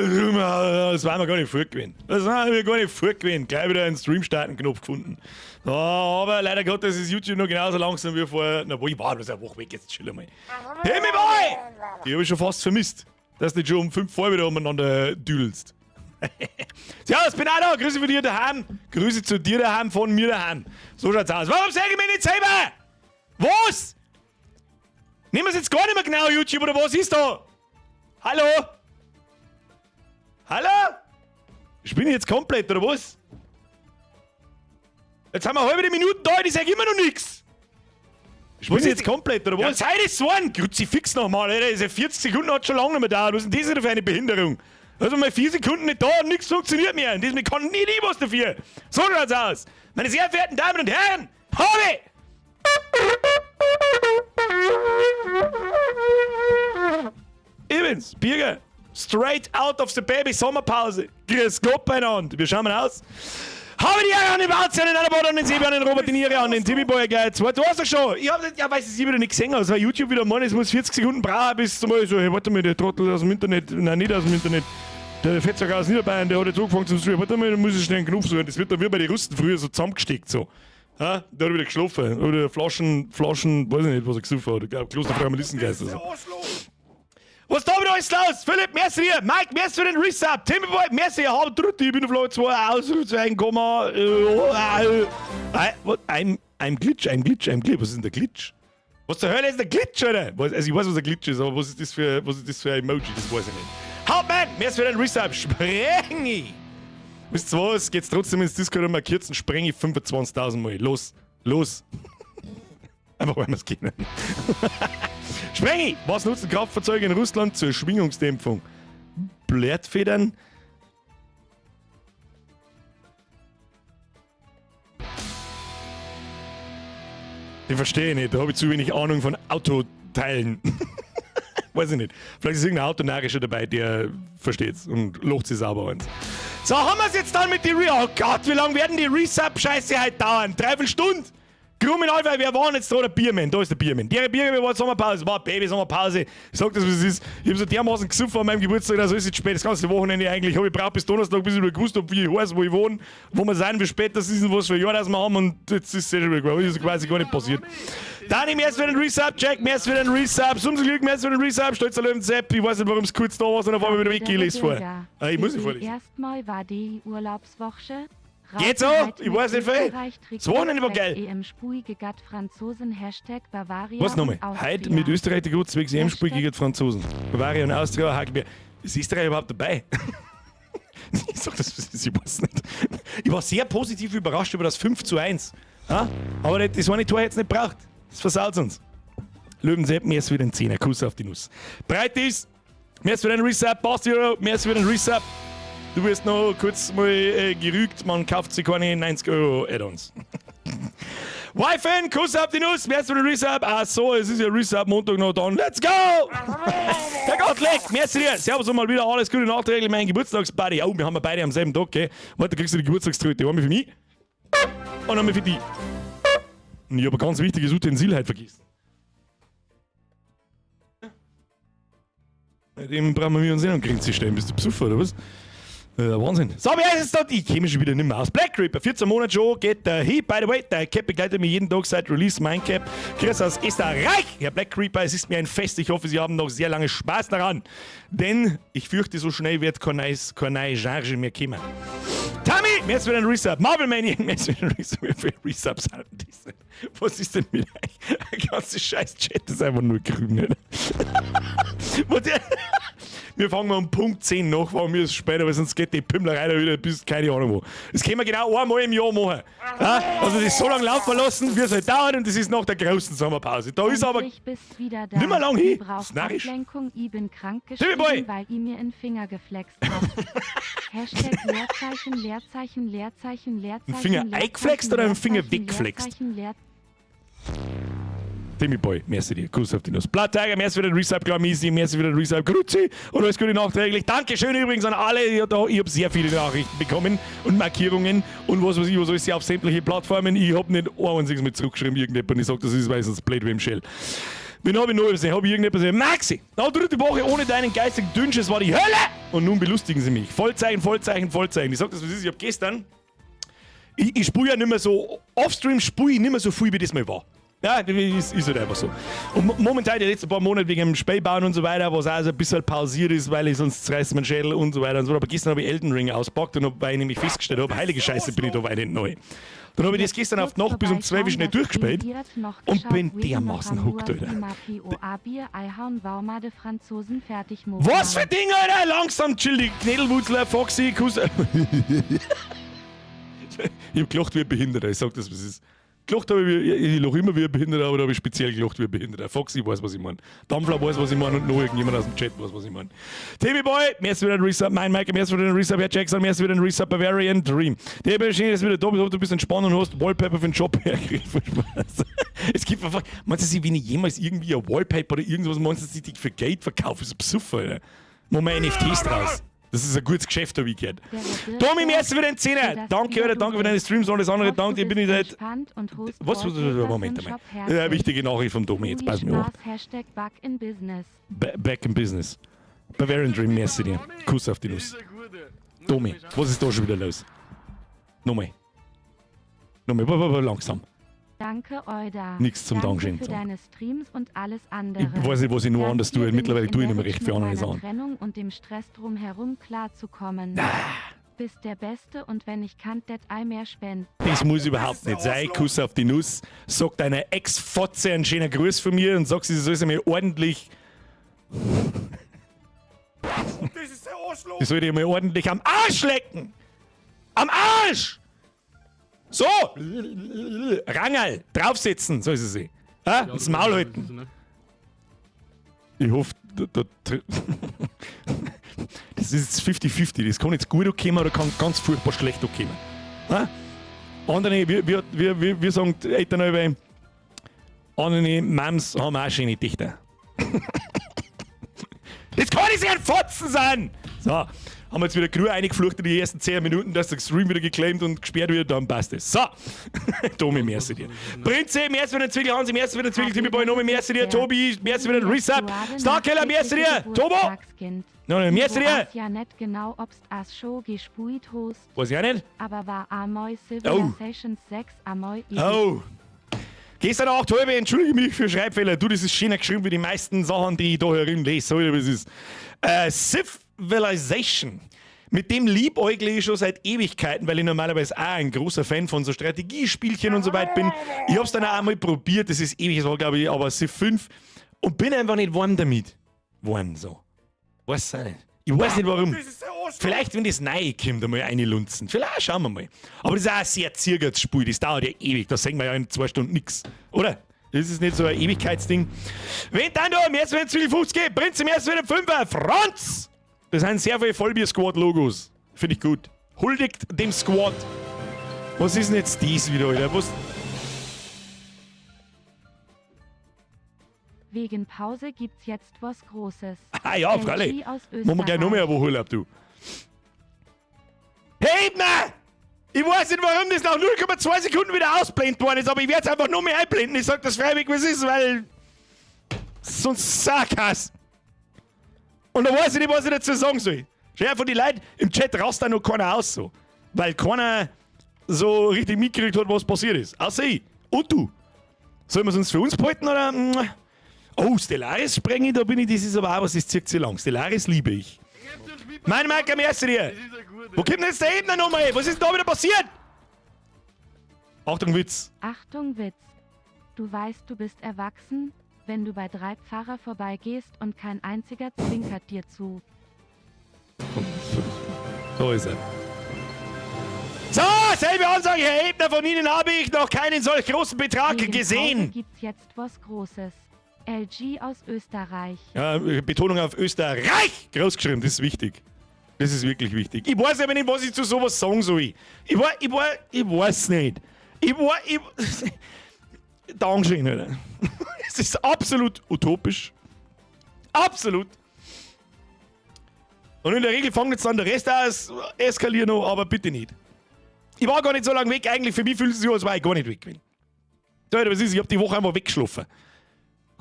Das war mir gar nicht vorgewesen. Das war mir gar nicht vorgewesen. Gleich wieder einen Stream starten Knopf gefunden. So, aber leider Gottes ist YouTube noch genauso langsam wie vor. Na, wo ich war, das ist eine Woche weg, jetzt chill mal. Timmy Boy! Die habe ich schon fast vermisst. Dass du nicht schon um 5 vor wieder umeinander düdelst. Servus, bin auch da. Grüße von dir daheim. Grüße zu dir daheim, von mir daheim. So schaut's aus. Warum sage ich mich nicht selber? Was? Nehmen wir es jetzt gar nicht mehr genau, YouTube, oder was ist da? Hallo? Hallo? Ich bin jetzt komplett, oder was? Jetzt haben wir halbe Minuten da und ich sag immer noch nichts. Ich bin jetzt komplett, oder was? Ja, Zeit ist so ein Kruzifix nochmal, Alter. Ist ja 40 Sekunden hat schon lange nicht mehr da. Was ist denn das wieder für eine Behinderung? Also mal 4 Sekunden nicht da und nichts funktioniert mehr. Und diesmal kann nie was dafür. So schaut's aus. Meine sehr verehrten Damen und Herren, habe! Ich bin's, Birger. Straight out of the baby Sommerpause. Grüß Gott beieinander. Wir schauen mal aus. Habe die Ehre an den Walzer, an den Annabot, an den Sebi, an den Robert, den Ire, an den Timmy Boy, geil. Zwei, du hast doch schon. Ich hab, ja, weiß ich wieder nicht gesehen, also weil YouTube wieder meine, es muss 40 Sekunden brauchen, bis zum so, hey, warte mal, der Trottel aus dem Internet, nein, nicht aus dem Internet, der Fettsack aus Niederbayern, der hat jetzt angefangen zum Streamen. Warte mal, da muss ich schnell einen Knopf suchen. Das wird dann wie bei den Russen früher so zusammengesteckt, so. Ha? Da hat er wieder geschlafen. Oder Flaschen, Flaschen, weiß ich nicht, was er gesoffen hat. Ich glaube, Klosterfrau Melissengeist oder so. Was da wieder alles los? Philipp, merci dir. Mike, merci für den Resub. Timmy Boy, merci. Hab dritte, ich bin auf Level 2, Ausrufezeichen, Komma, ein, ein Glitch, ein Glitch, ein Glitch. Was ist denn der Glitch? Was zur Hölle ist der Glitch, Alter? Was, also ich weiß, was ein Glitch ist, aber was ist das für, was ist das für ein Emoji? Das weiß ich nicht. Hauptmann, merci für den Resub. Sprengi! Wisst ihr was? Geht's trotzdem ins Discord und markiert und spreng ich 25.000 Mal. Los, los. Einfach weil wir es kennen. Sprengi! Was nutzen Kraftfahrzeuge in Russland zur Schwingungsdämpfung? Blattfedern? Den verstehe ich nicht. Da habe ich zu wenig Ahnung von Autoteilen. Weiß ich nicht. Vielleicht ist irgendein Autonarischer dabei, der versteht's und locht sich sauber eins. So, haben wir es jetzt dann mit die Re... Oh Gott, wie lange werden die Resub-Scheiße heute dauern? Dreiviertel Stunde? Krummen Alpha, wer war denn jetzt da der Biermann? Da ist der Biermann. Der Biermann war Sommerpause, war Baby Sommerpause. Ich sag das, wie es ist. Ich hab so dermaßen gesoffen an meinem Geburtstag, also ist jetzt spät, das ganze Wochenende eigentlich. Hab ich braucht bis Donnerstag, bis ich wieder gewusst hab, wie ich heiße, wo ich wohne, wo wir sind, wie spät das ist und was für ein Jahr das wir haben. Und jetzt ist es eh schon wieder, ist quasi gar nicht passiert. Dani, merci für den Resub, Jack, merci für den Resub, Sumse Glück, merci für den Resub, Stolzer Löwen, Sepp, ich weiß nicht, warum es kurz da war, sondern auf einmal wieder weg, ich lese vor. Ah, ich muss nicht vorlesen. Erstmal war die Urlaubswoche. Geht so? Ich weiß nicht viel. Das Wochenende war geil. Was nochmal? Heute mit Österreich die gut, zwecks EM-Spiel gegen die Franzosen. Bavaria und Austria, Hakelbier. Ist Österreich überhaupt dabei? Ich sag das, ich weiß nicht. Ich war sehr positiv überrascht über das 5:1. Ja? Aber das eine Tor hätte es nicht braucht. Das versaut uns. Löwen mir ist wieder ein Zehner. Kuss auf die Nuss. Breit ist, mir ist wieder ein Resub. Basti, mir ist wieder ein Resub. Du wirst noch kurz mal gerügt, man kauft sich keine 90 Euro Add-ons. Wifen, Kuss auf die Nuss, merci für den Resub. Ach so, es ist ja Resub Montag noch dann. Let's go! Herr Gott, leck, merci dir. Servus und mal wieder, alles Gute nachträglich, mein Geburtstagsparty. Oh, wir haben ja beide am selben Tag, gell? Warte, kriegst du die Geburtstagströte. Einmal für mich und einmal für dich. Und ich habe ein ganz wichtiges Utensil heute vergessen. Mit dem brauchen wir uns eh noch Grenze stellen. Bist du besoffen oder was? Wahnsinn. So, wer ist es da? Ich käme schon wieder nicht mehr aus. Black Reaper, 14 Monate schon, geht der hin. By the way, der Cap begleitet mich jeden Tag seit Release, mein Cap. Chris aus Österreich. Herr Black Reaper, es ist mir ein Fest. Ich hoffe, Sie haben noch sehr lange Spaß daran. Denn ich fürchte, so schnell wird kein neues, keine neue Charge mehr kommen. Tommy, mir ist wieder ein Resub. Marvel Maniac, mir ist wieder ein Resub. Wie viele Resubs haben die denn? Was ist denn mit euch? Der ganze scheiß Chat ist einfach nur grün. Nicht? Wir fangen mal um Punkt 10 nach, weil mir ist später, weil sonst geht die Pimmlerei da wieder bis keine Ahnung wo. Das können wir genau einmal im Jahr machen. Ja? Also das so lange laufen lassen, wie es halt dauert, und das ist nach der großen Sommerpause. Da ist aber Endlich bist wieder da. nicht mehr lang hin. Ich brauch Das ist narrisch. Ablenkung, ich bin krank Timmy Boy! geschrieben, weil ich mir in Finger geflext hab. Hashtag Leerzeichen, Leerzeichen, Leerzeichen, Leerzeichen, Ein Finger Leerzeichen, eingeflext oder ein Finger Leerzeichen, weggeflext? Leerzeichen, Leer Timmy Boy, merci dir. Kuss auf die Nuss. Blood Tiger, merci für den Resub, klar, Misi, merci für den Resub, Grüezi und alles Gute nachträglich. Dankeschön übrigens an alle, die da, ich hab sehr viele Nachrichten bekommen und Markierungen und was weiß ich, was alles auf sämtliche Plattformen. Ich hab nicht ein einziges mit zurückgeschrieben, irgendjemand, ich sag, das ist meistens blöd wie im Shell. Wen hab ich noch gesehen? Hab ich irgendetwas gesehen? Maxi! Na, dritte Woche ohne deinen geistigen Dünsch, es war die Hölle! Und nun belustigen sie mich. Vollzeichen, Vollzeichen, Vollzeichen. Ich sag das, was ist. Ich hab gestern. Ich spule ja nicht mehr so. Offstream spule ich nicht mehr so viel, wie das mal war. Ja, das ist halt einfach so. Und momentan die letzten paar Monate wegen dem Spielbauen und so weiter, was auch so ein bisschen pausiert ist, weil ich sonst zerreißt mein Schädel und so weiter und so fort. Aber gestern habe ich Elden Ring auspackt und hab, weil ich nämlich festgestellt habe, heilige Scheiße, bin ich da weit nicht neu. Dann habe ich das gestern auf die Nacht bis um 12 Uhr schnell durchgespielt und bin dermaßen hooked, Alter. Was für Ding, Alter! Langsam chill die Knädelwurzler, Foxy, Kuss. Ich hab gelacht wie ein Behinderter, ich sag das, was ist. Gelacht habe ich, ich lach immer wie ein Behinderter, aber da habe ich speziell gelacht wie ein Behinderter. Foxy weiß, was ich meine. Dampfler weiß, was ich meine und noch irgendjemand aus dem Chat weiß, was ich meine. Timmy Boy, merci wieder ein Resub. Mein Mike, merci wieder ein Resub. Herr Jackson, merci wieder ein Resub. Bavarian Dream. Der schön, dass du wieder da bist, du bist entspannt und hast Wallpaper für den Job hergekriegt. Es gibt einfach, meinst du, wenn ich jemals irgendwie ein Wallpaper oder irgendwas, meinst du, die ich für Geld verkaufe? Ist ein Besufer, Alter. Machen wir NFTs draus. Das ist ein gutes Geschäft, habe ich gehört. Tommy, merci für den Zehner. Danke, Alter, danke für deine Streams und alles andere. Danke, bin ich seit. Was? Moment einmal. Das ist eine wichtige Nachricht vom Tommy. Jetzt pass mir auf. Hashtag Back in Business. Back in Business. Bavarian Dream, merci dir. Kuss auf die Nuss. Tommy, was ist da schon wieder los? Nochmal. Nochmal, langsam. Danke, Oida. Nichts zum Danke Dankeschön für sagen. deine Streams und alles andere. Ich weiß nicht, was ich nur Dank anders dir tue. bin Mittlerweile ich tue ich in nicht mehr der recht für mit andere meiner Sachen. Trennung und dem Stress drumherum klarzukommen. Ah. Bist der Beste und wenn ich kann, det ei mehr spenden. Das muss überhaupt nicht sein. Kuss auf die Nuss. Sag deiner Ex-Fotze einen schönen Gruß von mir und sag, sie soll sich mir ordentlich. Das ist der Arschloch! Sie soll dir mal ordentlich am Arsch lecken! Am Arsch! So! Rangerl! Draufsitzen, soll sie sich. Ja, ins Maul halten. Ich hoffe, das ist jetzt 50-50. Das kann jetzt gut ankommen oder kann ganz furchtbar schlecht ankommen. Ha? Andere, wir sagen die Eltern alle, andere Mams haben auch schöne Dichter. Das kann nicht ein Fotzen sein! So, haben wir jetzt wieder genug eingeflucht in die ersten 10 Minuten, dass der Stream wieder geclaimt und gesperrt wird, dann passt es. So, Tomi, merci dir. Prinze, merci für den Zwickel, Hansi, merci für den Zwickel, Timmy Boy, Nomi, merci dir, Tobi, merci für den Resub, Starkeller, merci dir, Tobo, No, no, merci dir. Ja net genau, ob's as Show gespuit host, Weiß ich auch nicht. aber war Amoy Civilization 6 Amoy Oh. Gestern 8 halbe, entschuldige mich für Schreibfehler. Du, das ist schöner geschrieben wie die meisten Sachen, die ich da herin lese. So, wie es ist. Civilization. Mit dem liebäugle ich schon seit Ewigkeiten, weil ich normalerweise auch ein großer Fan von so Strategiespielchen und so weiter bin. Ich hab's dann auch einmal probiert, das ist ewig, das war glaube ich, aber Civ 5 und bin einfach nicht warm damit. Warm so. Weiß auch nicht. Ich weiß nicht warum. Das ist der Arschloch! Vielleicht, wenn das Neue kommt, einmal reinlunzen. Vielleicht schauen wir mal. Aber das ist auch ein sehr zirgertes Spiel, das dauert ja ewig. Da sehen wir ja in 2 Stunden nix. Oder? Das ist nicht so ein Ewigkeitsding. Wenn dann da im ersten Zwiebel 50 geht, Prinz im ersten wieder 5er, Franz! Das sind sehr viele Vollbier-Squad-Logos. Finde ich gut. Huldigt dem Squad. Was ist denn jetzt dies wieder, Alter? Was? Wegen Pause gibt's jetzt was Großes. Ah ja, LG freilich. aus Machen wir gleich noch mehr eine Woche Urlaub, du. Hey, Ebner! Ich weiß nicht, warum das nach 0,2 Sekunden wieder ausblendet worden ist, aber ich werde es einfach nur mehr einblenden. Ich sag das freiwillig, was ist, weil sonst Sarkas. Und da weiß ich nicht, was ich dazu sagen soll. Schau von die Leuten im Chat rast da noch keiner aus so. Weil keiner so richtig mitgekriegt hat, was passiert ist. Außer ich. Und du. Sollen wir es uns für uns behalten oder? Oh, Stellaris sprenge ich, da bin ich, das ist aber auch was, das zieht sich lang. Stellaris liebe ich. Mein Marker, merci dir. Wo kommt denn jetzt der Ebner nochmal? Was ist denn da wieder passiert? Achtung, Witz. Achtung Witz. Du weißt, du bist erwachsen, wenn du bei 3 Pfarrer vorbeigehst und kein einziger zwinkert dir zu. So ist er. So, selbe Ansage, Herr Ebner, von Ihnen habe ich noch keinen solch großen Betrag Wegen gesehen. Pause gibt's jetzt was Großes. LG aus Österreich. Ja, Betonung auf Österreich! Großgeschrieben, das ist wichtig. Das ist wirklich wichtig. Ich weiß aber nicht, was ich zu sowas sagen soll. Ich weiß nicht. Ich weiß, ich, Dankeschön, Alter. Es ist absolut utopisch. Absolut. Und in der Regel fängt jetzt dann der Rest aus, eskaliert noch, aber bitte nicht. Ich war gar nicht so lange weg, eigentlich für mich fühlt es sich an, als war ich gar nicht weg gewesen. So, Alter, was ist? Ich hab die Woche einfach weggeschlafen.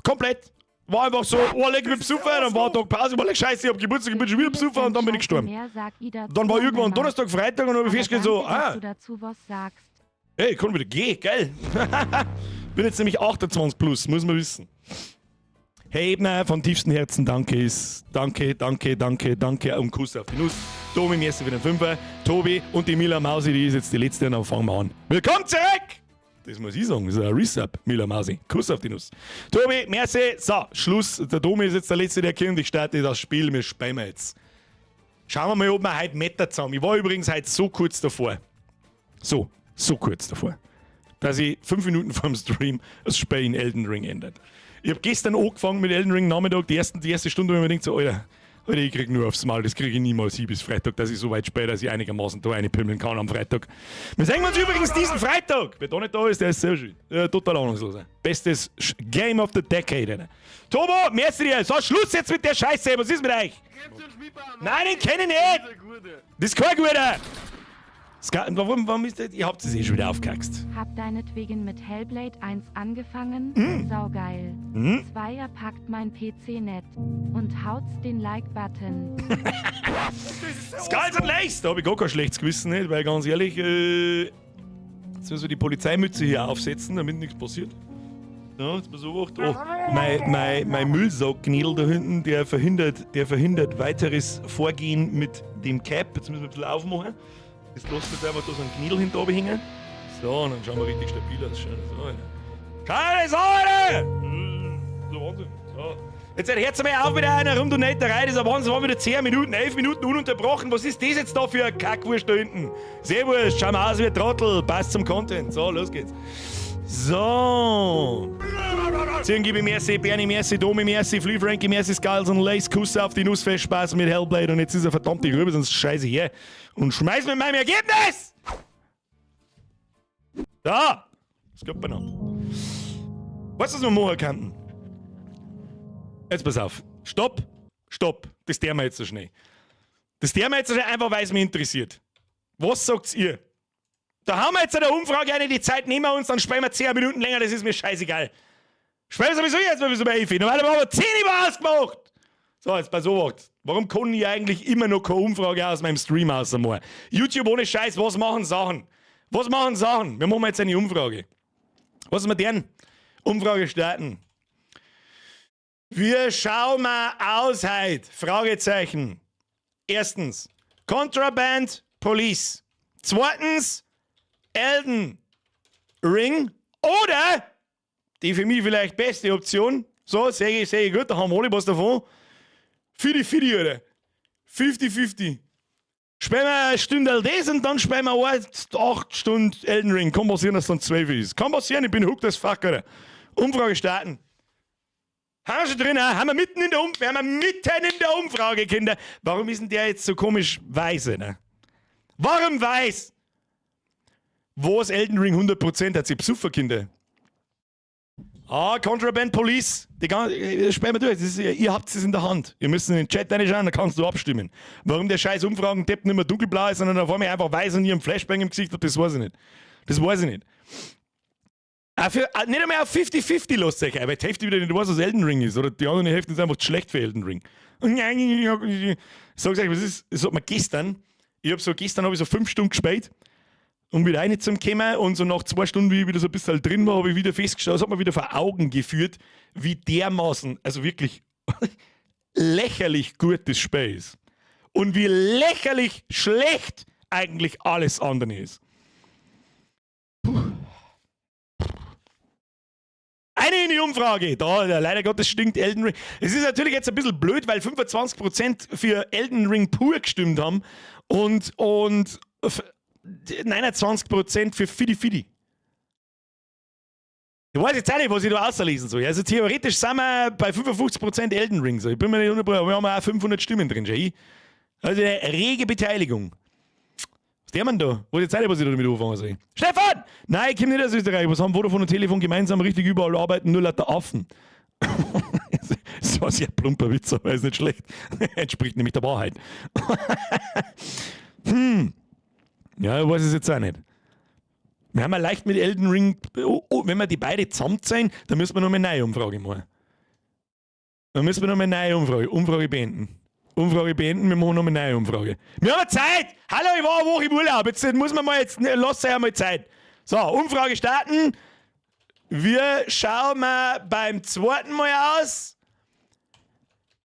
Komplett. War einfach so, oh, leck mich besoffen, dann war ein Tag Pause, war leck, scheiße, ich hab Geburtstag, ich bin schon wieder besoffen und dann bin ich gestorben. Mehr sag ich dazu Dann war irgendwann nimmer. Donnerstag, Freitag und dann hab ich Aber festgestellt so, danke, dass ah, du dazu was sagst. hey, ich kann wieder gehen, geil. Bin jetzt nämlich 28 plus, muss man wissen. Hey Ebner, von tiefstem Herzen danke ist. Danke, danke, danke, danke und Kuss auf die Nuss. Tobi, merci für den Fünfer. Tobi und die Mila Mausi, die ist jetzt die letzte und dann fangen wir an. Willkommen zurück! Das muss ich sagen, das ist ein Resub, Mila Mausi. Kuss auf die Nuss. Tobi, merci. So, Schluss. Der Domi ist jetzt der Letzte, der kommt. Ich starte das Spiel, wir spielen jetzt. Schauen wir mal, ob wir heute Meta zusammen. Ich war übrigens heute so kurz davor. So, so kurz davor, dass ich 5 Minuten vorm Stream das Spiel in Elden Ring ändert. Ich habe gestern angefangen mit Elden Ring Nachmittag, die erste Stunde, wo ich mir denkt, so, Alter, Alter, ich krieg nur aufs Maul, das kriege ich niemals hin bis Freitag, dass ich so weit spiele, dass ich einigermaßen da reinpümmeln kann am Freitag. Wir sehen uns übrigens diesen Freitag. Wer da nicht da ist, der ist sehr schön. Total ahnungslos. Bestes Game of the Decade. Alter. Tobo, merci dir. So, Schluss jetzt mit der Scheiße. Was ist mit euch? Nein, den kenne ich nicht. Das ist kein guter. Warum ist das? Ihr habt es eh schon wieder aufgehaxt. Hab deinetwegen mit Hellblade 1 angefangen, saugeil. Zweier packt mein PC net. Und haut's den Like-Button. Skulls and Lace! Da habe ich gar kein schlechtes Gewissen nicht, weil ganz ehrlich, jetzt müssen wir die Polizeimütze hier aufsetzen, damit nichts passiert. Ja, jetzt pass auf. Oh, mein Müllsackknädel da hinten, der verhindert weiteres Vorgehen mit dem Cap. Jetzt müssen wir ein bisschen aufmachen. Jetzt lassen wir jetzt einfach da so einen Knädel hinten oben hängen. So, und dann schauen wir richtig stabil aus. Schau das an, Alter. Schau das an, Alter! So Wahnsinn. So. Jetzt hört's mal auf mit einer Rumdonaterei, das ist ein Wahnsinn, waren wieder 10 Minuten, 11 Minuten ununterbrochen. Was ist das jetzt da für ein Kackwurst da hinten? Servus, schau mal aus wie ein Trottel, passt zum Content. So, los geht's. So. Zirn gebe ich merci, Bernie merci, Domi merci, Flea Frankie merci, Skulls und Lace, Kuss auf die Nuss, fest Spaß mit Hellblade und jetzt ist er verdammte Rübe, sonst scheiße her. Und schmeiß mit meinem Ergebnis! Da! Das kommt noch. Weißt du, was wir machen könnten? Jetzt pass auf. Stopp, stopp. Das tun wir jetzt so schnell. Das tun wir jetzt so schnell, einfach weil es mich interessiert. Was sagt ihr? Da haben wir jetzt eine Umfrage eine, die Zeit nehmen wir uns, dann spielen wir 10 Minuten länger, das ist mir scheißegal. Spielen wir sowieso jetzt mal bis um 11. Normalerweise haben wir 10 Uhr ausgemacht. So, jetzt pass auf. Warum kann ich eigentlich immer noch keine Umfrage aus meinem Stream ausmachen? YouTube ohne Scheiß, was machen Sachen? Was machen Sachen? Wir machen jetzt eine Umfrage. Was ist mit denen? Umfrage starten. Wir schauen mal aus heute. Fragezeichen. Erstens, Contraband Police. Zweitens, Elden Ring. Oder die für mich vielleicht beste Option. So, sehe ich gut, da haben wir alle was davon. Fidi Fidi, oder? 50-50. Spielen wir eine Stunde das und dann spielen wir 8 Stunden Elden Ring. Kann passieren, dass es dann 12 ist. Kann passieren, ich bin hooked as fuck, Alter. Umfrage starten. Haben wir schon drin, haben wir mitten in der Umfrage, haben wir mitten in der Umfrage, Kinder. Warum ist denn der jetzt so komisch weiß, ne? Warum weiß? Wo ist Elden Ring 100%? Hat sie besoffen, Kinder. Ah, Contraband Police. Die spielen wir durch. Das ist, ihr habt es in der Hand. Ihr müsst in den Chat reinschauen, da kannst du abstimmen. Warum der scheiß Umfragen-Depp nicht mehr dunkelblau ist, sondern auf einmal einfach weiß und ihren Flashbang im Gesicht hat, das weiß ich nicht. Das weiß ich nicht. Auch nicht einmal auf 50-50 lasst euch ein, weil die Hälfte wieder nicht weiß, was Elden Ring ist. Oder die andere Hälfte ist einfach zu schlecht für Elden Ring. Ich sag's euch, was ist, das hat mir gestern, ich hab so, gestern habe ich so 5 Stunden gespielt, um wieder rein zum kommen, und so nach 2 Stunden, wie ich wieder so ein bisschen drin war, habe ich wieder festgestellt, das hat mir wieder vor Augen geführt, wie dermaßen, also wirklich lächerlich gut das Spiel ist. Und wie lächerlich schlecht eigentlich alles andere ist. Puh. Eine in die Umfrage. Da, leider Gottes stinkt Elden Ring. Es ist natürlich jetzt ein bisschen blöd, weil 25% für Elden Ring pur gestimmt haben und 29% für Fidi Fidi. Ich weiß jetzt auch nicht, was ich da auslesen soll. Also theoretisch sind wir bei 55% Elden Ring. So. Ich bin mir nicht 100, aber wir haben auch 500 Stimmen drin, schon. Also eine rege Beteiligung. Was der man da? Wo ist jetzt auch nicht, was ich da damit anfangen soll? Stefan! Nein, ich komme nicht aus Österreich. Was haben Vodafone und Telefon gemeinsam? Richtig überall arbeiten, nur lauter Affen. Das war ein sehr plumper Witz, aber ist nicht schlecht. Entspricht nämlich der Wahrheit. Ja, ich weiß es jetzt auch nicht. Wir haben ja leicht mit Elden Ring, oh, oh, wenn wir die beide zusammen sein, dann müssen wir noch mal eine neue Umfrage machen. Dann müssen wir nochmal eine neue Umfrage. Umfrage beenden. Umfrage beenden, wir machen nochmal eine neue Umfrage. Wir haben Zeit! Hallo, ich war eine Woche im Urlaub. Jetzt muss man mal jetzt, lass euch einmal Zeit. So, Umfrage starten. Wir schauen mal beim zweiten Mal aus.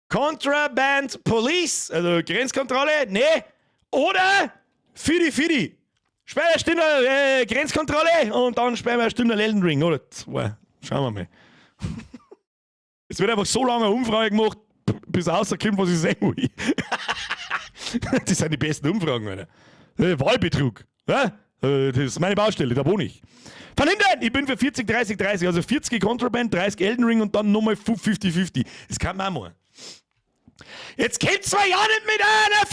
Contraband Police, also Grenzkontrolle, ne? Oder Fidi Fidi. Später Stunde Grenzkontrolle und dann spielen wir eine Stunde Elden Ring, oder? Zwei. Schauen wir mal. Es wird einfach so lange eine Umfrage gemacht, bis rauskommt, was ich sehen will. Das sind die besten Umfragen, Alter. Wahlbetrug. Ja? Das ist meine Baustelle, da wohne ich. Von hinten! Ich bin für 40, 30, 30. Also 40 Contraband, 30 Elden Ring und dann nochmal 50-50. Das kann man auch mal. Jetzt kommt's zwar ja nicht mit einer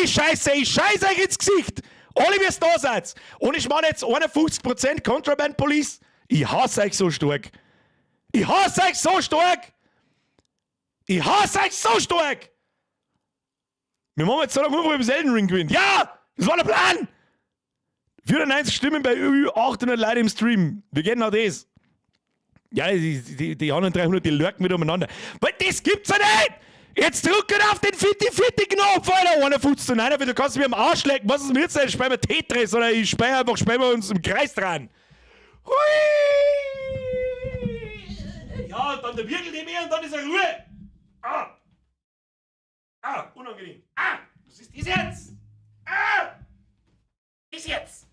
50-50 Scheiße, ich scheiße euch ins Gesicht. Alle, wie es da seid. Und ich mache jetzt 51% Contraband Police. Ich hasse euch so stark. Ich hasse euch so stark. Ich hasse euch so stark. Wir machen jetzt so lange Umfrage, bis Elden Ring gewinnt. Ja, das war der Plan. 94 Stimmen bei 800 Leute im Stream. Wir gehen noch das. Ja, die anderen 300, die lurken wieder umeinander. Weil das gibt's ja nicht! Jetzt drücken auf den 50-50-Knopf, Alter! 51 zu 9, du kannst mir am Arsch lecken. Was ist mir jetzt denn? Spielen wir Tetris oder ich spiele einfach, spielen wir uns im Kreis dran. Hui! Ja, und dann der Wirgel nicht mehr und dann ist er Ruhe. Ah! Ah, unangenehm. Ah! Was ist das jetzt? Ah! Was ist jetzt?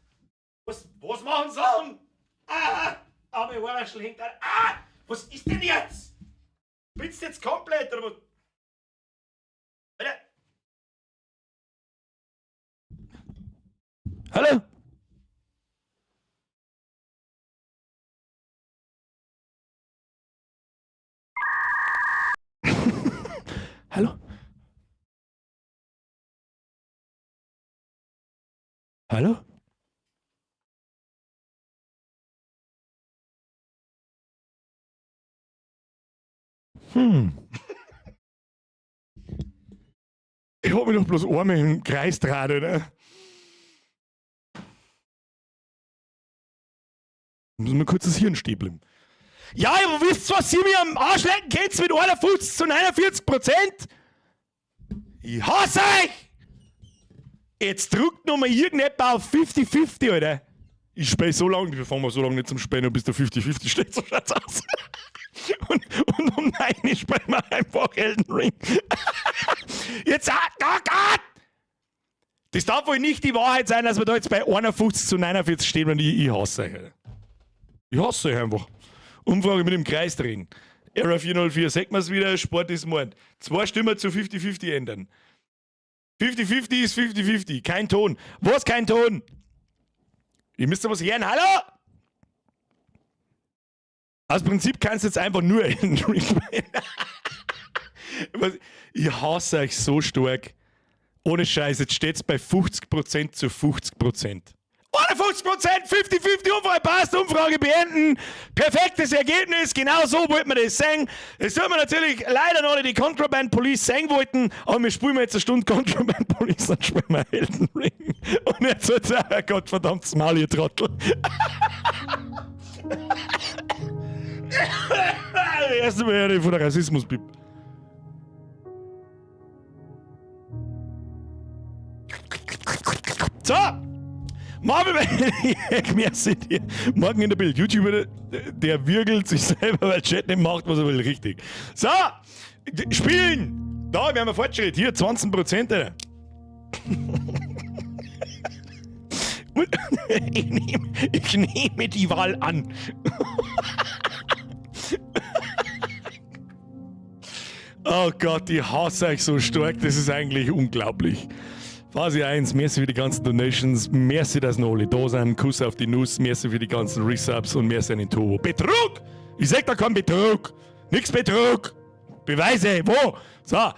Was machen sollen? Ah! Aber mein Ohrwaschel hängt an. Ah! Was ist denn jetzt? Spinnst du jetzt komplett oder was? Alter! Hallo? Hallo? Hallo? Ich hab mich doch bloß einmal im Kreis gedreht, oder? Muss mal kurz das Hirn stehen bleiben. Ja, aber wisst ihr, was ihr mir am Arsch lecken könnt mit 51 zu 49%? Ich hasse euch! Jetzt drückt noch mal irgendjemand auf 50-50, Alter. Ich spiele so lange, wir fangen so lange nicht zum Spielen, bis der 50-50 steht, so schaut's aus. Und um 9 spielen wir einfach Elden Ring. Jetzt, ah, oh Gott! Das darf wohl nicht die Wahrheit sein, dass wir da jetzt bei 51 zu 49 stehen und ich hasse euch, Alter. Ich hasse euch einfach. Umfrage mit dem Kreis drehen. Error 404, sagt man's wieder, Sport ist Mord. 2 Stimmen zu 50-50 ändern. 50-50 ist 50-50. Kein Ton. Was kein Ton? Ihr müsst doch was hören. Hallo? Aus Prinzip kannst du jetzt einfach nur Elden Ring spielen. Ich hasse euch so stark. Ohne Scheiß, jetzt steht's bei 50% zu 50%. 51%, 50-50 Umfrage passt, Umfrage beenden. Perfektes Ergebnis, genau so wollten wir das sehen. Es tut mir natürlich leider noch nicht die Contraband Police sehen wollten, aber wir spielen jetzt eine Stunde Contraband Police, dann spielen wir Elden Ring. Und jetzt wird's auch, oh Gott, verdammtes Maul, ihr Trottel. Erst einmal von der Rassismus-Bib. So! Marvel, merci dir. Morgen in der Bild. YouTuber, der würgelt sich selber, weil Chat nicht macht, was er will. Richtig. So! Spielen! Da, wir haben einen Fortschritt. Hier, 20%. Alter. Ich nehme die Wahl an. Oh Gott, ich hasse euch so stark. Das ist eigentlich unglaublich. Phase 1, merci für die ganzen Donations, merci, dass noch alle da sind, Kuss auf die Nuss, merci für die ganzen Resubs und merci an den Turbo. Betrug! Ich sag da kein Betrug! Nix Betrug! Beweise! Wo? So,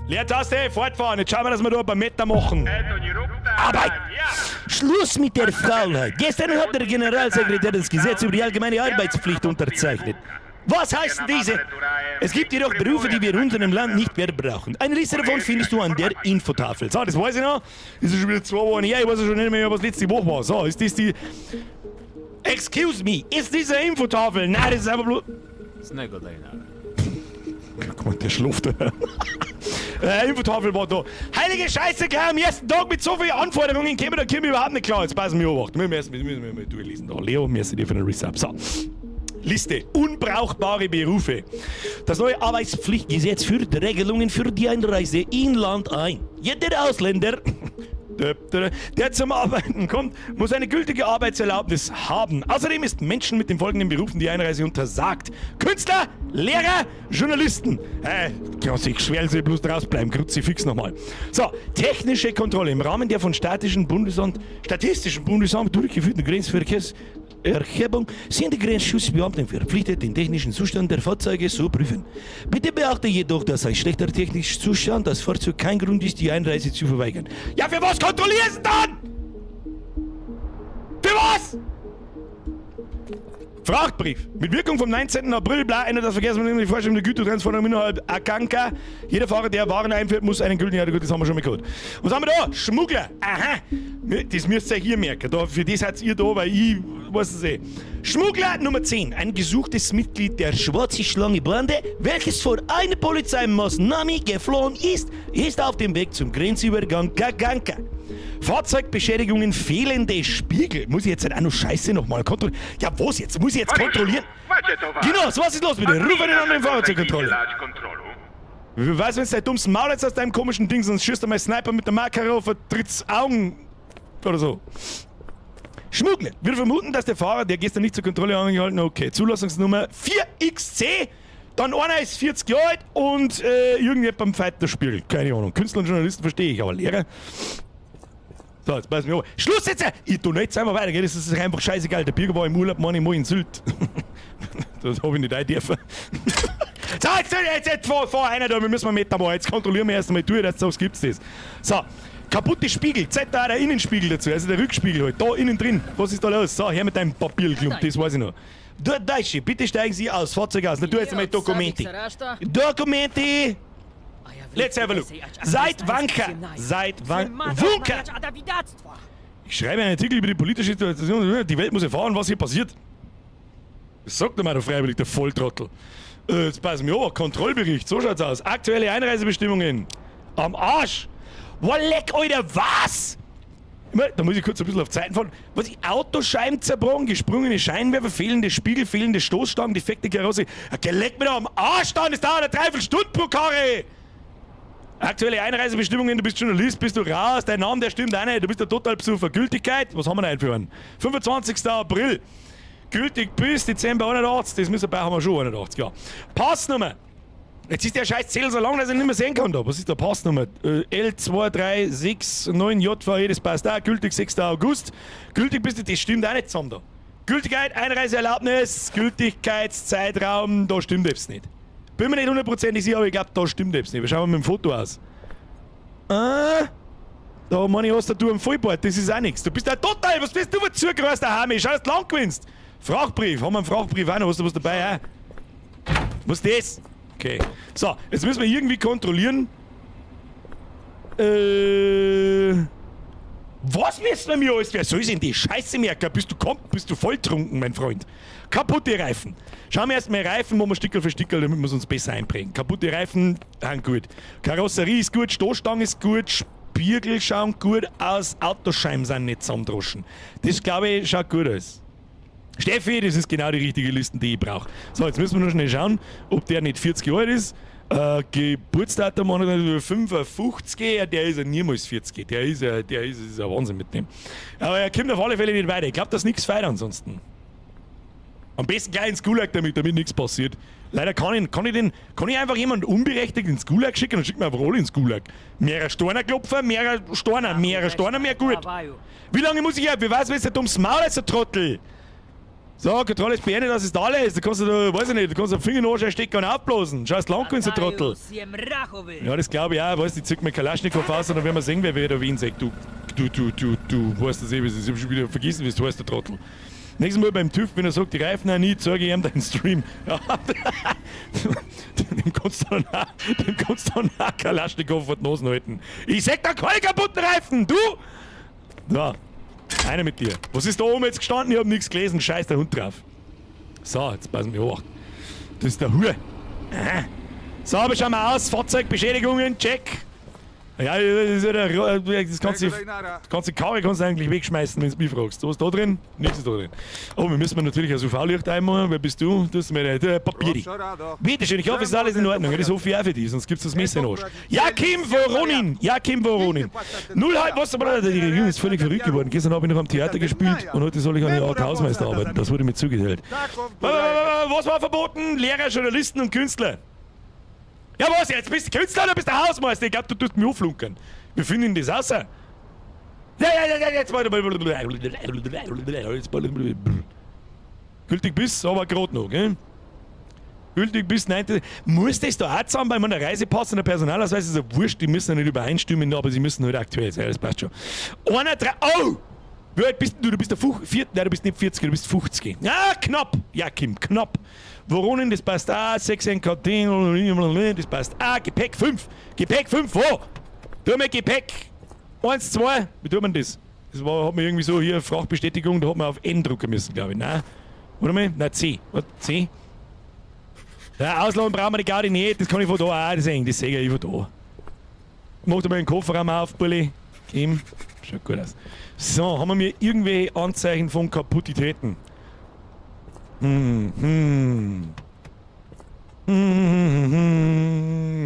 Leertaste, fortfahren. Jetzt schauen wir, dass wir da ein paar Meter machen. Arbeit! Schluss mit der Faulheit! Gestern hat der Generalsekretär das Gesetz über die allgemeine Arbeitspflicht unterzeichnet. Was heißen diese? Es gibt jedoch Berufe, die wir in unserem Land nicht mehr brauchen. Eine Liste davon findest du an der Infotafel. So, das weiß ich noch. Das ist schon wieder 2 Wochen her. Ich weiß schon nicht mehr, was letzte Woche war. So, ist das die... Excuse me, ist diese Infotafel? Nein, das ist einfach bloß... Guck mal, der schläft. Infotafel war da. Heilige Scheiße, gleich am ersten Tag mit so vielen Anforderungen käme, da käme ich überhaupt nicht klar. Jetzt passen wir auf. Wir müssen durchlesen da. Leo, merci dir für den Resub. So. Liste. Unbrauchbare Berufe. Das neue Arbeitspflichtgesetz führt Regelungen für die Einreise in Land ein. Jeder Ausländer, der zum Arbeiten kommt, muss eine gültige Arbeitserlaubnis haben. Außerdem ist Menschen mit den folgenden Berufen die Einreise untersagt. Künstler, Lehrer, Journalisten. Ich schwör, sie bloß rausbleiben. Kruzifix nochmal. So, technische Kontrolle. Im Rahmen der von Statistischen Bundesamt durchgeführten Grenzverkehrserhebung sind die Grenzschutzbeamten verpflichtet, den technischen Zustand der Fahrzeuge zu prüfen. Bitte beachte jedoch, dass ein schlechter technischer Zustand das Fahrzeug kein Grund ist, die Einreise zu verweigern. Ja, für was kontrollierst du dann? Für was? Frachtbrief. Mit Wirkung vom 19. April, bla, ändert das Verkehrsministerium die Vorschrift der Gütertransportung innerhalb Akanka. Jeder Fahrer, der Waren einführt, muss einen gültigen... Ja, gut, das haben wir schon mal gehört. Was haben wir da? Schmuggler. Aha. Das müsst ihr hier merken. Da, für das seid ihr da, weil ich weiß es eh. Schmuggler Nummer 10. Ein gesuchtes Mitglied der Schwarze Schlange Bande, welches vor einer Polizeimaßnahme geflohen ist, ist auf dem Weg zum Grenzübergang Kaganka. Fahrzeugbeschädigungen, fehlende Spiegel. Muss ich jetzt halt auch noch Scheiße nochmal kontrollieren? Ja, was jetzt? Muss ich jetzt kontrollieren? Genau, so was ist los mit dir? Ruf einen anderen Fahrer zur Kontrolle. Weißt du, wenn du dein dummes Maul jetzt aus deinem komischen Ding, sonst schießt du mal Sniper mit der Makarov auf tritt's Augen oder so. Schmuggler. Wir vermuten, dass der Fahrer, der gestern nicht zur Kontrolle angehalten hat, okay, Zulassungsnummer 4XC, dann einer ist 40 Jahre alt und irgendjemand beim Fighterspiegel. Keine Ahnung. Künstler und Journalisten verstehe ich, aber Lehrer. So, jetzt pass mir auf. Schluss jetzt! Ich tu nicht einfach weiter, gell? Das ist einfach scheißegal. Der Birger war im Urlaub, meine ich mal in Sylt. Das hab ich nicht ein dürfen. So, jetzt fahr einer da, wir müssen mal mit da. Jetzt kontrollieren wir erst einmal durch, dass sowas gibt's das. So, kaputte Spiegel, zeig da auch der Innenspiegel dazu, also der Rückspiegel halt, da innen drin. Was ist da los? So, her mit deinem Papierklump, das weiß ich noch. Du, Deutsche, bitte steigen Sie aus, Fahrzeug aus. Na, du jetzt einmal Dokumente. Dokumente! Let's have a look. Seit Wanka. Seit wann? Wunka! Ich schreibe einen Artikel über die politische Situation. Die Welt muss erfahren, was hier passiert. Das sagt doch mal der freiwillig, der Volltrottel. Jetzt pass mir auf, Kontrollbericht, so schaut's aus. Aktuelle Einreisebestimmungen. Am Arsch! Boah, leck, Alter, was? Da muss ich kurz ein bisschen auf Zeiten fahren. Was ich, Autoscheiben zerbrochen, gesprungene Scheinwerfer, fehlende Spiegel, fehlende Stoßstangen, defekte Karosse. Geleck mir doch am Arsch dann, das dauert eine Dreiviertelstunde pro Karre! Aktuelle Einreisebestimmungen, du bist Journalist, bist du raus, dein Name, der stimmt auch nicht, du bist der Totalbesucher. Gültigkeit, was haben wir denn für einen? 25. April. Gültig bis Dezember 81, das müssen wir bei, haben wir schon 81, ja. Passnummer. Jetzt ist der scheiß Zettel so lang, dass ich nicht mehr sehen kann da. Was ist der Passnummer? L2369JVE, das passt auch. Gültig 6. August. Gültig bis, das stimmt auch nicht zusammen da. Gültigkeit, Einreiseerlaubnis, Gültigkeitszeitraum, da stimmt etwas nicht. Bin mir nicht hundertprozentig sicher, aber ich glaube, da stimmt etwas nicht. Wir schauen mal mit dem Foto aus. Da meine ich, hast du am Vollbart, das ist auch nichts. Du bist ja total, was bist du für zugereist daheim? Schau, dass du lang gewinnst. Frachtbrief, haben wir einen Frachtbrief auch noch, hast du was dabei? Auch? Was ist das? Okay. So, jetzt müssen wir irgendwie kontrollieren. Was müssen wir mir alles? Wer soll denn die Scheiße merken? Bist du kommt, bist du volltrunken, mein Freund. Kaputte Reifen. Schauen wir erstmal Reifen, machen wir Stickerl für Stickerl, damit wir es uns besser einprägen. Kaputte Reifen, sind gut. Karosserie ist gut, Stoßstange ist gut, Spiegel schauen gut aus, Autoscheiben sind nicht zusammendroschen. Das, glaube ich, schaut gut aus. Steffi, das ist genau die richtige Liste, die ich brauche. So, jetzt müssen wir nur schnell schauen, ob der nicht 40 Jahre alt ist. Geburtsdatum 55, ja, der ist ja niemals 40. Der ist ja, ist ein Wahnsinn mit dem. Aber er kommt auf alle Fälle nicht weiter. Ich glaube, dass nichts weiter ansonsten. Am besten gleich ins Gulag damit, damit nichts passiert. Leider kann ich einfach jemanden unberechtigt ins Gulag schicken und schickt mir einfach alle ins Gulag. Mehrer Steiner klopfen, mehrer Steiner, mehr gut. Wie lange muss ich her? Wie weiß, wenn es der dummes Maul ist, der Trottel? So, Kontrolle ist beendet, das ist alles. Da kannst du, da, weiß ich nicht, da kannst du den Finger in den Arsch stecken und aufblasen. Scheiß lang, du Trottel. Ja, das glaube ich auch. Weißt du, ich zieh mir Kalaschnikow aus und dann werden wir sehen, wer wieder wen sagt. Du, weißt das eh, ich hab schon wieder vergessen, wie es heißt, der Trottel. Nächstes Mal beim TÜV, wenn er sagt, die Reifen auch nie, zeige ich ihm deinen Stream. Ja, dem kannst du dann auch Kalaschnikow vor die Nase halten. Ich sag da keine kaputten Reifen, du! So. Einer mit dir. Was ist da oben jetzt gestanden? Ich hab nichts gelesen. Scheiß der Hund drauf. So, jetzt passen wir auf. Das ist der Hur. Aha. So, aber schauen wir aus. Fahrzeugbeschädigungen, check. Ja, das, ist ja das ganze, das ganze Karre kannst du eigentlich wegschmeißen, wenn du mich fragst. Was ist da drin? Nichts ist da drin. Oh, wir müssen natürlich das UV-Licht einmachen. Wer bist du? Das ist mir der Papier. Bitte schön, ich hoffe, es ist alles in Ordnung. Das hoffe ich auch für dich, sonst gibt es das Messer in den Arsch. Jakim Voronin! Jakim Voronin! Null halb, was aber die Regierung ist völlig verrückt geworden. Gestern habe ich noch am Theater gespielt und heute soll ich an der Art Hausmeister arbeiten. Das wurde mir zugeteilt. Was war verboten? Lehrer, Journalisten und Künstler. Ja, was jetzt? Bist du Künstler oder bist du Hausmeister? Ich glaube, du tust mich auflunkern. Wir finden das raus. Ja, ja, ja, ja, jetzt mal. Gültig bis, aber gerade noch, gell? Gültig bis 9. Muss das da auch zusammen bei meiner Reisepass und der Personalausweis? Ist ja wurscht, die müssen ja nicht übereinstimmen, aber sie müssen halt aktuell sein, das passt schon. Einer, drei, oh! Wie alt bist denn du? Du bist der 4, nein, du bist nicht 40, du bist 50. Ja, knapp! Ja, Kim, knapp. Voronin, das passt auch. 6 NKT, das passt auch. Gepäck 5. Gepäck 5, wo? Tu mal Gepäck. 1, 2. Wie tut man das? Das war, hat man irgendwie so hier Frachtbestätigung, da hat man auf N drucken müssen, glaube ich. Nein. Warte mal. Nein, C. Warte, C. Ja, ausladen brauchen wir die Gaudi nicht, das kann ich von da auch, das sehen, das sehe ich von da. Mach dir mal den Kofferraum auf, Bulli. Kim. Schaut gut aus. So, haben wir mir irgendwelche Anzeichen von Kaputtitäten?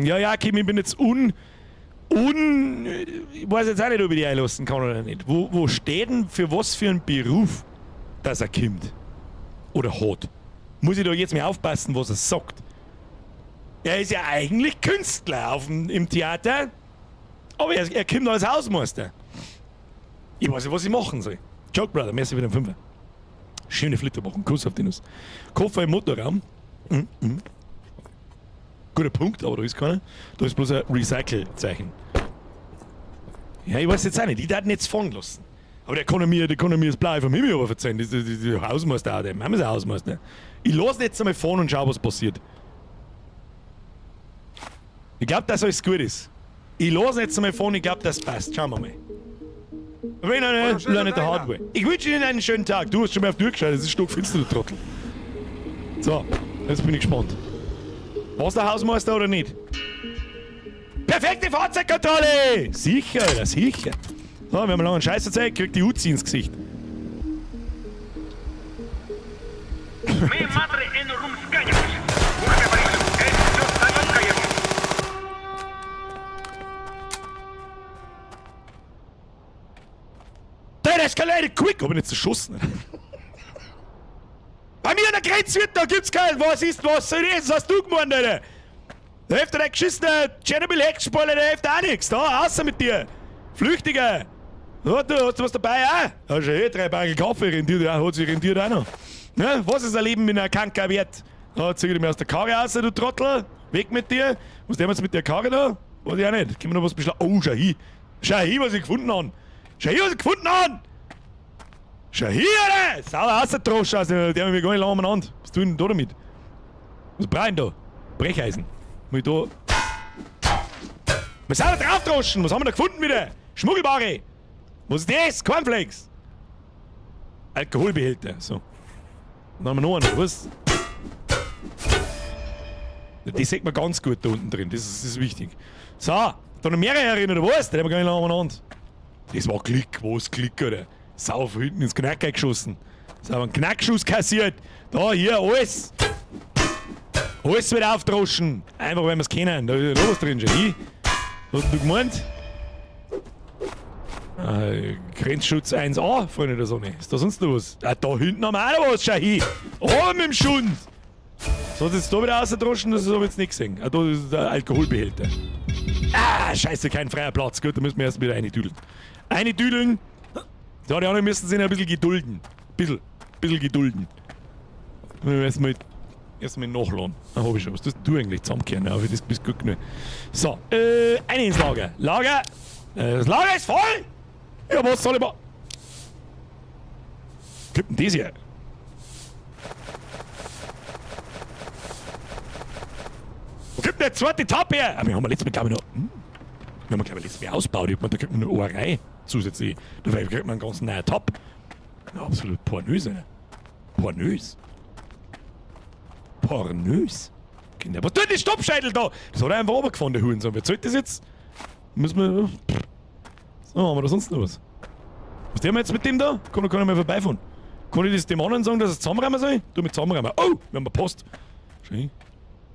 Ja, ja, Kim, ich bin jetzt ich weiß jetzt auch nicht, ob ich die einlassen kann oder nicht. Wo steht denn für was für einen Beruf, dass er kommt? Oder hat? Muss ich da jetzt mal aufpassen, was er sagt? Er ist ja eigentlich Künstler im Theater, aber er kommt als Hausmeister. Ich weiß nicht, was ich machen soll. Joke Brother, merci für den Fünfer. Schöne Flitterwochen, Kuss auf die Nuss. Koffer im Motorraum. Guter Punkt, aber da ist keiner. Da ist bloß ein Recycle-Zeichen. Ja, ich weiß jetzt auch nicht. Ich darf ihn jetzt fahren lassen. Aber der kann mir, das Blaue vom Himmel aber verzeihen. Das ist der Hausmeister auch, der Mama ist ein Hausmeister. Ich lass ihn jetzt einmal fahren und schau, was passiert. Ich glaub, dass alles gut ist. Ich lass ihn jetzt einmal fahren, ich glaub, das passt. Schauen wir mal. Wenn er nicht, learn it the hard way. Ich wünsche Ihnen einen schönen Tag. Du hast schon mal auf die Uhr geschaut, das ist stockfinster, du Trottel. So, jetzt bin ich gespannt. War's der Hausmeister oder nicht? Perfekte Fahrzeugkontrolle! Sicher, Alter, sicher. So, wir haben lange einen Scheiß erzählt, kriegt die Uzi ins Gesicht. That escalated quick! Hab ich nicht zerschossen. Bei mir an der Grenze wird, da gibt's keinen. Was ist, was soll das? Was hast du gemacht, Alter? Da hilft dir der geschissene Tschernobyl-Heckspoiler, der hilft auch nichts. Da, außer mit dir. Flüchtiger. Ja, du hast was dabei auch? Da hast du eh 3 Bagel Kaffee rendiert, ja, hat sich rendiert auch noch. Ne? Was ist ein Leben mit einer Kanka wert? Da zieh ich mir aus der Karre raus, du Trottel. Weg mit dir. Was nehmen wir jetzt mit der Karre da? Weiß ich auch nicht. Können wir noch was beschlagen? Oh, schau hin. Schau hin, was ich gefunden hab. Schau hin, was ich gefunden hab. Schau hier, Alter! Sauber rausgedroschen, also, der hat mich gar nicht lange umeinander. Was tun denn da damit? Was brauch ich denn da? Brecheisen. Muss ich da. Wir sind da draufdroschen! Was haben wir da gefunden wieder? Schmuggelware! Was ist das? Cornflakes! Alkoholbehälter, so. Dann haben wir noch einen, was? Das sieht man ganz gut da unten drin, das ist wichtig. So, da noch mehrere herin, oder was? Der haben wir gar nicht lange umeinander. Das war Klick, was Klick, oder? Sau von hinten ins Knacker geschossen. So, einen Knackschuss kassiert. Da, hier, alles. Alles wird aufdroschen. Einfach, weil wir's kennen. Da ist noch was drin schon. Hier. Was hast du gemeint? Grenzschutz 1A, Freunde der Sonne. Ist da sonst noch was? Ah, da hinten haben wir auch noch was. Schau hin. Oh, mit dem Schund. So, jetzt da wieder rausgedroschen, das hab ich jetzt nicht gesehen. Ah, da ist der Alkoholbehälter. Ah, scheiße, kein freier Platz. Gut, da müssen wir erst wieder eine düdeln. Eine düdeln. So, die anderen müssen sich noch ein bisschen gedulden. Bisschen, bisschen gedulden. Erstmal nachladen. Da hab ich schon. Was tust du eigentlich zusammenkehren? Ja, das bist gut genug. So, eine ins Lager. Lager! Das Lager ist voll! Ja, was soll ich machen? Was kommt denn das her? Wo kommt denn der zweite Tab her? Ah, wir haben ja letztes Mal, glaub ich, noch. Wir haben, glaub ich, letztes Mal ausgebaut. Ich hab gemeint, da kriegt man nur eine Reihe zusätzlich. Da kriegt man einen ganz neuen Tab. Ja, absolut pornös, Alter. Pornös. Pornös. Kinder. Was tut das Stoppscheitel da? Das hat er einfach runtergefahren, der Hurensohn. Wer zahlt das jetzt? Müssen wir. So, haben wir da sonst noch was? Was tun wir jetzt mit dem da? Komm, da kann ich mal vorbeifahren. Kann ich das dem anderen sagen, dass er zusammenräumen soll? Du mit zusammenräumen. Oh, wir haben eine Post. Schön.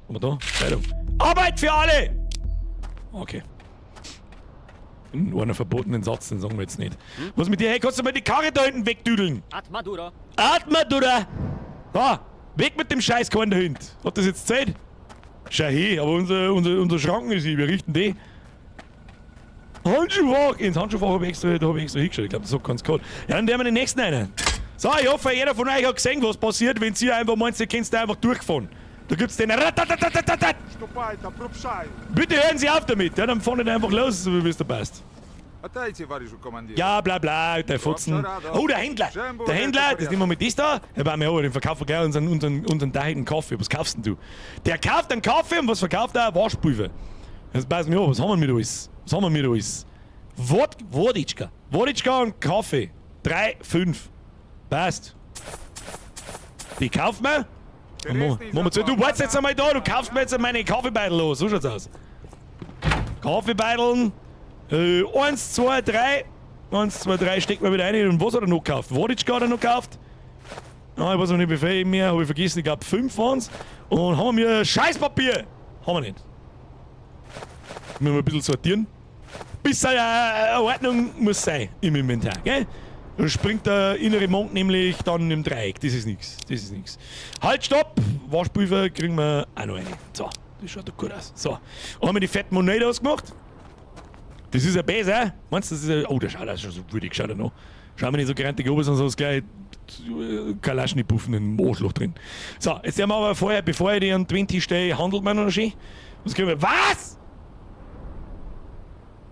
Haben wir da? Zeitung. Arbeit für alle! Okay. Einen verbotenen Satz, den sagen wir jetzt nicht. Was mit dir? Hey, kannst du mal die Karre da hinten wegdüdeln? Atmaduro. Atmadura! Da! Weg mit dem Scheißkorn da hinten! Hat das jetzt Zeit? Schau her, aber unser Schranken ist hier, wir richten die. Handschuhfach! Ins Handschuhfach habe ich extra, da hab ich extra hingeschaut. Ich glaube, das hat ganz gehabt. Ja, dann werden wir den nächsten einen. So, ich hoffe, jeder von euch hat gesehen, was passiert, wenn ihr einfach meint, ihr könnt da einfach durchfahren. Da gibt's den Ratatatatat. Bitte hören Sie auf damit. Ja, dann fahren die einfach los, so wie es da passt. Ja, bla bla, der Fotzen. Oh, der Händler. Der Händler, das nehmen wir mit das da. Ja, bei mir, oh, den verkaufen wir gleich unseren dahigen Kaffee. Was kaufst denn du? Der kauft einen Kaffee und was verkauft er? Waschpulver. Das passt mir an. Was haben wir mit alles? Was haben wir mit alles? Woditschka. Woditschka und Kaffee. 3, 5. Passt. Die kaufen wir. Moment, du wartest jetzt einmal da, du kaufst mir jetzt meine Kaffeebeitel los. So schaut's aus. Kaffeebeiteln. 1, 2, 3. 1, 2, 3, stecken wir wieder rein. Und was hat er noch gekauft? Woditschka hat er noch gekauft. Ah, ich weiß noch nicht, wie viel mehr, hab ich vergessen. Ich glaub, 5 waren's. Und haben wir Scheißpapier? Haben wir nicht. Müssen wir ein bisschen sortieren. Bisschen Ordnung muss sein im Inventar, gell? Da springt der innere Monk nämlich dann im Dreieck. Das ist nix. Das ist nix. Halt, stopp! Waschpulver kriegen wir auch noch eine. So, das schaut doch gut aus. So, haben wir die fetten Monete ausgemacht? Das ist ja besser. Meinst du, das ist ja. Oh, der schaut auch schon so würdig, schaut er noch. Schauen wir nicht so grantig oben, sonst gleich Kalaschnipuffen im Arschloch drin. So, jetzt haben wir aber vorher, bevor ich die an 20 stelle, handelt man noch schön. Was kriegen wir? Was?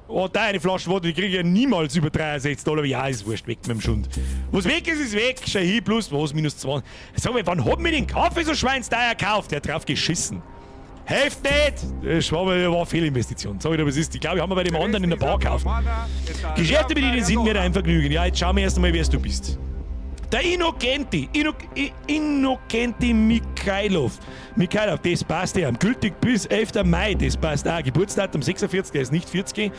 Oh, da eine Flasche Wasser, die kriege ich ja niemals über 63 $. Ja, ist wurscht, weg mit dem Schund. Was weg ist, ist weg. Schau hier, plus was, minus 20. Sag mal, wann hat mir den Kaffee so schweinsteuer gekauft? Der hat drauf geschissen. Helft nicht! Das war Fehlinvestition. Sag ich dir, was ist. Ich glaube, ich haben wir bei dem anderen in der Bar gekauft. Geschäfte mit Ihnen sind mir ein Vergnügen. Ja, jetzt schauen wir erst einmal, wer du bist. Der Innocenti, Innocenti Mikhailov. Mikhailov, das passt ja. Gültig bis 11. Mai, das passt auch. Geburtsdatum 46, der ist nicht 40.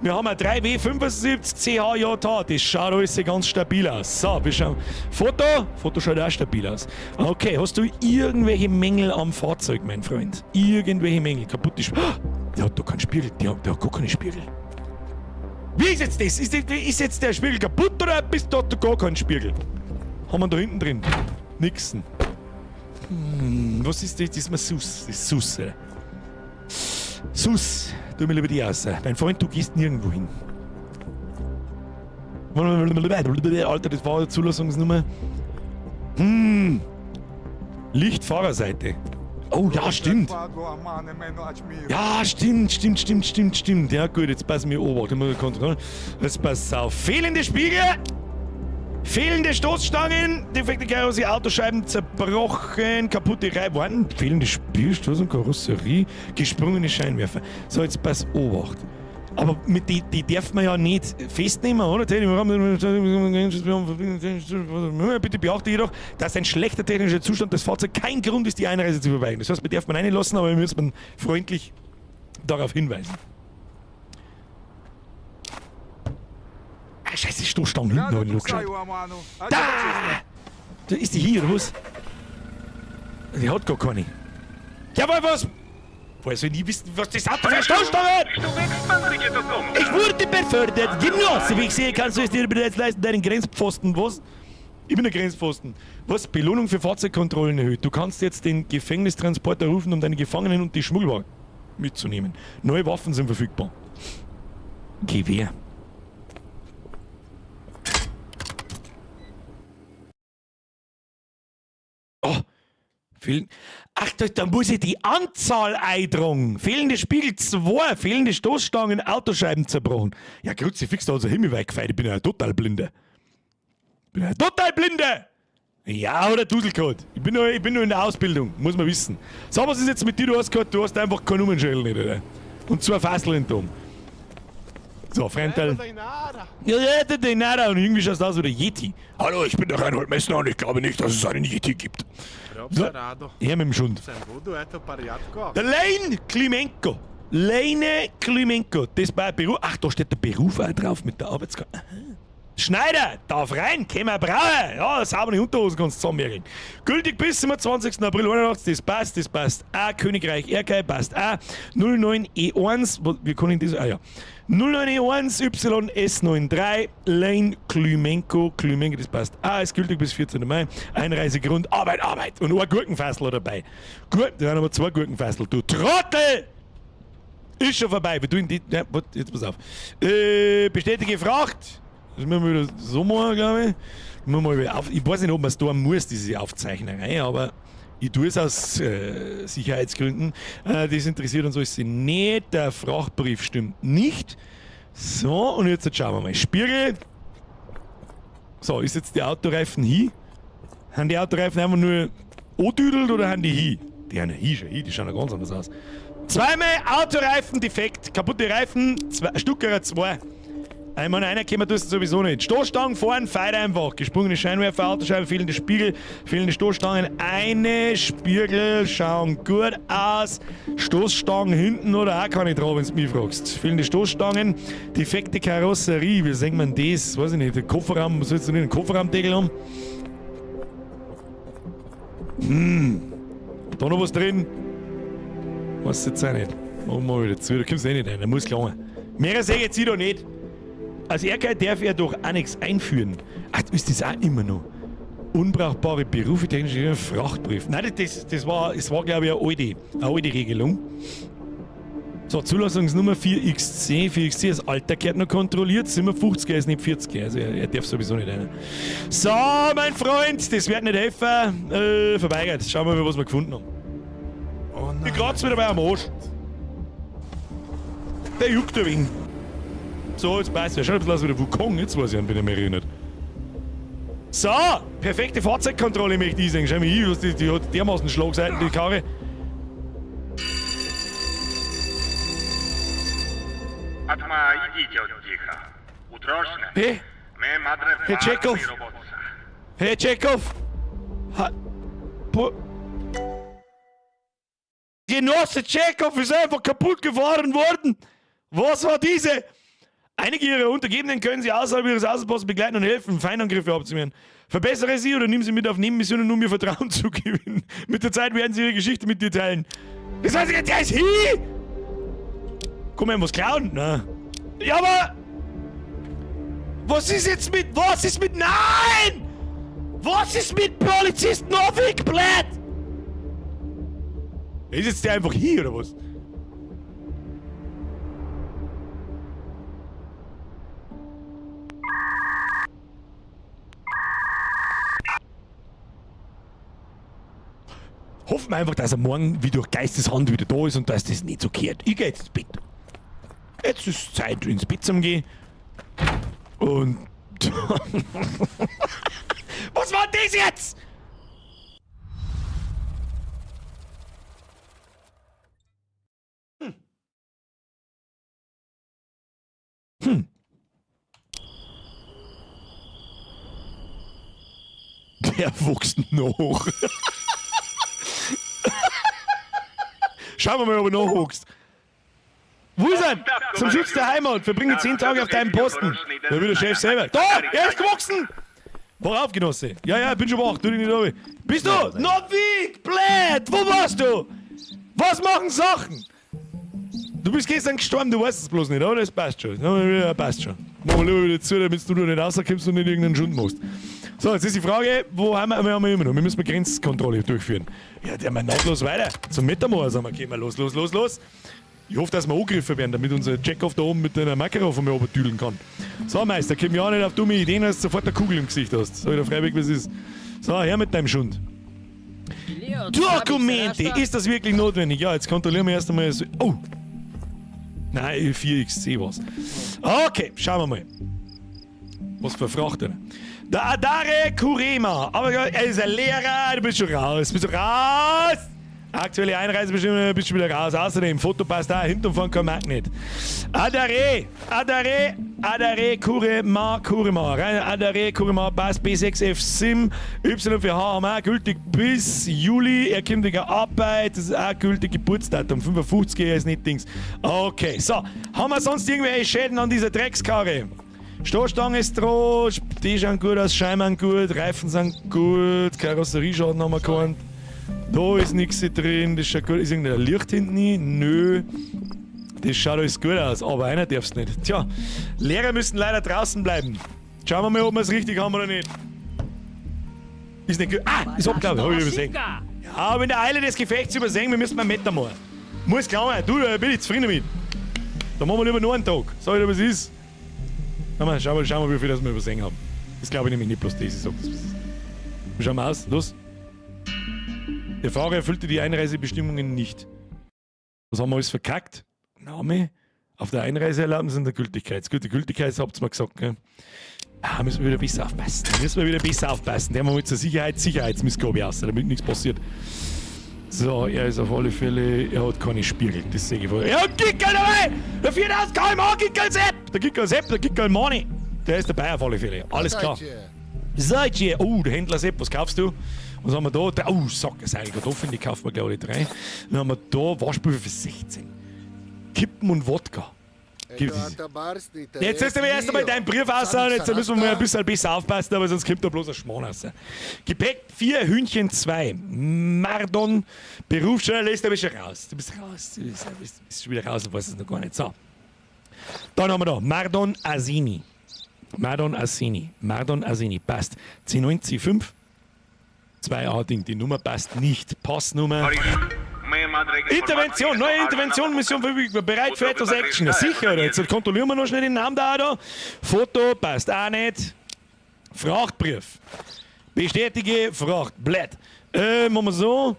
Wir haben ein 3W75 CHJH, das schaut alles ganz stabil aus. So, wir schauen. Foto? Foto schaut auch stabil aus. Okay, hast du irgendwelche Mängel am Fahrzeug, mein Freund? Irgendwelche Mängel? Kaputte Spiegel. Oh, der hat doch keinen Spiegel, der hat gar keine Spiegel. Wie ist jetzt das? Ist jetzt der Spiegel kaputt oder bist du gar kein Spiegel? Haben wir da hinten drin? Nixen. Was ist das? Das ist mir Sus. Das ist Sus, oder? Sus. Tu mir lieber die aus. Mein Freund, du gehst nirgendwo hin. Alter, das war die Zulassungsnummer. Lichtfahrerseite. Oh, ja, stimmt. Ja, stimmt. Ja, gut, jetzt passen wir Obacht. Ich muss kontrollieren. Jetzt pass auf. Fehlende Spiegel! Fehlende Stoßstangen, defekte Karosserie, Autoscheiben zerbrochen, kaputte Reifen, fehlende Spielstoß und Karosserie, gesprungene Scheinwerfer. So, jetzt pass Obacht. Aber mit die darf man ja nicht festnehmen, oder? Bitte beachte jedoch, dass ein schlechter technischer Zustand des Fahrzeugs kein Grund ist, die Einreise zu verweigern. Das heißt, wir dürfen man reinlassen, aber wir müssen freundlich darauf hinweisen. Ah, scheiße, Stoßstangen hinten habe ich noch geschaut. Da! Da ist die hier, oder was? Die hat gar keine. Jawohl, was? Woher soll ich nie wissen, was das Auto für eine Stoßstange hat? Ich wurde befördert. Genosse, wie ich sehe, kannst du es dir bereits leisten, deinen Grenzpfosten, was? Ich bin der Grenzpfosten. Was? Belohnung für Fahrzeugkontrollen erhöht. Du kannst jetzt den Gefängnistransporter rufen, um deine Gefangenen und die Schmuggelware mitzunehmen. Neue Waffen sind verfügbar. Gewehr. Oh, fehlen. Ach, da muss ich die Anzahl eintragen. Fehlende Spiegel 2, fehlende Stoßstangen, Autoscheiben zerbrochen. Ja, Kruzifix, da hat so himmelweit gefeiert. Ich bin ja total blinde. Bin ja total blinde! Ja, oder Duselcode. Ich bin nur in der Ausbildung, muss man wissen. So, was ist jetzt mit dir? Du hast gehört, du hast einfach kein Nummernschädel nicht, oder? Und zwei Fasseln in Dom. So, Fremdteil. Ja, ja, der Denara und irgendwie schaut aus wie der Yeti. Hallo, ich bin der Reinhold Messner und ich glaube nicht, dass es einen Yeti gibt. So, her mit dem Schund. Der Lane Klimenko. Lane Klimenko. Das war Beruf. Ach, da steht der Beruf auch drauf mit der Arbeitskraft. Schneider, darf rein, können wir brauchen. Ja, saubere Unterhosen kannst du zusammenmerken. Gültig bis zum 20. April 81, das passt auch. Königreich Erkei passt auch. 09E1, wie kann ich das? Ah ja. 09E1 YS93, Lane Klimenko, Klimenko, das passt auch. Ist gültig bis 14. Mai. Einreisegrund, Arbeit, Arbeit. Und ein Gurkenfassel dabei. Gut, da haben wir zwei Gurkenfassel. Du Trottel! Ist schon vorbei. Wir tun die. Ja, warte, jetzt pass auf. Bestätige Fracht. Das müssen wir wieder so machen, glaube ich. Müssen wir mal auf, ich weiß nicht, ob man es tun muss, diese Aufzeichnerei, aber ich tue es aus Sicherheitsgründen. Das interessiert uns alles nicht. Der Frachtbrief stimmt nicht. So, und jetzt schauen wir mal. Spiegel. So, ist jetzt die Autoreifen hin? Haben die Autoreifen einfach nur andüdelt oder haben die hin? Die haben ja hin, schon hin, die schauen ja ganz anders aus. Zweimal Autoreifen defekt, kaputte Reifen, Stuckerer 2. Ich meine, einer können wir das sowieso nicht. Stoßstangen fahren, feit einfach. Gesprungene Scheinwerfer, Autoscheibe, fehlende Spiegel, fehlende Stoßstangen, eine Spiegel schauen gut aus. Stoßstangen hinten oder auch keine drauf, wenn du mich fragst. Fehlende Stoßstangen, defekte Karosserie, wie sieht man das? Weiß ich nicht, der Kofferraum, sollst du nicht einen Kofferraumdeckel haben? Da noch was drin? Weiß jetzt auch nicht. Machen wir mal wieder zu, da kommst du eh nicht rein, da muss gelangen. Mehr sehe ich jetzt hier doch nicht. Als Erkei darf er doch auch nichts einführen. Ach, ist das auch immer noch? Unbrauchbare Berufe, technische Frachtbrief. Nein, das war, glaube ich, eine alte Regelung. So, Zulassungsnummer 4XC. 4XC, das Alter gehört noch kontrolliert. 57, er ist nicht 40, also er darf sowieso nicht rein. So, mein Freund, das wird nicht helfen. Verweigert. Schauen wir mal, was wir gefunden haben. Oh nein. Ich kratze wieder bei am Arsch. Der juckt ein wenig. So, jetzt passt er. Schaut ein bisschen aus wie der Wukong, jetzt weiß ich, an wen ich mich erinnert. So, perfekte Fahrzeugkontrolle möchte ich sagen. Schau mal hier, die hat dermaßen Schlagseiten, die Karre. Hey, Herr Tschechow. Herr Tschechow. Genosse Tschechow ist einfach kaputt gefahren worden. Was war diese? Einige ihrer Untergebenen können sie außerhalb ihres Außenposten begleiten und helfen, Feindangriffe abzuwehren. Verbessere sie oder nimm sie mit auf Nebenmissionen, um ihr Vertrauen zu gewinnen. Mit der Zeit werden sie ihre Geschichte mit dir teilen. Das heißt, der ist hier! Komm, er muss klauen? Na. Ja, aber... Was ist jetzt mit... Was ist mit... Nein! Was ist mit Polizist Novik, blöd? Ist jetzt der einfach hier, oder was? Hoffen wir einfach, dass er morgen wie durch Geisteshand wieder da ist und dass das nicht so kehrt. Ich geh jetzt ins Bett. Jetzt ist Zeit, ins Bett zu gehen. Und... Was war das jetzt? Der wuchs noch. Schauen wir mal, ob er noch wuchs. Wo ist er? Zum Schutz der Heimat. Verbringe 10 Tage auf deinem Posten. Da wird der Chef selber. Da! Er ist gewachsen! Wach auf, Genosse. Ja, ja, bin schon wach. Tu dich nicht runter. Bist du? Novik! Blöd! Wo warst du? Was machen Sachen? Du bist gestern gestorben, du weißt es bloß nicht, aber das passt schon. Ja, passt schon. Machen wir lieber wieder zu, damit du nur nicht rauskommst und nicht irgendeinen Schund machst. So, jetzt ist die Frage, wo haben wir, wir haben wir immer noch? Wir müssen eine Grenzkontrolle durchführen. Ja, der mal nahtlos weiter. Zum Metamor sind wir gekommen. Los, los, los, los. Ich hoffe, dass wir angegriffen werden, damit unser Chekhov da oben mit einer Makarov von mir oben kann. So, Meister, komm ja nicht auf dumme Ideen, dass du sofort eine Kugel im Gesicht hast. Sag ich dir freiwillig, wie es ist. So, her mit deinem Schund. Dokumente! Ist das wirklich notwendig? Ja, jetzt kontrollieren wir erst einmal. So, oh! Nein, 4XC war's. Okay, schauen wir mal. Was für Frachter. Der Adare Kurema. Aber ja, er ist ein Lehrer, du bist schon raus. Bist du raus? Aktuelle Einreisebestimmungen, bist du wieder raus. Außerdem, Foto passt da, hinten und vorn kein Magnet. Adare, Adare, Adare, Kure, Ma, Kure, Ma. Rein, Adare, Kure, Ma, passt, B6F, SIM, Y4H haben wir auch gültig bis Juli. Er kommt wegen Arbeit, das ist auch gültig, Geburtsdatum, 55, er ist nicht Dings. Okay, so. Haben wir sonst irgendwelche Schäden an dieser Dreckskarre? Stoßstange ist dran, die schauen gut aus, Scheiben gut, Reifen sind gut, Karosserieschaden haben wir keinen. Da ist nichts drin, das schaut gut. Ist irgendein Licht hinten? nie? Nö. Das schaut alles gut aus, aber einer darf's nicht. Tja, Lehrer müssen leider draußen bleiben. Schauen wir mal, ob wir es richtig haben oder nicht. Ist nicht gut. Ah, ist abgelaufen, hab ich übersehen. Ja, aber in der Eile des Gefechts übersehen, wir müssen mal Meter machen. Muss klar sein, du, da bin ich zufrieden damit. Da machen wir lieber nur einen Tag. Sag ich dir, was ist. Na mal, schauen wir, schauen wir, wie viel das wir übersehen haben. Das glaube ich nämlich nicht bloß das, ich sag das, was ist. Wie schauen wir aus? Los. Der Fahrer erfüllte die Einreisebestimmungen nicht. Was haben wir alles verkackt? Name? Auf der Einreiseerlaubnis und der Gültigkeit. Gut, die Gültigkeit habt ihr mir gesagt, gell? Ah, müssen wir wieder besser aufpassen. Müssen wir wieder besser aufpassen. Der haben wir zur Sicherheit Sicherheitsmissgabe aus, damit nichts passiert. So, er ist auf alle Fälle, er hat keine Spiegel, das sehe ich voll. Er hat Kickerl dabei! Der 4000 km/h Kickerl Sepp! Der Kickerl Sepp, der Kickerl Mani. Der ist dabei auf alle Fälle. Alles klar. Seid ihr? Oh, der Händler Sepp, was kaufst du? Was haben wir da? Oh, Sack, seine Kartoffeln, die kaufen wir glaube ich drei. Dann haben wir da Waschpulver für 16. Kippen und Wodka. Jetzt ist aber erst einmal dein Brief raus, jetzt müssen wir mal ein bisschen besser aufpassen, aber sonst kommt da bloß ein Schmarrn raus. Gepäck 4, Hühnchen 2. Mardon, Berufsjournalist, da bist du raus. Du bist raus, du bist, bist, bist schon wieder raus und weißt es noch gar nicht. So. Dann haben wir da Mardon Asini. Mardon Asini. Mardon Asini, passt. C9, C5. 2A Ding, die Nummer passt nicht. Passnummer. Intervention, neue Intervention, Mission verfügbar, bereit für etwas Action. Ja, sicher, oder? Jetzt kontrollieren wir noch schnell den Namen da, da. Foto passt auch nicht. Frachtbrief. Bestätige Fracht. Blöd. Machen wir so.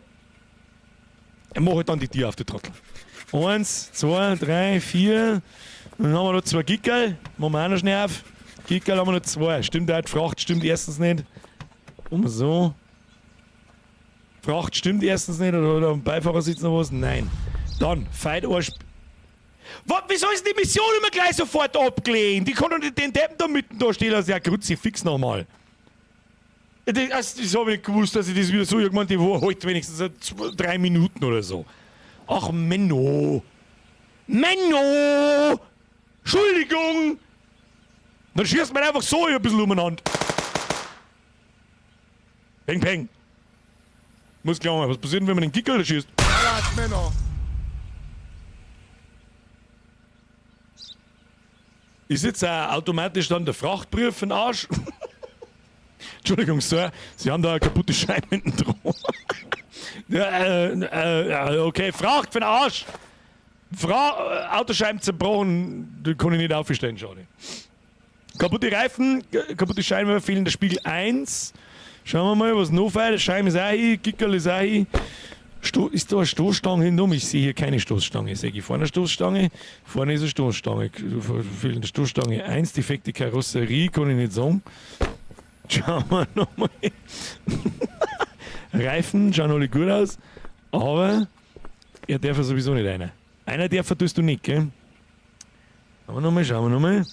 Mach ich dann die Tür auf, die Trottel. 1, 2, 3, 4. Dann haben wir noch 2 Gickerl. Machen wir auch noch schnell auf. Gickerl haben wir noch 2. Stimmt auch, die Fracht stimmt erstens nicht. Machen wir so. Fracht stimmt erstens nicht, oder am Beifahrersitz noch was? Nein. Dann, Feitarsch. Was, wieso ist die Mission immer gleich sofort abgelehnt? Ich kann doch nicht den Deppen da mitten da stehen lassen. Ja, Kruzifix nochmal. Das, das hab ich nicht gewusst, dass ich das wieder so irgendwann, die war heute wenigstens 2, 3 Minuten oder so. Ach, Menno. Menno! Entschuldigung! Dann schießt man einfach so ein bisschen umeinander. Peng, peng. Muss klar machen, was passiert denn, wenn man den Kickerl schießt? Ist jetzt auch automatisch dann der Frachtbrief für den Arsch? Entschuldigung, Sir, Sie haben da eine kaputte Scheibe hinten dran. Ja, okay, Fracht für den Arsch! Autoscheiben zerbrochen, die kann ich nicht aufstellen, schade. Kaputte Reifen, kaputte Scheiben, fehlender Spiegel 1. Schauen wir mal, was noch fehlt. Scheibe ist auch hin, Kickerl ist auch hin. Ist da eine Stoßstange hinten? Ich sehe hier keine Stoßstange. Sehe ich vorne eine Stoßstange? Vorne ist eine Stoßstange. Fehlende Stoßstange 1, defekte Karosserie, kann ich nicht sagen. Schauen wir nochmal. Reifen schauen alle gut aus, aber er darf ja sowieso nicht einer. Einer darf, tust du nicht, gell? Schauen wir nochmal, schauen wir nochmal.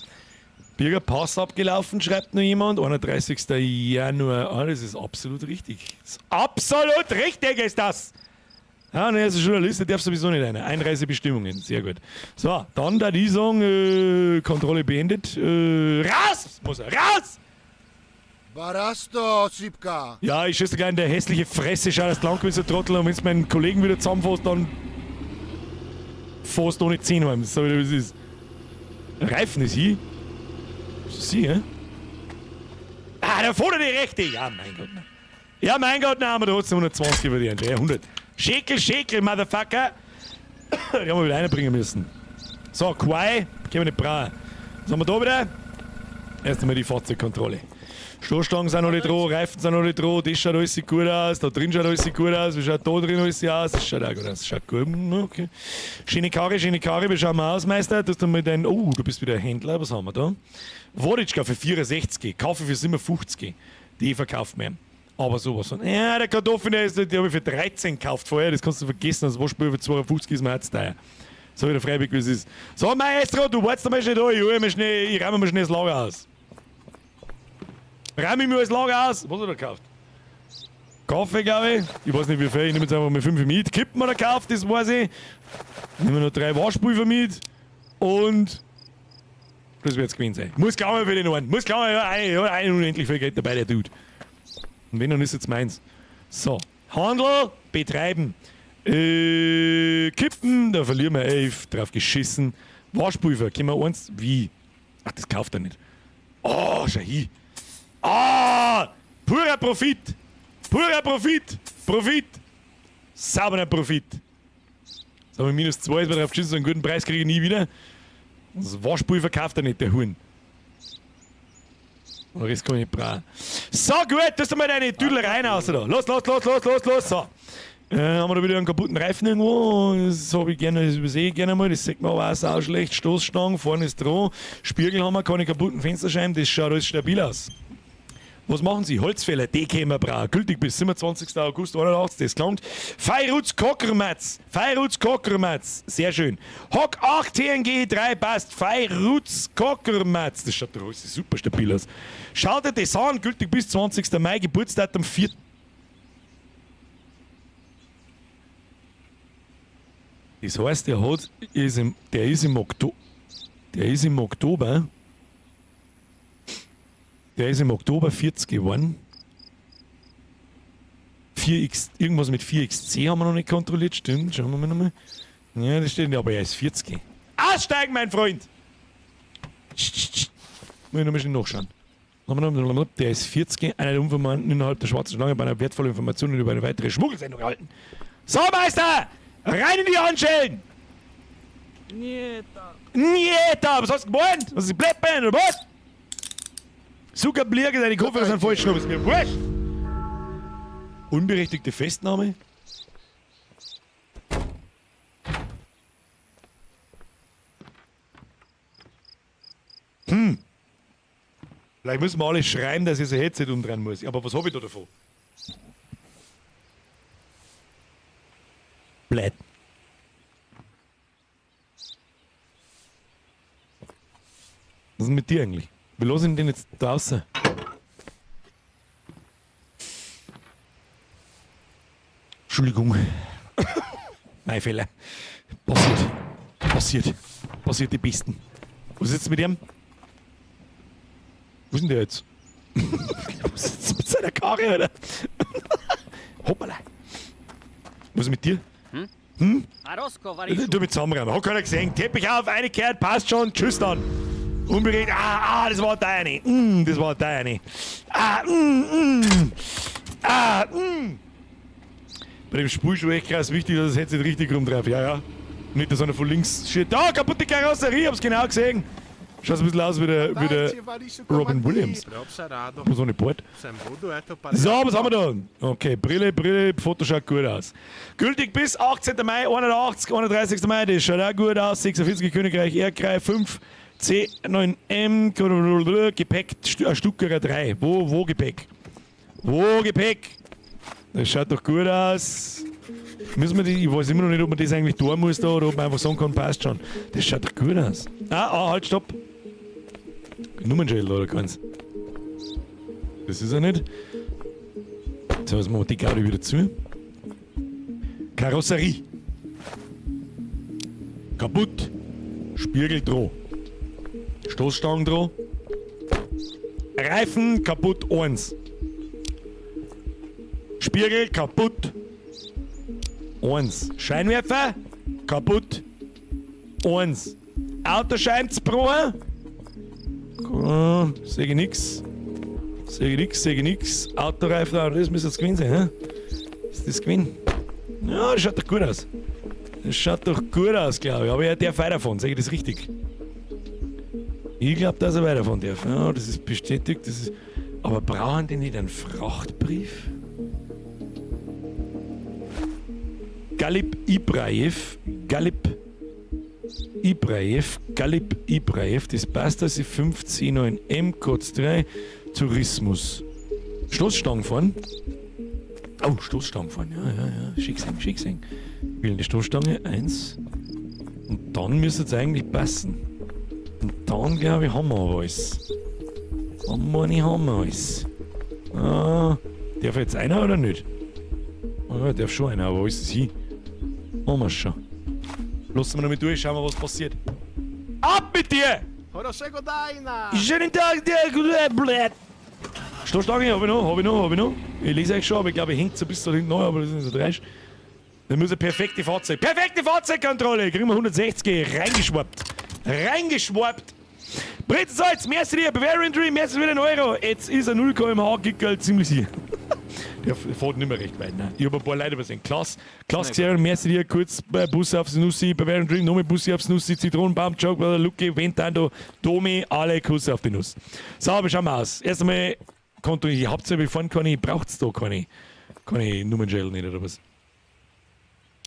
Bürgerpass abgelaufen, schreibt noch jemand. 31. Januar. Ah, das ist absolut richtig. Das ist absolut richtig ist das! Ja, ne, also Journalist, der darf sowieso nicht einer. Einreisebestimmungen, sehr gut. So, dann da die sagen, Kontrolle beendet. Raus! Muss er, raus! Barasto, Sipka! Ja, ich schieße gleich in der hässliche Fresse, schau, dass du lang bist, du Trottel, und wenn du meinen Kollegen wieder zusammenfasst, dann fährst du ohne 10 heim. So wie es ist. Reifen ist hier. Sie, hä? Ah, da vorne die rechte! Ja, mein Gott. Nein. Ja, mein Gott, nein, aber da hat's 120 verdient. Ja, 100. Schäkel, Schäkel, Motherfucker! Die haben wir wieder reinbringen müssen. So, Quai, können wir nicht brauchen. Was haben wir da wieder? Erst einmal die Fahrzeugkontrolle. Stoßstangen sind alle dran, Reifen sind alle dran, das schaut alles gut aus, da drin schaut alles gut aus, wie schaut da drin alles aus? Das schaut auch gut aus, das schaut gut, okay. Schöne Karre, wie schauen wir aus, Meister? Du hast mal dein, oh, du bist wieder Händler, was haben wir da? Woditschka für 64, Kaffee für 57, die verkauft man. Aber sowas von. Ja, der Kartoffeln, der ist, die habe ich für 13 gekauft vorher. Das kannst du vergessen. Das Waschpulver 52 ist mir auch zu teuer. So wie der Freiweg, wie es ist. So, Maestro, du wartest mal schnell da. Ich hol mir schnell, ich räume mir schnell das Lager aus. Räume ich mir das Lager aus. Was hat er gekauft? Kaffee, glaube ich. Ich weiß nicht wie viel. Ich nehme jetzt einfach mal 5 mit. Kippen hat er gekauft, das weiß ich. Nehmen wir noch 3 Waschpulver mit. Und das wird's gewesen sein. Muss glauben für den einen. Muss glauben, ja, ein unendlich viel Geld dabei, der Dude. Und wenn, dann ist jetzt meins. So, Handel betreiben. Kippen, da verlieren wir 11, drauf geschissen. Waschpulver, können wir eins. Wie? Ach, das kauft er nicht. Oh, schau hin. Ah, purer Profit. Purer Profit. Profit. Sauberer Profit. So, mit minus 2 ist mir drauf geschissen, so einen guten Preis kriege ich nie wieder. Das Waschpulver kauft er nicht, der Huhn. Den Rest kann ich nicht brauchen. So, gut, tust du mal deine Tüdelereien raus da. Los, los, los, los, los, los. So. Haben wir da wieder einen kaputten Reifen irgendwo? Das habe ich gerne, das übersehe ich gerne mal. Das sieht man aber auch sau schlecht. Stoßstangen, vorne ist dran. Spiegel haben wir, keine kaputten Fensterscheiben. Das schaut alles stabil aus. Was machen Sie? Holzfäller, die können wir brauchen. Gültig bis 27. August 81, das klangt. Feiruz Kockermatz. Feiruz Kockermatz. Sehr schön. Hock 8 TNG 3 passt. Feiruz Kockermatz. Das schaut doch alles super stabil aus. Schaltet das an, gültig bis 20. Mai, Geburtsdatum 4. Das heißt, der hat, ist im, der ist im Oktober. Der ist im Oktober. Der ist im Oktober 40 geworden. 4X, irgendwas mit 4XC haben wir noch nicht kontrolliert, stimmt. Schauen wir mal nochmal. Ja, das steht nicht, aber er ist 40. Aussteigen, mein Freund! Muss ich nochmal schnell nachschauen. Der ist 40, einer der Unvermannten innerhalb der schwarzen Schlange bei einer wertvollen Information über eine weitere Schmuggelsendung erhalten. So, Meister! Rein in die Handschellen! Nieta. Nieta! Was hast du gemeint? Was ist Bleppen oder was? Zuckerblirge, deine Koffer sind falsch rum, ist mir wurscht! Unberechtigte Festnahme? Vielleicht müssen wir alle schreiben, dass ich so ein Headset umdrehen muss. Aber was hab ich da davon? Blöd. Was ist denn mit dir eigentlich? Wie lass ich denn jetzt da raus? Entschuldigung. Mein Fehler. Passiert. Passiert. Passiert die Besten. Was ist jetzt mit ihm? Wo ist denn der jetzt? Was ist jetzt mit seiner Karre, Alter? Hoppala. Was ist mit dir? Hm? Hm? Du mit zusammenräumen. Hat keiner gesehen. Teppich auf, eingekehrt, passt schon. Tschüss dann. Unbedingt. Ah, ah, das war deine. Das war deine. Ah, Ah, Bei dem Spiel schon echt krass wichtig, dass das Headset richtig rumdreht. Ja, ja. Nicht, dass einer von links shit. Da, kaputte Karosserie, hab's genau gesehen. Schaut ein bisschen aus wie der Robin Williams. So eine Bord. So, was haben wir da? Okay, Brille, Brille, Foto schaut gut aus. Gültig bis 18. Mai, 81, 31. Mai, das schaut auch gut aus. 46 Königreich, Erdkreis, 5, C9M, Gepäck, Stuckerer 3. Wo Gepäck? Wo Gepäck? Das schaut doch gut aus. Müssen wir die, ich weiß immer noch nicht, ob man das eigentlich tun muss da oder ob man einfach sagen kann, passt schon. Das schaut doch gut aus. Ah, halt, stopp. Nummernschild oder keins. Das ist er nicht. So, jetzt machen wir die Gaudi wieder zu. Karosserie. Kaputt. Spiegel dran. Stoßstangen dran. Reifen kaputt 1. Spiegel kaputt 1. Scheinwerfer kaputt 1. Autoscheiben zerbrochen. Oh, seh ich nix. Seh ich nix, seh ich nix. Autoreifen, das müsste jetzt gewesen sein, hä? Ist das gewesen? Ja, das schaut doch gut aus. Das schaut doch gut aus, glaub ich. Aber er darf weiterfahren, seh ich das richtig? Ich glaub, dass er weiterfahren darf. Ja, das ist bestätigt. Das ist. Aber brauchen die nicht einen Frachtbrief? Galip Ibraev, Galip Ibraev, Galip Ibraev, das passt, dass ich 5C9M, kurz 3, Tourismus. Stoßstangen fahren. Oh, Stoßstangen fahren. Ja, ja, ja. Schick sehen, schick sehen. Wählen die Stoßstange. Eins. Und dann müsste es eigentlich passen. Und dann, glaube ich, haben wir aber alles. Haben wir nicht, haben wir alles. Ah, darf jetzt einer oder nicht? Oh ja, darf schon einer, aber wo ist es hin? Haben wir schon. Lassen wir noch mal durch, schauen wir, was passiert. Ab mit dir! Schönen Tag, der Blöd. Stoßstange hab ich noch, hab ich noch, hab ich noch. Ich lese euch schon, aber ich glaube, ich hängt so bis da hinten noch, aber das ist nicht so dreist. Dann muss eine perfekte Fahrzeug. Perfekte Fahrzeugkontrolle! Kriegen wir 160 reingeschwappt. Reingeschwappt! Brezensalz, merci dir, Bavarian Dream, merci für den Euro. Jetzt ist er 0 km/h Gickerl ziemlich sicher. Der fährt nicht mehr recht weit. Ne? Ich hab ein paar Leute übersehen. Klaas, Klaas gesehen, merci dir, kurz Bus aufs Nussi, Bavarian Dream, nochmal Bus aufs Nussi, Zitronenbaum, Joke, Lucky, Ventando, Domi, alle Kuss auf die Nuss. So, aber schauen wir aus. Erst einmal, Konto, ich hab's ja befahren, keine, braucht's da keine Nummernschädel nicht oder was?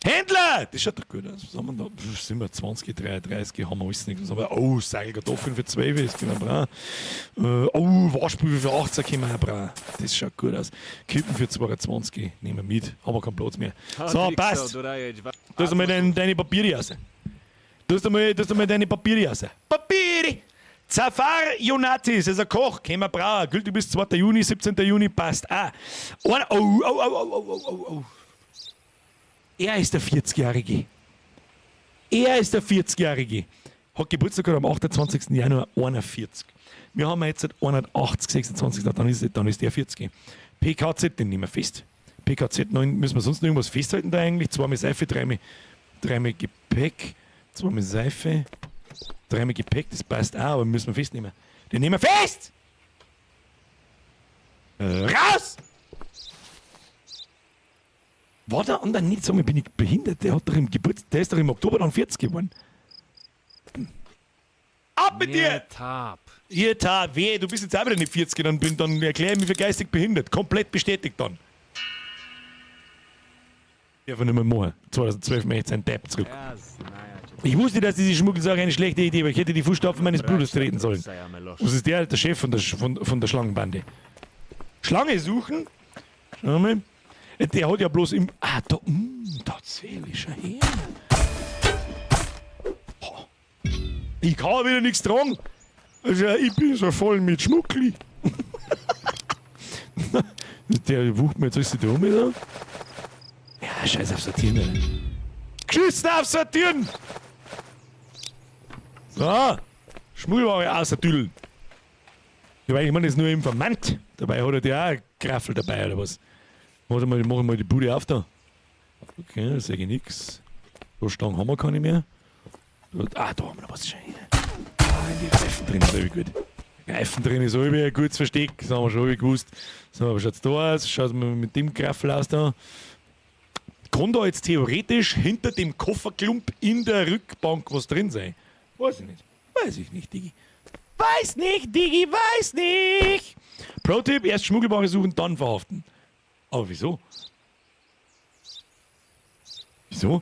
Händler! Das schaut doch gut aus. Was haben wir da? Pff, sind wir 20, 33, haben wir alles nicht. Was haben wir? Oh, Seilkartoffeln für 12, das können wir brauchen. Oh, Waschpulver für 18 können wir auch brauchen. Das schaut gut aus. Kippen für 22, nehmen wir mit. Haben wir keinen Platz mehr. So, passt. Du hast einmal deine Papiere raus. Du hast einmal deine Papiere raus. Papiere! Zafar Jonatis ist ein Koch, können wir brauchen. Gültig bis 2. Juni, 17. Juni, passt auch. Oh, oh, oh, oh, oh, oh, oh. Er ist der 40-Jährige. Er ist der 40-Jährige. Hat Geburtstag gehabt am 28. Januar 41. Wir haben jetzt 81, 26, dann ist der 40. PKZ, den nehmen wir fest. PKZ 9, müssen wir sonst noch irgendwas festhalten da eigentlich? Zweimal Seife, dreimal Gepäck, zweimal Seife, dreimal Gepäck, das passt auch, aber müssen wir festnehmen. Den nehmen wir fest! Raus! War der andere nicht, sag mal, bin ich behindert? Der hat doch im Geburtstag, der ist doch im Oktober dann 40 geworden. Ab mit dir! Ihr Tab, weh, du bist jetzt auch wieder nicht 40, dann erkläre ich mich für geistig behindert. Komplett bestätigt dann. Darf ich nicht mehr machen. 2012 möchte ich seinen Depp zurück. Ich wusste, dass diese Schmuggelsache eine schlechte Idee war. Ich hätte die Fußstapfen meines Bruders treten sollen. Was ist der? Der Chef von der Schlangenbande. Schlange suchen? Schauen wir mal. Der hat ja bloß im... Ah, da... tatsächlich, schau her. Ich kann wieder nichts tragen. Also, ich bin so voll mit Schmuckli. Der wucht mir jetzt alles da rum. Da. Ja, scheiß auf Sortieren. Alter. Geschissen auf Sortieren! So, Schmuggelware außer Düllen. Ja, ich meine, das ist nur Informant. Dabei hat er ja auch einen Graffel dabei, oder was? Warte mal, ich mache mal die Bude auf da. Okay, da sehe ich nix. Da Stangen haben wir keine mehr. Da, da haben wir noch was. Schön. Ah, in die Reifen drin ist auch gut. Reifen drin ist auch ein gutes Versteck, das haben wir schon gewusst. So, aber schaut's da aus? Schaut mal mit dem Graffel aus da. Kann da jetzt theoretisch hinter dem Kofferklump in der Rückbank was drin sein? Weiß ich nicht. Weiß ich nicht, Digi. Weiß nicht, Digi, weiß nicht! Pro-Tipp: erst Schmuggelware suchen, dann verhaften. Aber wieso? Wieso?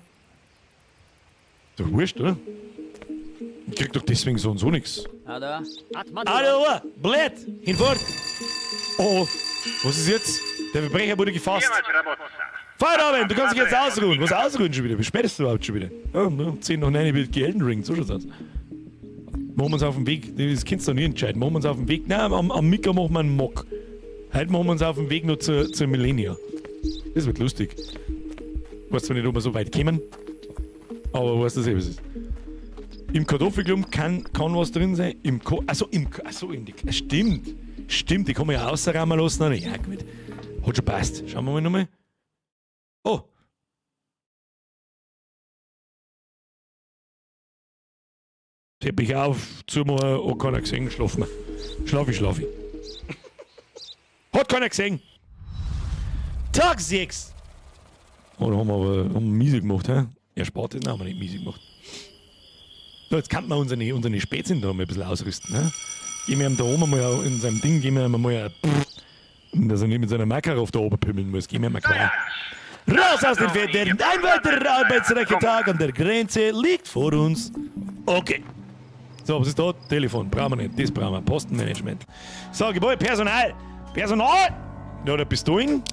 Ist doch wurscht, oder? Ich krieg doch deswegen so und so nix. Hallo? Hallo, blöd! Hinfort! Oh, was ist jetzt? Der Verbrecher wurde gefasst. Feierabend, du kannst dich jetzt ausruhen. Was ausruhen schon wieder? Wie spät ist es überhaupt schon wieder? Ja, um 10 nach 9 wird Elden Ring, so schaut's aus. Machen wir uns auf den Weg, das kannst du doch nie entscheiden. Machen wir uns auf den Weg, nein, am Mittag machen wir einen Mock. Heute machen wir uns auf den Weg noch zur Millenia. Das wird lustig. Weiß zwar nicht, ob wir so weit kommen, aber weißt du, was es ist. Im Kartoffelklump kann was drin sein. Im Ko-, achso, im Ko-, achso, in die, stimmt. Stimmt, die kann man ja außerrahmen lassen. Ja, gut. Hat schon passt. Schauen wir mal nochmal. Oh. Teppich auf, zumachen, hat keiner gesehen, schlafen wir. Schlaf ich, schlaf ich. Hat keiner gesehen. Tag 6. Oh, da haben wir aber haben wir miese gemacht, hä? Erspart das haben wir nicht miese gemacht. So, jetzt kann man unsere Spätzchen da mal ein bisschen ausrüsten, hä? Gehen wir ihm da oben mal in seinem Ding, gehen wir ihm mal ein, dass er nicht mit seiner Makarov da oben pümmeln muss. Gehen wir ihm mal klar. Raus aus den Feldern! Ein weiterer arbeitsreicher Tag an der Grenze liegt vor uns. Okay. So, was ist da? Telefon, brauchen wir nicht. Das brauchen wir. Postenmanagement. So, Gebäude, Personal! Personal! Da hat er Pistolen.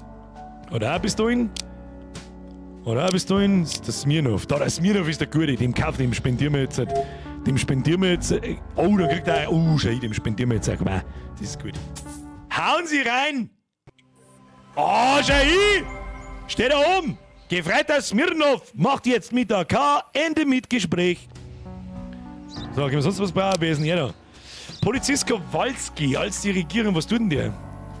Hat er auch Pistolen. Hat er auch Pistolen. Das ist der Smirnov. Da, der Smirnov ist der Gute. Dem kauft, dem spendieren wir jetzt. Dem spendieren wir jetzt. Oh, da kriegt er. Oh, schau, dem spendieren wir jetzt. Komm, das ist gut. Hauen Sie rein! Oh, schau hin! Steht da oben! Gefreiter Smirnov macht jetzt mit AK Ende mit Gespräch. So, können wir sonst was brauchen? Wer ist denn er da? Polizist Kowalski, als die Regierung, was tut denn der?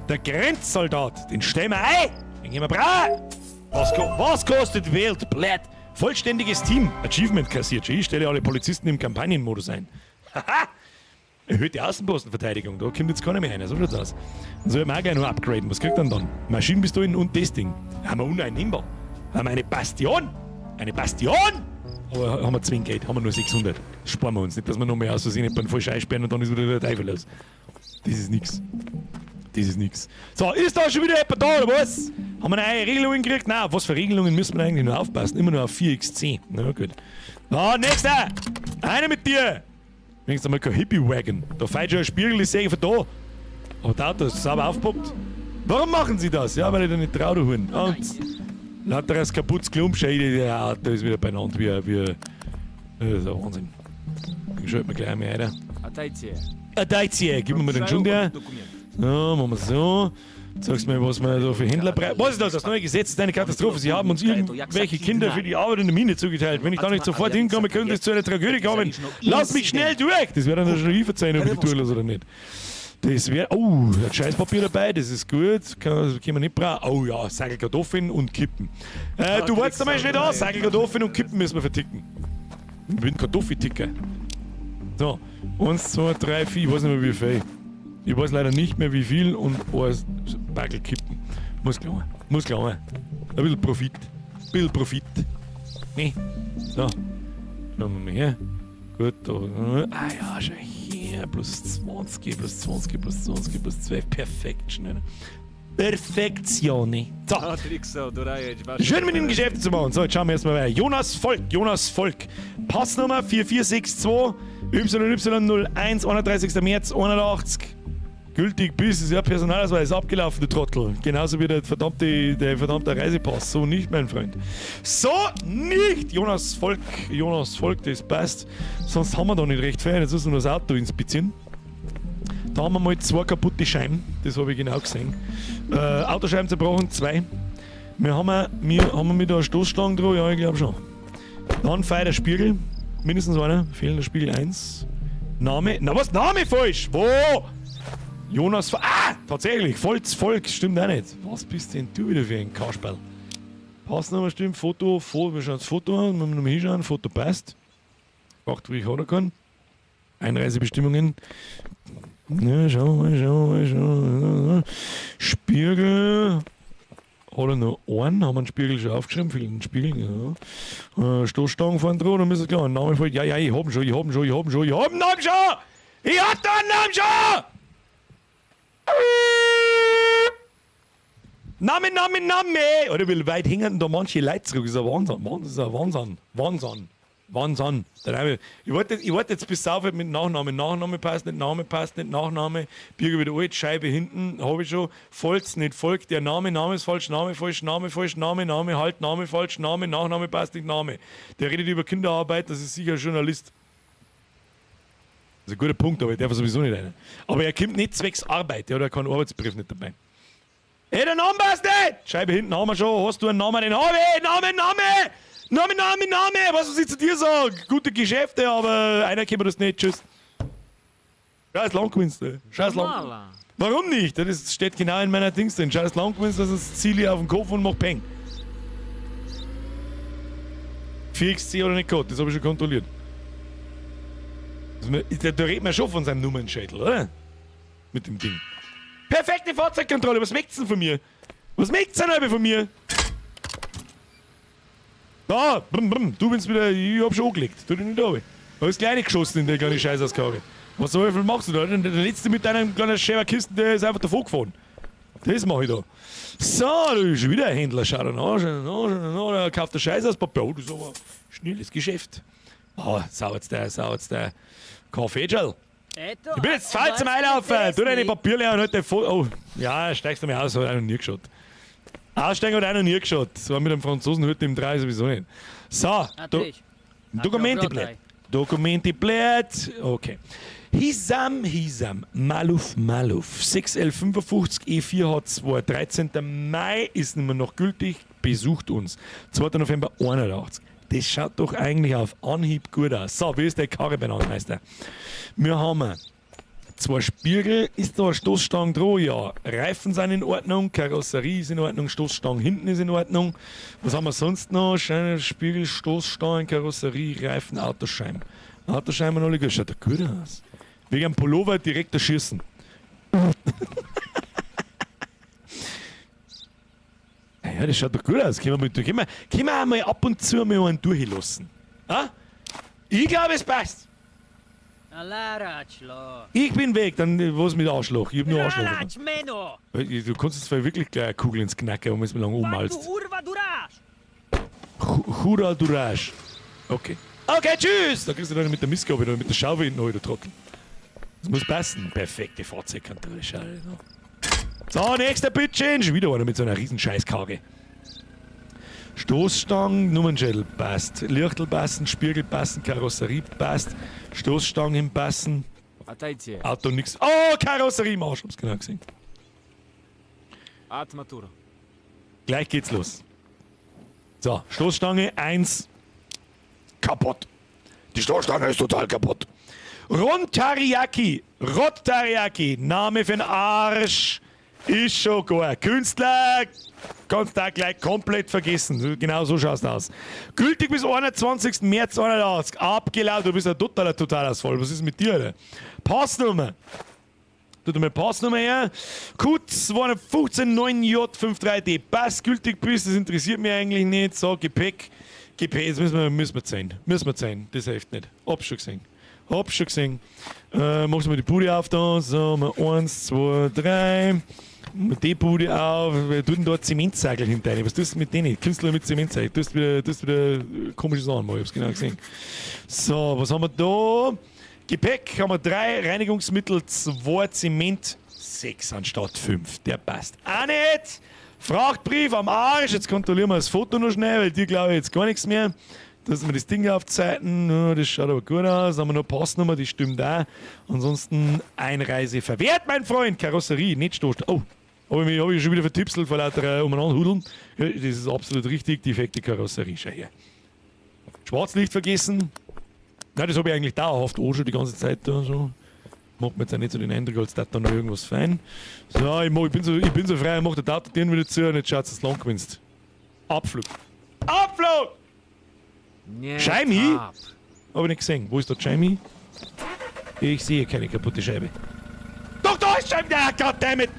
Der Grenzsoldat, den stellen wir ein! Den gehen wir brauchen! Was kostet Welt, blöd? Vollständiges Team, Achievement kassiert. Ich stelle alle Polizisten im Kampagnenmodus ein. Haha! Erhöhte Außenpostenverteidigung, da kommt jetzt keiner mehr rein, so schaut's aus. Dann soll man auch gleich noch upgraden. Was kriegt man dann? Maschinenpistolen und das Ding. Haben wir uneinnehmbar. Haben wir eine Bastion? Eine Bastion? Aber haben wir zu wenig Geld, haben wir nur 600. Sparen wir uns nicht, dass wir noch mehr aus Versehen beim falsch einsperren und dann ist wieder der Teufel los. Das ist nix. Das ist nix. So, ist da schon wieder jemand da, oder was? Haben wir neue Regelungen gekriegt? Nein, auf was für Regelungen müssen wir eigentlich nur aufpassen? Immer nur auf 4xc. Na gut. Ah, nächster! Einer mit dir! Wenigstens einmal kein Hippie-Wagon. Da fällt schon ein Spiegel, ich sehe von da. Aber der Auto ist sauber aufgepumpt. Warum machen sie das? Ja, weil ich da nicht trau, du Huhn. Und lauter das kaputtes Klumpscheide, der Auto ist wieder beieinander. Wie, das ist ein Wahnsinn. Den schalten wir gleich einmal ein. Отойти. Gib mir mal den Schuh der. So, machen wir so. Sagst mir, was wir da für Händler brauchen. Was ist das? Das neue Gesetz ist eine Katastrophe. Sie haben uns irgendwelche Kinder für die Arbeit in der Mine zugeteilt. Wenn ich da nicht sofort hinkomme, könnte es zu einer Tragödie kommen. Lass mich schnell durch! Das wäre dann schon ich verzeihen, ob ich die durchlasse oder nicht. Das wäre. Oh, ein Scheißpapier dabei, das ist gut. Kann, können wir nicht brauchen. Oh ja, Sackel Kartoffeln und Kippen. Du wartest einmal schnell da. Sackel Kartoffeln und Kippen müssen wir verticken. Ich bin Kartoffelticker. So, 1, 2, 3, 4, ich weiß nicht mehr wie viel. Ich weiß leider nicht mehr wie viel und ein Backel kippen. Muss klar, muss klar. Ein bisschen Profit. Ein bisschen Profit. Nee. So. Schauen wir mal her. Gut, da. Ah ja, schau her. Plus 20, plus 20, plus 20, plus 12. Perfekt, schnell. Perfektione. So. Schön mit dem Geschäft zu machen. So, jetzt schauen wir erstmal weiter. Jonas Volk, Jonas Volk. Passnummer 4462 YY01, 31. März 81. Gültig bis, ist ja Personalausweis abgelaufen, du Trottel. Genauso wie der verdammte Reisepass. So nicht, mein Freund. So nicht! Jonas Volk, Jonas Volk, das passt. Sonst haben wir da nicht recht viel. Jetzt müssen wir das Auto inspizieren. Da haben wir mal 2 kaputte Scheiben. Das habe ich genau gesehen. Autoscheiben zerbrochen, 2. Wir haben mit einer Stoßstange dran, ja, ich glaube schon. Dann feuert der Spiegel. Mindestens einer. Fehlender Spiegel 1. Name. Na was? Name falsch! Wo? Jonas. Ah! Tatsächlich! Volz, Volk, stimmt auch nicht. Was bist denn du wieder für ein Kasperl? Passnummer stimmt, Foto, Foto, wir schauen das Foto an, wenn wir nochmal hinschauen, Foto passt. Acht, wie ich hat er kann. Einreisebestimmungen. Ja, schau mal, schau mal, schau mal. Spiegel. Hat er noch einen? Haben wir einen Spiegel schon aufgeschrieben? Fehlenden Spiegel, ja. Stoßstangen fahren dran, dann müssen wir klar. Name fällt. Ja, ja, ich hab ihn schon, ich hab ihn schon, ich hab ihn schon, ich hab ihn Namen schon! Ich hab da einen Namen schon! Name, Name, Name! Oder wie weit hängen denn da manche Leute zurück? Das ist ein Wahnsinn. Das ist ein Wahnsinn. Wahnsinn. Wahnsinn. Ich wollte jetzt bis auf mit Nachname. Nachname passt nicht, Name passt nicht, Nachname. Birger wieder alt, Scheibe hinten, habe ich schon. Volz nicht, Volk, der Name, Name ist falsch, Name falsch, Name falsch, Name, Name, halt, Name falsch, Name, Nachname passt nicht, Name. Der redet über Kinderarbeit, das ist sicher ein Journalist. Das ist ein guter Punkt, aber ich darf sowieso nicht rein. Aber er kommt nicht zwecks Arbeit, der hat ja keinen Arbeitsbrief nicht dabei. Ey, der Name passt nicht! Scheibe hinten haben wir schon, hast du einen Namen? Den habe ich! Name, Name! Name, Name, Name! Was muss ich zu dir sagen? Gute Geschäfte, aber einer kennt das nicht. Tschüss. Scheiß Land gewinnst du. Scheiß Land. Warum nicht? Das steht genau in meiner Dings drin. Scheiß Land gewinnst, das ist Ziel hier auf den Kopf und mach Peng. 4xc oder nicht gehabt, das habe ich schon kontrolliert. Da redet man schon von seinem Nummernschädel, oder? Mit dem Ding. Perfekte Fahrzeugkontrolle, was möchtest du denn von mir? Was möchtest du denn von mir? Da, brumm, brumm, du bist wieder, ich hab schon angelegt. Tu dich nicht runter. Du hast gleich geschossen in der kleine Scheißausgabe. Was zum Teufel machst du da? Der letzte mit deinem kleinen Schäberkisten, der ist einfach davon gefahren. Das mach ich da. So, da ist schon wieder ein Händler. Schau da nach, schau da nach, schau da nach. Der kauft der Scheiß aus Papier. Oh, das ist aber schnelles Geschäft. Ah, oh, sauert's der, sauert's der. Kaffeeschal. Ich bin jetzt falsch zum Einlaufen. Tu deine Papierle an und halt dein Foto. Oh, ja, steigst du mal aus, hat auch noch nie geschaut. Aussteigen hat auch noch nie geschaut. So mit dem Franzosen heute im 3 sowieso nicht. So, Dokumente blätt. Dokumente blätt. Okay. Hisam, Hisam, Maluf, Maluf. 6L55 E4H2. 13. Mai ist nicht mehr noch gültig. Besucht uns. 2. November 81. Das schaut doch eigentlich auf Anhieb gut aus. So, wie ist der Karre benannt, Meister? Wir haben zwei Spiegel. Ist da eine Stoßstange dran? Ja. Reifen sind in Ordnung, Karosserie ist in Ordnung, Stoßstange hinten ist in Ordnung. Was haben wir sonst noch? Scheine, Spiegel, Stoßstangen, Karosserie, Reifen, Autoscheiben. Autoscheiben und alle gut. Schaut doch gut aus. Wegen einem Pullover direkt erschießen. Ja, das schaut doch gut aus. Können wir, mal, können wir, können wir auch mal ab und zu mal einen durchlassen? Ah? Ich glaube, es passt. Ich bin weg, dann was mit Arschloch? Ich hab nur Arschloch. Du kannst jetzt wirklich gleich eine Kugel ins Knacken, wenn du es mir lang ummalst. Hurra Durage. Okay. Okay, tschüss! Da kriegst du dann mit der Mistgabel oder mit der Schaufel hinten, du Trottel. Das muss passen. Perfekte Fahrzeugkontrolle, schau dir das an. So, nächster Bitchin. Schon wieder einer mit so einer riesen Scheißkarre. Stoßstangen, Nummernschädel passt. Lichtel passen, Spiegel passen, Karosserie passt. Stoßstangen passen. Auto nix. Oh, Karosserie im Arsch, hab's genau gesehen. Gleich geht's los. So, Stoßstange 1. Kaputt. Die Stoßstange ist total kaputt. Rund Teriyaki. Rot Teriyaki. Name für den Arsch. Ist schon gar. Künstler kannst du auch gleich komplett vergessen. Genau so schaust du aus. Gültig bis 21. März 81. Abgelaufen. Du bist ein totaler Totalausfall. Was ist mit dir, Alter? Passnummer. Tut mir Passnummer her. Q215 9J53D. Pass gültig bis, das interessiert mich eigentlich nicht. So, Gepäck. Gepäck, jetzt müssen wir zählen. Müssen wir zählen. Das hilft nicht. Hab schon gesehen. Hab schon gesehen. Machst du mal die Bude auf da. So, mal 1, 2, 3. Die Bude auf. Wer tut denn da Zementsagel hinter rein? Was tust du mit denen? Künstler mit Zementsagel. Du tust wieder komische Sachen mal. Ich hab's genau gesehen. So, was haben wir da? Gepäck haben wir 3, Reinigungsmittel, 2, Zement, 6 anstatt 5. Der passt auch nicht. Frachtbrief am Arsch. Jetzt kontrollieren wir das Foto noch schnell, weil dir glaube ich jetzt gar nichts mehr. Dass wir das Ding aufzeiten. Ja, das schaut aber gut aus. Dann haben wir noch Passnummer, die stimmt auch. Ansonsten Einreise verwehrt, mein Freund. Karosserie, nicht Stoß. Oh, habe ich mich hab ich schon wieder vertipselt vor lauter Umeinanderhudeln. Ja, das ist absolut richtig. Defekte Karosserie, schau her. Schwarzlicht vergessen. Nein, das habe ich eigentlich dauerhaft auch schon die ganze Zeit da so. Macht mir jetzt auch nicht so den Eindruck, als hätte da noch irgendwas fein. So, ich bin so frei, ich mach den Autotüren wieder zu und jetzt schaut's, dass du lang gewinnst. Abflug. Abflug! Scheimi? Hab ich nicht gesehen. Wo ist der Scheimi? Ich sehe keine kaputte Scheibe. Doch, da ist Scheibe! Ah, goddammit!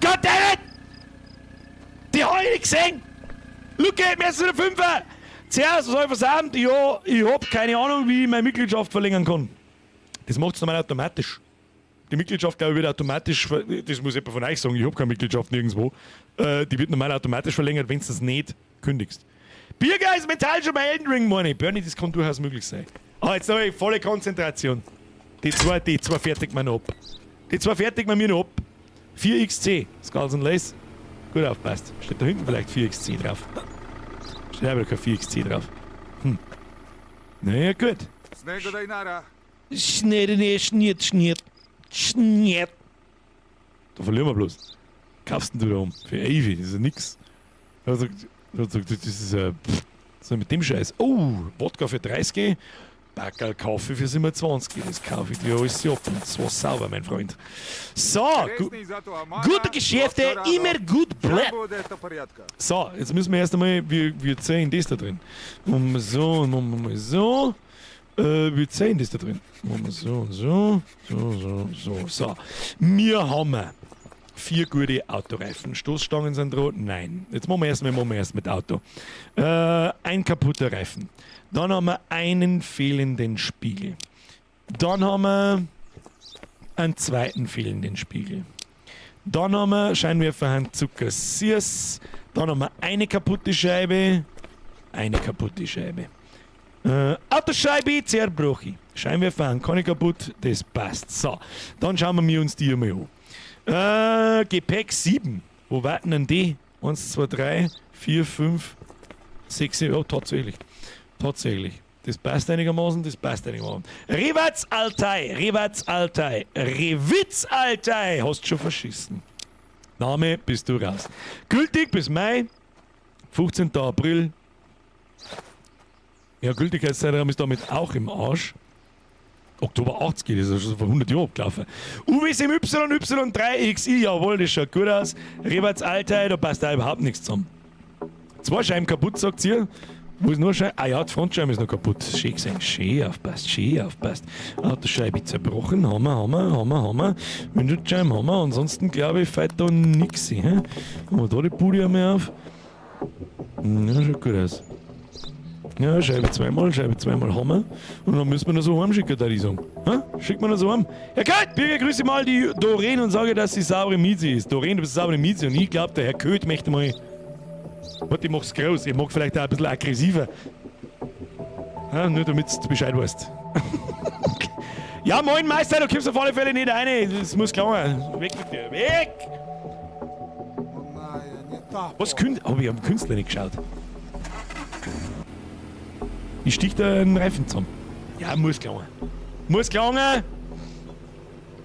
Goddammit! Die hab ich nicht gesehen! Look at mir ist wieder 5er! Zuerst, was hab ich versammelt? Ja, ich hab keine Ahnung, wie ich meine Mitgliedschaft verlängern kann. Das macht's normal automatisch. Die Mitgliedschaft, glaube ich, wird automatisch, das muss jemand von euch sagen, ich hab keine Mitgliedschaft nirgendwo. Die wird normal automatisch verlängert, wenn du das nicht kündigst. Biergeist ist mental schon bei Elden Ring, meine ich. Bernie, das kann durchaus möglich sein. Ah, jetzt habe ich volle Konzentration. Die zwei fertigt man ab. Die zwei fertigt man mir noch ab. 4XC, Skulls and Lace. Gut aufpasst. Steht da hinten vielleicht 4XC drauf. Steht aber kein 4XC drauf. Hm. Naja, gut. Schnell, schniert, schniert. Schniert. Da verlieren wir bloß. Kaufst du da um? Für ewig, das ist ja nix. Also, das ist ja. Was ist mit dem Scheiß? Oh, Wodka für 30, Backerl Kaffee für 27. Das kaufe ich dir alles ab. Und zwar sauber, mein Freund. So, gute Geschäfte, immer gut bleiben. So, jetzt müssen wir erst einmal, wir zählen das da drin. Machen wir so, machen wir mal so. Wir zählen das da drin. Machen wir so und so. So, so, so, so. Wir haben 4 gute Autoreifen. Stoßstangen sind rot? Nein. Jetzt machen wir erst mit Auto. Ein kaputter Reifen. Dann haben wir einen fehlenden Spiegel. Dann haben wir einen zweiten fehlenden Spiegel. Dann haben wir Scheinwerfer, Hand, Zucker, Süß. Dann haben wir eine kaputte Scheibe. Eine kaputte Scheibe. Autoscheibe zerbrochen. Scheinwerfer an, keine kaputt, das passt. So, dann schauen wir uns die einmal an. Gepäck 7. Wo warten denn die? 1, 2, 3, 4, 5, 6, 7. Oh, tatsächlich. Tatsächlich. Das passt einigermaßen, das passt einigermaßen. Rewitz Altai, Rewitz Altai, Rewitz Altai. Hast schon verschissen. Name, bist du raus. Gültig bis Mai, 15. April. Ja, Gültigkeitszeitraum ist damit auch im Arsch. Oktober 80, das ist ja schon vor 100 Jahren abgelaufen. UWSMYY3XI, jawohl, das schaut gut aus. Rewitz Altai, da passt da überhaupt nichts zusammen. 2 Scheiben kaputt, sagt ihr. Wo ist nur eine Scheibe? Ah ja, die Frontscheibe ist noch kaputt. Schön gesehen. Schön aufpasst, schön aufpasst. Autoscheibe zerbrochen. Haben wir, haben wir, haben wir, haben wir. Windschutzscheiben haben wir. Ansonsten glaube ich, fällt da nix hin. Hä? Haben wir da die Bude einmal auf? Ja, schaut gut aus. Ja, Scheibe zweimal haben wir. Und dann müssen wir noch so heimschicken, da ich sagen. Hä? Schicken wir noch so heim. Herr Köth, Birger, grüße mal die Doreen und sage, dass sie saubere Mieze ist. Doreen, du bist saubere Mieze. Und ich glaub, der Herr Köth möchte mal. Warte, ich mach's groß. Ich mag vielleicht auch ein bisschen aggressiver. Ja, nur damit du Bescheid weißt. Ja, moin Meister, du kommst auf alle Fälle nicht rein. Das muss klar. Weg mit dir. Weg! Was Künstler? Hab ich am Künstler nicht geschaut. Ich stich da einen Reifen zusammen. Ja, muss klar. Muss klar.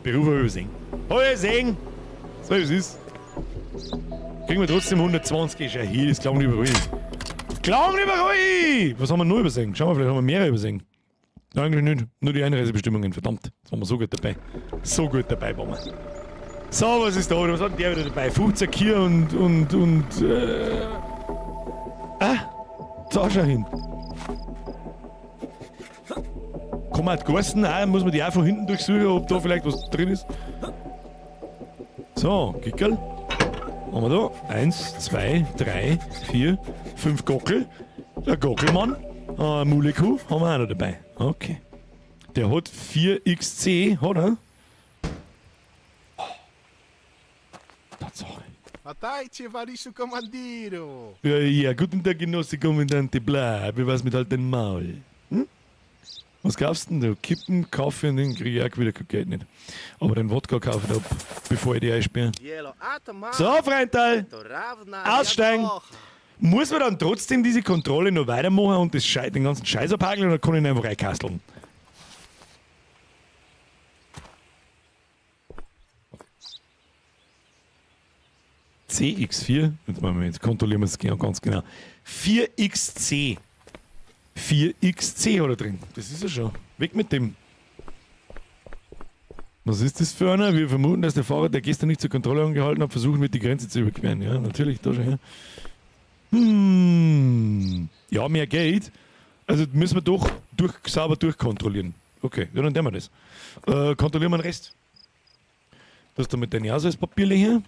Beruf hab ich übersehen. Hab ich übersehen. So wie es ist. Kriegen wir trotzdem 120, ist ja hier, das klang überall. Klang überall! Was haben wir noch übersehen? Schauen wir, vielleicht haben wir mehrere übersehen. Nein, eigentlich nicht. Nur die Einreisebestimmungen, verdammt. Jetzt waren wir so gut dabei. So gut dabei waren wir. So, was ist da? Was hat denn der wieder dabei? 15 Kier und da schau hin. Kann man die Garsten auch, muss man die auch von hinten durchsuchen, ob da vielleicht was drin ist. So, Kickerl. Haben wir da? 1, 2, 3, 4, 5 Gockel. Der Gockelmann. Mulekuh haben wir auch noch dabei. Okay. Der hat 4XC, hat er? Oh. Tatsache. Ja, ja, guten Tag, Genosse Kommandante, bla. Wie war's mit halt dem Maul? Hm? Was kaufst denn du? Kippen, Kaffee und den krieg ich auch wieder kein Geld nicht. Aber den Wodka kaufe ich ab, bevor ich die einsperre. So, Freundal! Aussteigen! Muss man dann trotzdem diese Kontrolle noch weitermachen und das den ganzen Scheiß abhakeln oder kann ich ihn einfach reinkasteln? CX4, jetzt machen wir jetzt kontrollieren wir es ganz genau. 4XC. 4XC hat er drin. Das ist er schon. Weg mit dem. Was ist das für einer? Wir vermuten, dass der Fahrer, der gestern nicht zur Kontrolle angehalten hat, versucht wird, die Grenze zu überqueren. Ja, natürlich, da schon her. Ja, mehr Geld. Also müssen wir doch sauber durchkontrollieren. Okay, ja, dann tun wir das. Kontrollieren wir den Rest. Das da mit deinem Ausweispapierle hier.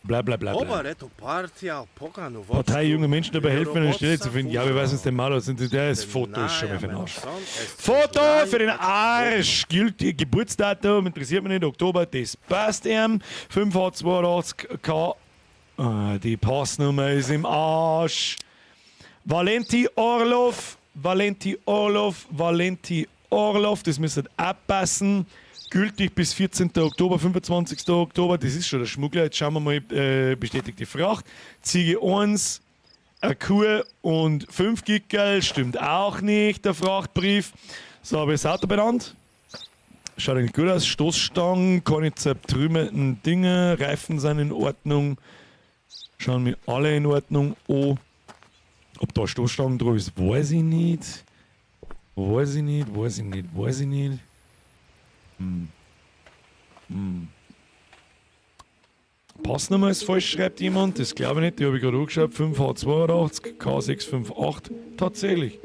Bla bla bla bla. Partei junge Menschen dabei helfen, eine Stelle zu finden. Ja, wir wissen es denn mal. Der ist Foto ist schon mal für den Arsch. Foto für den Arsch! Gilt Geburtsdatum, interessiert mich nicht. Oktober, das passt ihm. 5H82K. Ah, die Passnummer ist im Arsch. Valenti Orlov, Valenti Orlov, Valenti Orlov. Das müsste abpassen. Gültig bis 14. Oktober, 25. Oktober. Das ist schon der Schmuggler. Jetzt schauen wir mal, bestätigte Fracht. Ziege 1, eine Kuh und 5 Gickerl. Stimmt auch nicht, der Frachtbrief. So, habe ich das Auto benannt. Schaut eigentlich gut aus. Stoßstangen, keine zertrümmerten Dinge. Reifen sind in Ordnung. Schauen wir alle in Ordnung. Oh. Ob da Stoßstangen drauf ist, weiß ich nicht. Weiß ich nicht, weiß ich nicht, weiß ich nicht. Passnummer ist falsch, schreibt jemand. Das glaube ich nicht, die habe ich gerade angeschaut. 5H82, K658. Tatsächlich.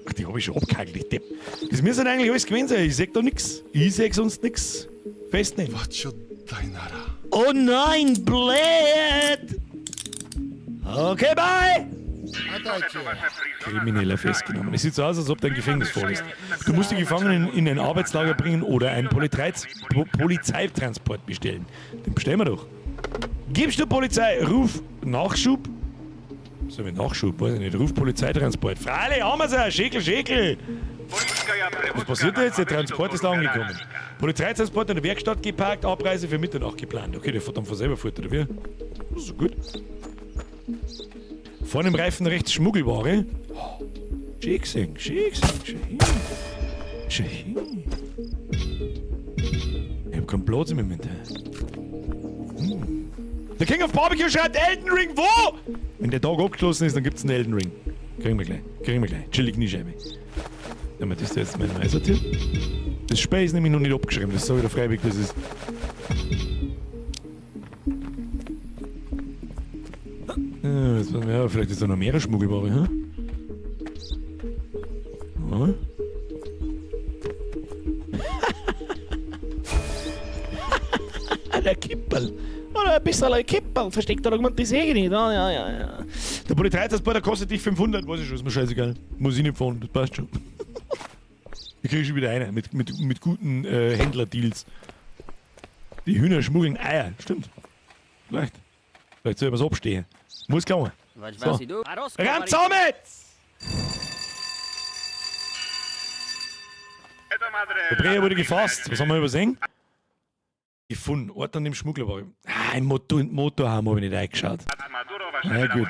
Ach, die habe ich schon abgehakt, ich Depp. Das müsste eigentlich alles gewesen sein. Ich seh da nix. Ich seh sonst nix. Festnehmen. Oh nein, blöd! Okay, bye! Krimineller festgenommen. Es sieht so aus, als ob dein Gefängnis voll ist. Du musst die Gefangenen in ein Arbeitslager bringen oder einen Polizeitransport bestellen. Den bestellen wir doch. Gibst du Polizei? Ruf Nachschub. So wie Nachschub, weiß ich nicht. Ruf Polizeitransport. Freilich, haben wir's ja. Schäkel, Schäkel. Was passiert da jetzt? Der Transport ist angekommen. Polizeitransport in der Werkstatt geparkt, Abreise für Mitternacht geplant. Okay, der fährt dann von selber fort, oder wie? Das ist so gut. Vorne im Reifen rechts Schmuggelware. Oh, schön gesehen, schön gesehen, schön hin. Schön hin. Ich hab keinen Platz im Moment. Der King of Barbecue schreibt Elden Ring, wo? Wenn der Tag abgeschlossen ist, dann gibt's einen Elden Ring. Kriegen wir gleich, kriegen wir gleich. Chillig Kniescheibe. Ja, das ist jetzt mein einsortiert. Das Spiel ist nämlich noch nicht abgeschrieben, das sage ich dir freiwillig, das ist. Ja, jetzt, ja, vielleicht ist da noch mehr Schmuggelware, hm? Ja. Der Kippel. Oder ein bisschen ein Kippel versteckt da irgendwann, das sehe ich nicht. Ja, ja, ja, ja. Der Polizeitransporter kostet dich 500, weiß ich schon, ist mir scheißegal. Muss ich nicht fahren, das passt schon. Ich kriege schon wieder einer mit guten Händlerdeals. Die Hühner schmuggeln Eier, stimmt. Vielleicht. Vielleicht soll ich was abstehen. Muss klauen. So. Ram zusammen! Der Breher wurde gefasst. Was haben wir übersehen? Gefunden. Ort an dem Schmugglerwagen. Ah, im Motor, im Motorhaum habe ich nicht eingeschaut. Na ja, gut.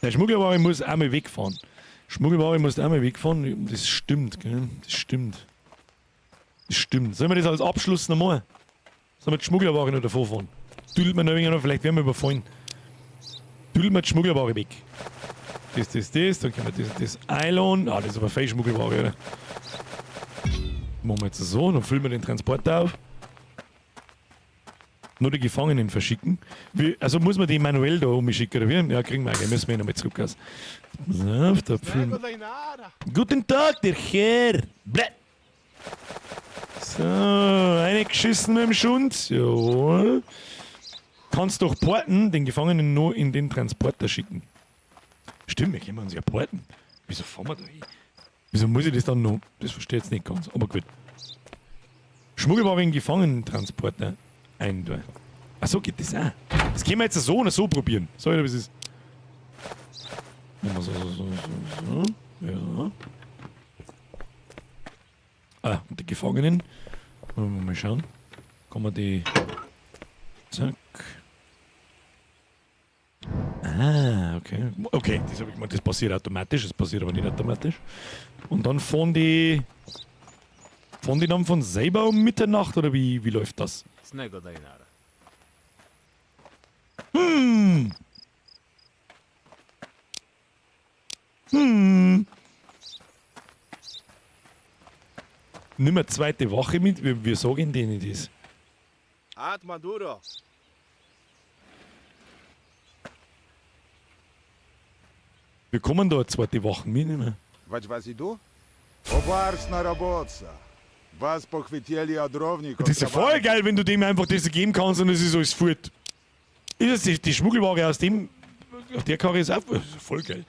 Der Schmugglerwagen muss einmal wegfahren. Schmuggelware muss einmal wegfahren. Das stimmt, gell? Das stimmt. Das stimmt. Sollen wir das als Abschluss noch machen? Sollen wir die Schmugglerware noch davor fahren? Düdelt man noch ein wenig noch, vielleicht werden wir überfallen. Düdelt man die Schmugglerware weg. Das, das, das, dann können wir das, das einladen. Ah, das ist aber fein Schmuggelware, oder? Machen wir jetzt so, dann füllen wir den Transporter auf. Nur die Gefangenen verschicken. Wie, also muss man die manuell da umschicken, oder wie? Ja, kriegen wir auch, müssen wir nochmal zurück. Aus. So, da füllen. Guten Tag, der Herr. Blä. So, eingeschissen mit dem Schund. Jawohl. Kannst doch porten, den Gefangenen nur in den Transporter schicken. Stimmt, wir können uns ja porten. Wieso fahren wir da hin? Wieso muss ich das dann noch? Das verstehe ich jetzt nicht ganz, aber gut. Schmuggelware in Gefangenentransporter ein. Ach so, geht das auch. Das können wir jetzt so oder so probieren. So, oder wie es ist. Machen wir so, so, so, so, so. Ja. Ah, und die Gefangenen. Wollen wir mal schauen. Kann man die. Zack. Ah, okay. Okay, das habe ich gemeint, das passiert automatisch, das passiert aber nicht automatisch. Und dann fahren die. Fahren die dann von selber um Mitternacht oder wie läuft das? Hm. Hm. Nimm eine zweite Wache mit, wir sagen denen das. At Maduro. Wir kommen da eine zweite Wache mitnehmen. Das ist ja voll geil, wenn du dem einfach das geben kannst und es ist alles fort. Ist das die Schmuggelware aus dem. Auf der Karre ist auch voll geil.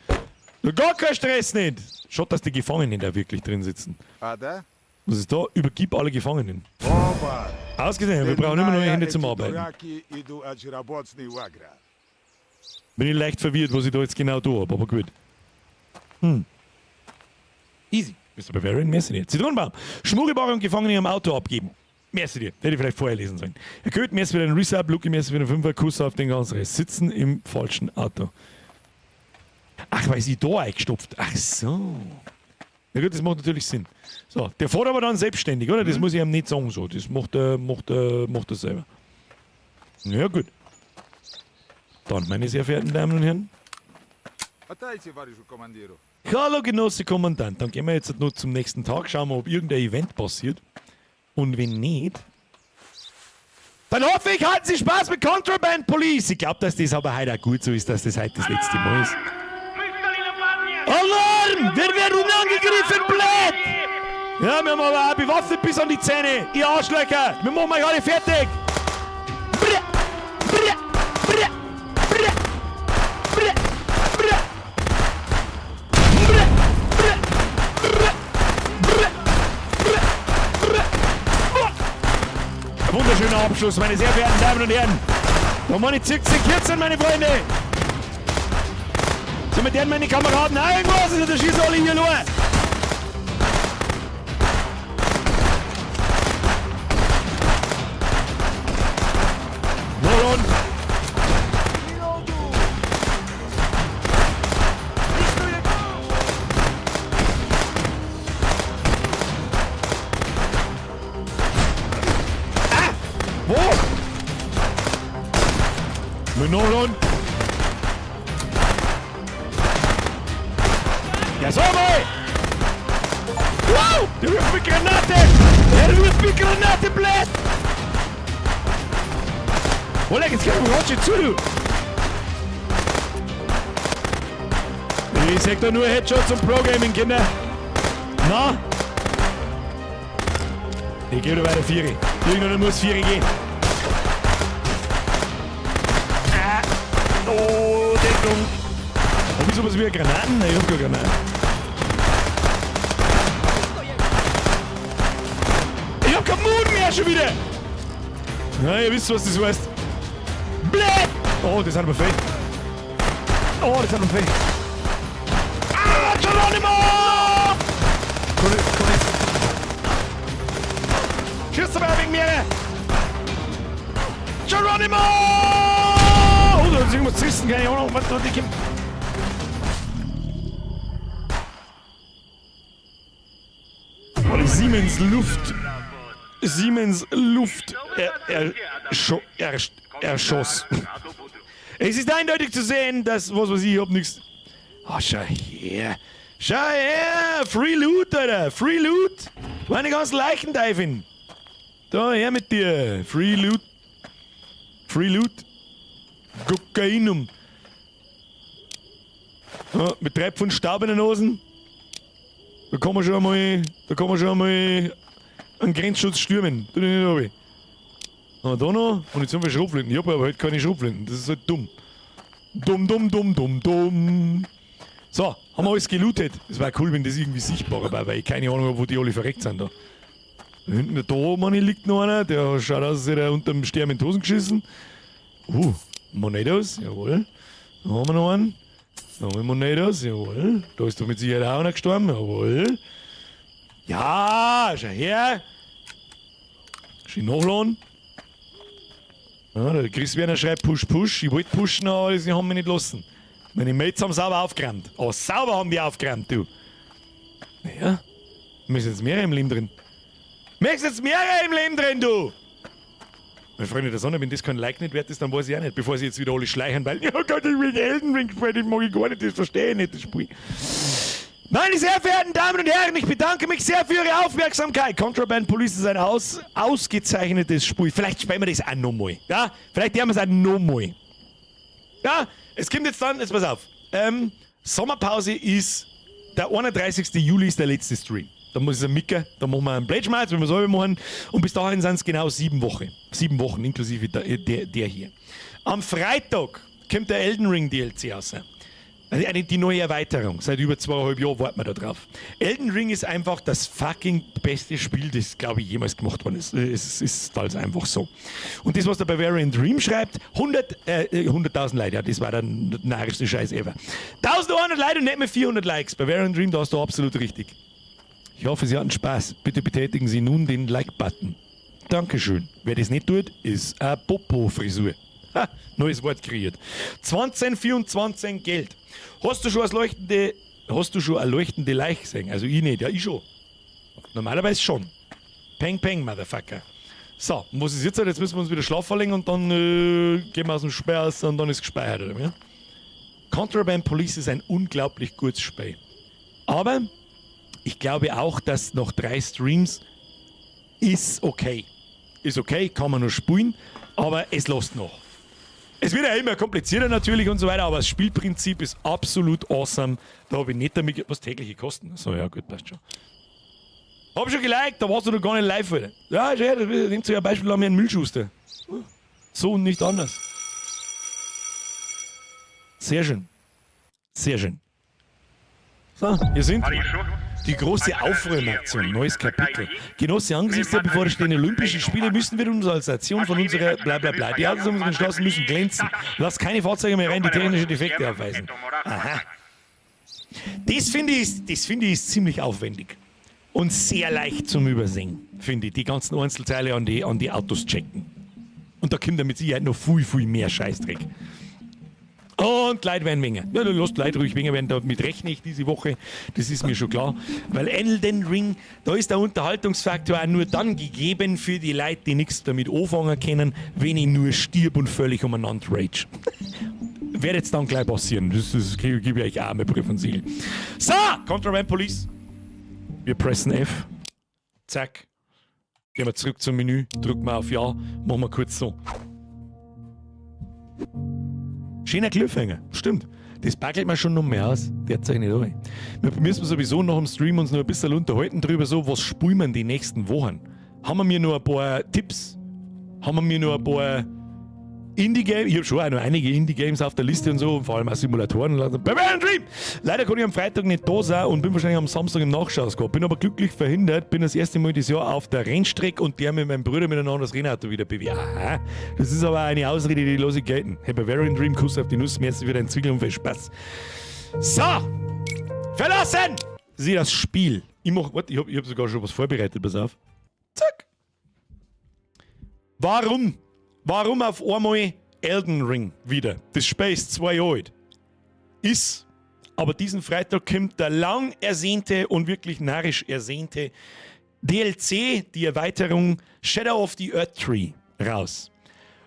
Gar kein Stress nicht! Schaut, dass die Gefangenen da wirklich drin sitzen. Was ist da? Übergib alle Gefangenen. Ausgesehen, wir brauchen immer neue Hände zum Arbeiten. Bin ich leicht verwirrt, was ich da jetzt genau tue, aber gut. Hm. Easy. Bist du bei Bavarian? Merci dir. Zitronenbaum. Schmuggelware und Gefangene im Auto abgeben. Merci dir. Hätte ich vielleicht vorher lesen sollen. Herr Köth, merci für den Resub. Luki, merci für den 5er Kuss auf den ganzen Rest. Sitzen im falschen Auto. Ach, weil sie da eingestopft. Ach so. Na gut, das macht natürlich Sinn. So, der fährt aber dann selbstständig, oder? Das muss ich ihm nicht sagen so. Das macht er selber. Ja, gut. Dann, meine sehr verehrten Damen und Herren. Hallo, Genosse Kommandant. Dann gehen wir jetzt noch zum nächsten Tag. Schauen wir, ob irgendein Event passiert. Und wenn nicht, dann hoffe ich, hatten Sie Spaß mit Contraband Police. Ich glaube, dass das aber heute auch gut so ist, dass das heute das letzte Mal ist. Alarm! Wir werden angegriffen, blöd! Ja, wir haben aber auch bewaffnet bis an die Zähne. Ihr Arschlöcher! Wir machen euch alle fertig! Brr, brr, brr, brr, brr, brr. Brr, brr, brr, brr, brr, brr. Wunderschöner Abschluss, meine sehr verehrten Damen und Herren. Da meine ich 14, meine Freunde. So, mit denen meine Kameraden auch irgendwas, oder schießen alle hier nur. Moron! Ah! Wo? Menoron! Ja, so mal! Wow! Der wirft mit Granate! Der wirft mit Granate, blöd! Oleg, jetzt geh mir ganz zu, du! Ich sag da nur Headshots und Pro-Gaming, Kinder! Na? Ich geh wieder weiter Vieri. Irgendwann muss Vieri gehen. Ah! Oh, Deckung! Hab ich sowas wie Granaten? Nein, ich hab keine Granaten. Ich hab keinen Mut mehr schon wieder! Na, ihr wisst, was das heißt. Blöd! Oh, das hat aber fehlt. Oh, das hat aber fehlt. Ah, Geronimo! Komm, komm jetzt. Schieß aber wegen mir! Geronimo! Oh, da ist irgendwas zerrissen, keine Ahnung, was da die kommt. Oh, die Siemens Luft. Siemens Luft erschoss. Es ist eindeutig zu sehen, dass, was weiß ich, ich hab nix. Oh, schau her. Schau her! Free Loot, Alter! Free Loot! Meine ganzen Leichen diven. Da, her mit dir! Free Loot. Free Loot. Kokainum. Ja, mit 3 Pfund Staub in den Hosen. Da kann man schon einmal, da kann man schon einmal einen Grenzschutz stürmen. Tu dich nicht runter. Ah, da noch Munition für Schrotflinten. Ich hab aber halt keine Schrotflinten. Das ist halt dumm. Dumm, dumm, dumm, dumm, dumm. So, haben wir alles gelootet. Das war cool, wenn das irgendwie sichtbarer war, weil ich keine Ahnung habe, wo die alle verreckt sind da. Da hinten, da, Manni, liegt noch einer. Der schaut aus, als hätte er unterm Stern in die Hosen geschissen. Monedos, jawohl. Da haben wir noch einen. Da haben wir Monedos, jawohl. Da ist doch mit Sicherheit auch einer gestorben, jawohl. Ja, schau her. Schön nachladen. Ja, der Chris Werner schreibt Push, Push. Ich wollte pushen, aber sie haben mich nicht lassen. Meine Mates haben sauber aufgeräumt. Oh, sauber haben die aufgeräumt, du. Naja, wir sind jetzt mehrere im Leben drin. Wir sind jetzt mehrere im Leben drin, du! Meine Freunde der Sonne, wenn das kein Like nicht wert ist, dann weiß ich auch nicht, bevor sie jetzt wieder alle schleichen, weil, ja Gott, ich will Elden Ring spielen, das mag ich gar nicht, das verstehe ich nicht, das Spiel. Meine sehr verehrten Damen und Herren, ich bedanke mich sehr für Ihre Aufmerksamkeit. Contraband Police ist ein ausgezeichnetes Spiel. Vielleicht spielen wir das auch nochmal. Ja, vielleicht werden wir es auch nochmal. Ja, es kommt jetzt dann, jetzt pass auf. Sommerpause ist, der 31. Juli ist der letzte Stream. Da muss ich micken, da machen wir einen Pledge-Match, wenn wir es selber machen. Und bis dahin sind es genau 7 Wochen. 7 Wochen, inklusive der hier. Am Freitag kommt der Elden Ring DLC raus. Also die neue Erweiterung. Seit über 2,5 Jahren warten wir da drauf. Elden Ring ist einfach das fucking beste Spiel, das, glaube ich, jemals gemacht worden ist. Es ist halt einfach so. Und das, was der Bavarian Dream schreibt, 100.000 Leute, ja, das war der narrischste Scheiß ever. 1100 Leute und nicht mehr 400 Likes. Bavarian Dream, da hast du absolut richtig. Ich hoffe, Sie hatten Spaß. Bitte betätigen Sie nun den Like-Button. Dankeschön. Wer das nicht tut, ist eine Popo-Frisur. Ha, neues Wort kreiert. 2024 Geld. Hast du schon eine leuchtende, hast du schon eine leuchtende Leiche gesehen? Also ich nicht, ja ich schon. Normalerweise schon. Peng, peng, Motherfucker. So, und was ist jetzt? Jetzt müssen wir uns wieder schlafen verlegen und dann gehen wir aus dem Sperr raus und dann ist gespeichert, oder wie? Contraband Police ist ein unglaublich gutes Spiel. Aber ich glaube auch, dass noch 3 Streams ist okay. Ist okay, kann man noch spielen, aber es lässt noch. Es wird ja immer komplizierter natürlich und so weiter, aber das Spielprinzip ist absolut awesome. Da hab ich nicht damit, was tägliche Kosten. So, ja, gut, passt schon. Hab schon geliked, da warst du noch gar nicht live, Alter. Ja, schau her, das nimmt sich ein Beispiel an mir einen Müllschuster. So und nicht anders. Sehr schön. Sehr schön. So, hier sind die große Aufräumaktion, neues Kapitel. Genosse, angesichts der bevorstehenden Olympischen Spiele müssen wir uns als Nation von unserer bla bla bla. Die Autos unseren Straßen müssen glänzen. Lasst keine Fahrzeuge mehr rein, die technische Defekte aufweisen. Aha. Das finde ich ist ziemlich aufwendig. Und sehr leicht zum Übersehen, finde ich. Die ganzen Einzelteile an die Autos checken. Und da kommt ja mit Sicherheit noch viel, viel mehr Scheißdreck. Und Leute werden weniger. Ja, du lässt Leute ruhig weniger werden, damit rechne ich diese Woche. Das ist mir schon klar. Weil Elden Ring, da ist der Unterhaltungsfaktor auch nur dann gegeben für die Leute, die nichts damit anfangen können, wenn ich nur stirb und völlig umeinander rage. Wird jetzt dann gleich passieren. Das gebe ich euch auch mal Brief und Siegel. So, Contraband Police. Wir pressen F. Zack. Gehen wir zurück zum Menü, drücken wir auf Ja, machen wir kurz so. Schöner Cliffhanger, stimmt. Das backelt mir schon noch mehr aus. Der zeichnet nicht. Wir müssen sowieso nach dem Stream uns noch ein bisschen unterhalten drüber, so, was spielen wir die nächsten Wochen? Haben wir mir nur ein paar Tipps? Haben wir mir nur ein paar Indie-Games? Ich habe schon auch noch einige Indie-Games auf der Liste und so, und vor allem auch Simulatoren. Bavarian Dream! Leider kann ich am Freitag nicht da sein und bin wahrscheinlich am Samstag im Nachschausgab. Bin aber glücklich verhindert, bin das erste Mal dieses Jahr auf der Rennstrecke und der mit meinem Bruder miteinander das Rennauto wieder bewegt. Aha, das ist aber eine Ausrede, die lasse ich gelten. Hey, Bavarian Dream, Kuss auf die Nuss, merci für deinen Zwickel und viel Spaß. So! Verlassen! Sie das Spiel. Ich mach, warte, ich hab sogar schon was vorbereitet, pass auf. Zack! Warum? Warum auf einmal Elden Ring wieder? Das Spiel ist 2 Jahre alt. Ist, aber diesen Freitag kommt der lang ersehnte und wirklich narrisch ersehnte DLC, die Erweiterung Shadow of the Erdtree, raus.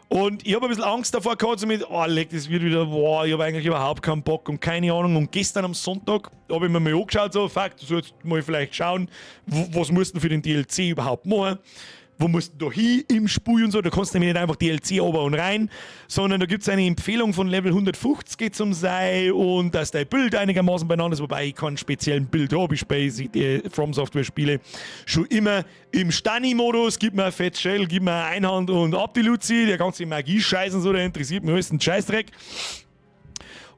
Und ich habe ein bisschen Angst davor gehabt, so mit, oh, leck, das wird wieder, boah, ich habe eigentlich überhaupt keinen Bock und keine Ahnung. Und gestern am Sonntag habe ich mir mal angeschaut, so, fuck, du sollst mal vielleicht schauen, was musst du für den DLC überhaupt machen? Wo musst du da hin im Spiel und so? Da kannst du nämlich nicht einfach DLC ober und rein, sondern da gibt es eine Empfehlung von Level 150 zum sein und dass dein Build einigermaßen beieinander ist, wobei ich keinen speziellen Build habe. Ich spiele die From Software Spiele schon immer im Stani-Modus. Gib mir ein Fett Shell, gib mir eine Einhand und ab die Luzi. Der ganze Magie-Scheiß und so, der interessiert mich alles ein Scheißdreck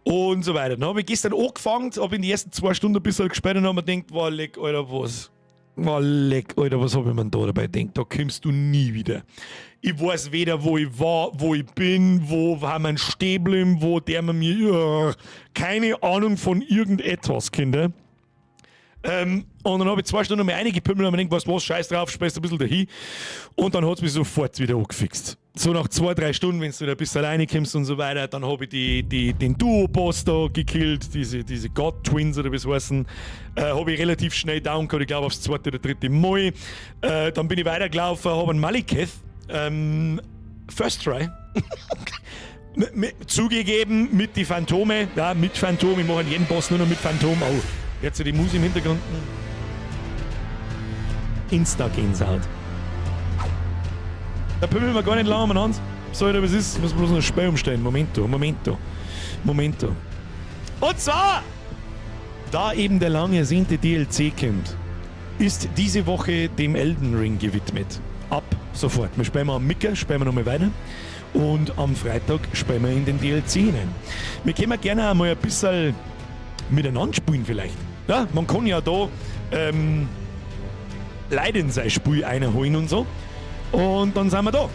und so weiter. Dann habe ich gestern angefangen, habe in die ersten 2 Stunden ein bisschen gespielt und habe mir gedacht, boah, leck, Alter, was? Boah, leck, Alter, was habe ich mir da dabei gedacht? Da kommst du nie wieder. Ich weiß weder, wo ich war, wo ich bin, wo war mein Stäblim, wo der mir. Keine Ahnung von irgendetwas, Kinder. Und dann habe ich 2 Stunden mal reingepimmelt und mir gedacht, was, was, scheiß drauf, spielst ein bisschen dahin. Und dann hat es mich sofort wieder angefixt. So nach 2, 3 Stunden, wenn du wieder ein bisschen alleine kommst und so weiter, dann habe ich den Duo-Boss da gekillt, diese God Twins oder wie es heißen. Habe ich relativ schnell down gehabt, ich glaube aufs zweite oder dritte Mal. Dann bin ich weitergelaufen, habe einen Maliketh, First Try. Zugegeben, mit die Phantome, ja, mit Phantom, ich mache jeden Boss nur noch mit Phantom. Oh, jetzt die Musik im Hintergrund. Insta-Gänsehaut. Da pümmeln wir gar nicht lange umeinander. So, was ist? Muss bloß noch ein Spiel umstellen. Momento, Momento, Momento. Und zwar, da eben der lang ersehnte DLC kommt, ist diese Woche dem Elden Ring gewidmet. Ab sofort. Wir spielen am Micker, spielen wir nochmal weiter. Und am Freitag spielen wir in den DLC hinein. Wir können gerne einmal ein bisschen miteinander spielen vielleicht. Ja, man kann ja da Leute in sein Spiel einholen und so. Und dann sind wir da.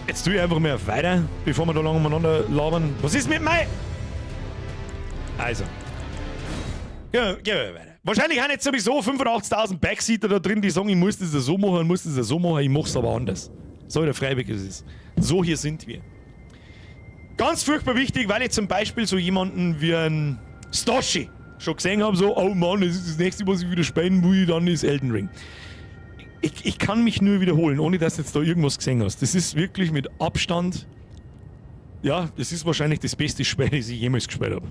Jetzt tue ich einfach mal weiter, bevor wir da lange umeinander labern. Was ist mit mir? Also. Ja, gehen wir weiter. Wahrscheinlich haben jetzt sowieso 85.000 Backseater da drin, die sagen, ich muss das ja so machen, ich muss das ja so machen, ich mach's aber anders. So, der Freiweg ist es. So hier sind wir. Ganz furchtbar wichtig, weil ich zum Beispiel so jemanden wie ein Stoshi schon gesehen habe, so, oh Mann, das ist das nächste, was ich wieder spielen will, dann ist Elden Ring. Ich kann mich nur wiederholen, ohne dass du jetzt da irgendwas gesehen hast. Das ist wirklich mit Abstand, ja, das ist wahrscheinlich das beste Spiel, das ich jemals gespielt habe.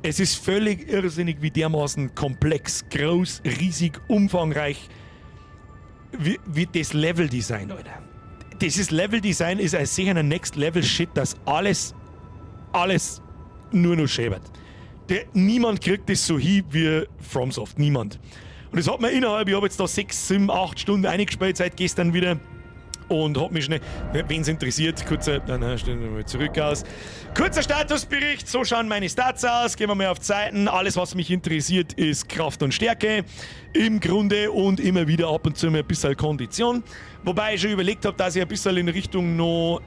Es ist völlig irrsinnig, wie dermaßen komplex, groß, riesig, umfangreich, wie das Level-Design, Alter. Dieses Level-Design ist ein sicher ein Next-Level-Shit, dass alles nur noch schön wird. Niemand kriegt das so hin wie FromSoft. Niemand. Und das hat mir innerhalb, ich habe jetzt da 6, 7, 8 Stunden eingespielt seit gestern wieder und hab mich schnell, wen es interessiert, kurzer, nein, stellen wir mal zurück aus. Kurzer Statusbericht, so schauen meine Stats aus, gehen wir mal auf Zeiten. Alles, was mich interessiert, ist Kraft und Stärke. Im Grunde und immer wieder ab und zu mal ein bisschen Kondition. Wobei ich schon überlegt habe, dass ich ein bisschen in Richtung noch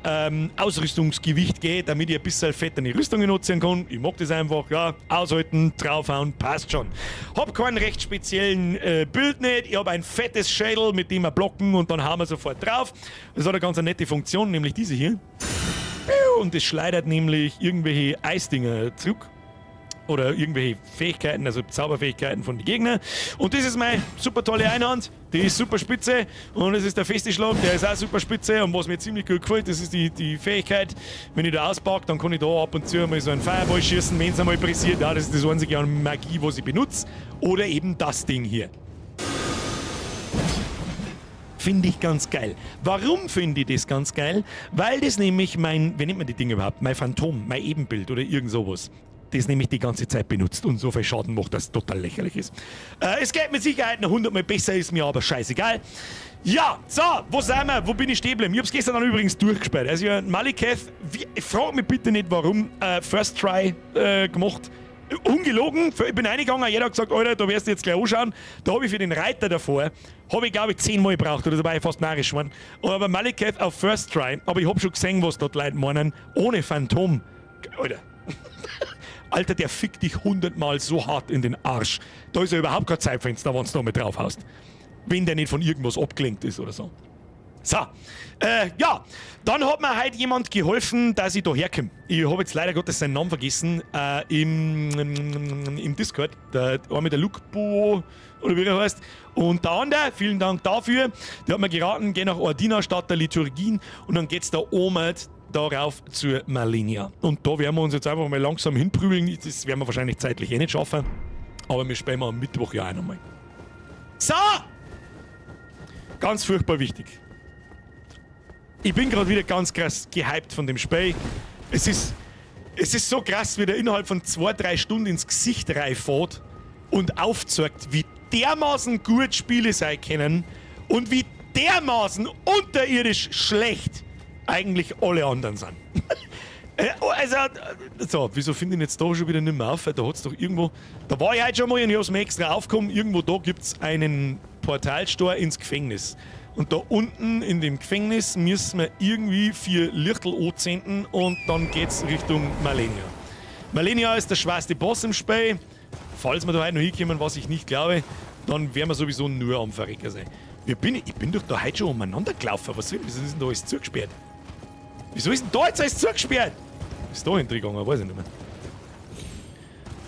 Ausrüstungsgewicht gehe, damit ich ein bisschen fetterne Rüstungen nutzen kann. Ich mag das einfach, ja, aushalten, draufhauen, passt schon. Hab keinen recht speziellen Build nicht. Ich hab ein fettes Schädel, mit dem wir blocken und dann hauen wir sofort drauf. Das hat eine ganz nette Funktion, nämlich diese hier. Und das schleudert nämlich irgendwelche Eisdinger zurück. Oder irgendwelche Fähigkeiten, also Zauberfähigkeiten von den Gegnern. Und das ist meine super tolle Einhand. Die ist super spitze. Und das ist der feste Schlag, der ist auch super spitze. Und was mir ziemlich gut gefällt, das ist die Fähigkeit, wenn ich da auspacke, dann kann ich da ab und zu mal so einen Fireball schießen, wenn es einmal pressiert. Ja, das ist das einzige an Magie, was ich benutze. Oder eben das Ding hier. Finde ich ganz geil. Warum finde ich das ganz geil? Weil das nämlich mein, wie nennt man die Dinge überhaupt? Mein Phantom, mein Ebenbild oder irgend sowas. Das nämlich die ganze Zeit benutzt und so viel Schaden macht, dass es total lächerlich ist. Es geht mit Sicherheit noch 100-mal besser, ist mir aber scheißegal. Ja, so, wo sind wir? Wo bin ich stehen geblieben? Ich hab's gestern dann übrigens durchgespielt. Also ja, Maliketh, frag mich bitte nicht warum, First Try gemacht. Ungelogen, ich bin reingegangen, jeder hat gesagt, Alter, da wirst du jetzt gleich anschauen. Da hab ich für den Reiter davor, hab ich glaube ich 10-mal gebraucht oder so, war ich fast narrisch geworden. Aber Maliketh auf First Try, aber ich hab schon gesehen, was dort Leute meinen, ohne Phantom. Alter. Alter, der fickt dich 100-mal so hart in den Arsch. Da ist ja überhaupt kein Zeitfenster, wenn du da mit drauf haust. Wenn der nicht von irgendwas abgelenkt ist oder so. So, ja, dann hat mir heute jemand geholfen, dass ich da herkomme. Ich hab jetzt leider Gottes seinen Namen vergessen im Discord, der eine mit der Lukbo oder wie er heißt. Und der andere, vielen Dank dafür, der hat mir geraten, geh nach Ordina statt der Liturgien und dann geht's da oben darauf zur Malenia. Und da werden wir uns jetzt einfach mal langsam hinprügeln. Das werden wir wahrscheinlich zeitlich eh nicht schaffen. Aber wir spielen am Mittwoch ja auch nochmal. So! Ganz furchtbar wichtig. Ich bin grad wieder ganz krass gehypt von dem Spiel. Es ist so krass, wie der innerhalb von 2, 3 Stunden ins Gesicht reinfährt und aufzeigt, wie dermaßen gut Spiele sein können und wie dermaßen unterirdisch schlecht eigentlich alle anderen sind. Wieso finde ich ihn jetzt da schon wieder nicht mehr auf? Weil da hat's doch irgendwo... Da war ich heute schon mal und ich hab's mir extra aufgekommen. Irgendwo da gibt's einen Portalstor ins Gefängnis. Und da unten in dem Gefängnis müssen wir irgendwie 4 Lichtel anzünden und dann geht's Richtung Malenia. Malenia ist der schwerste Boss im Spiel. Falls wir da heute noch hinkommen, was ich nicht glaube, dann werden wir sowieso nur am Verrecker sein. Ich bin doch da heute schon umeinander gelaufen. Was soll das? Wieso ist denn da alles zugesperrt? Wieso ist denn da jetzt alles zugesperrt? Ist da hintergegangen, weiß ich nicht mehr.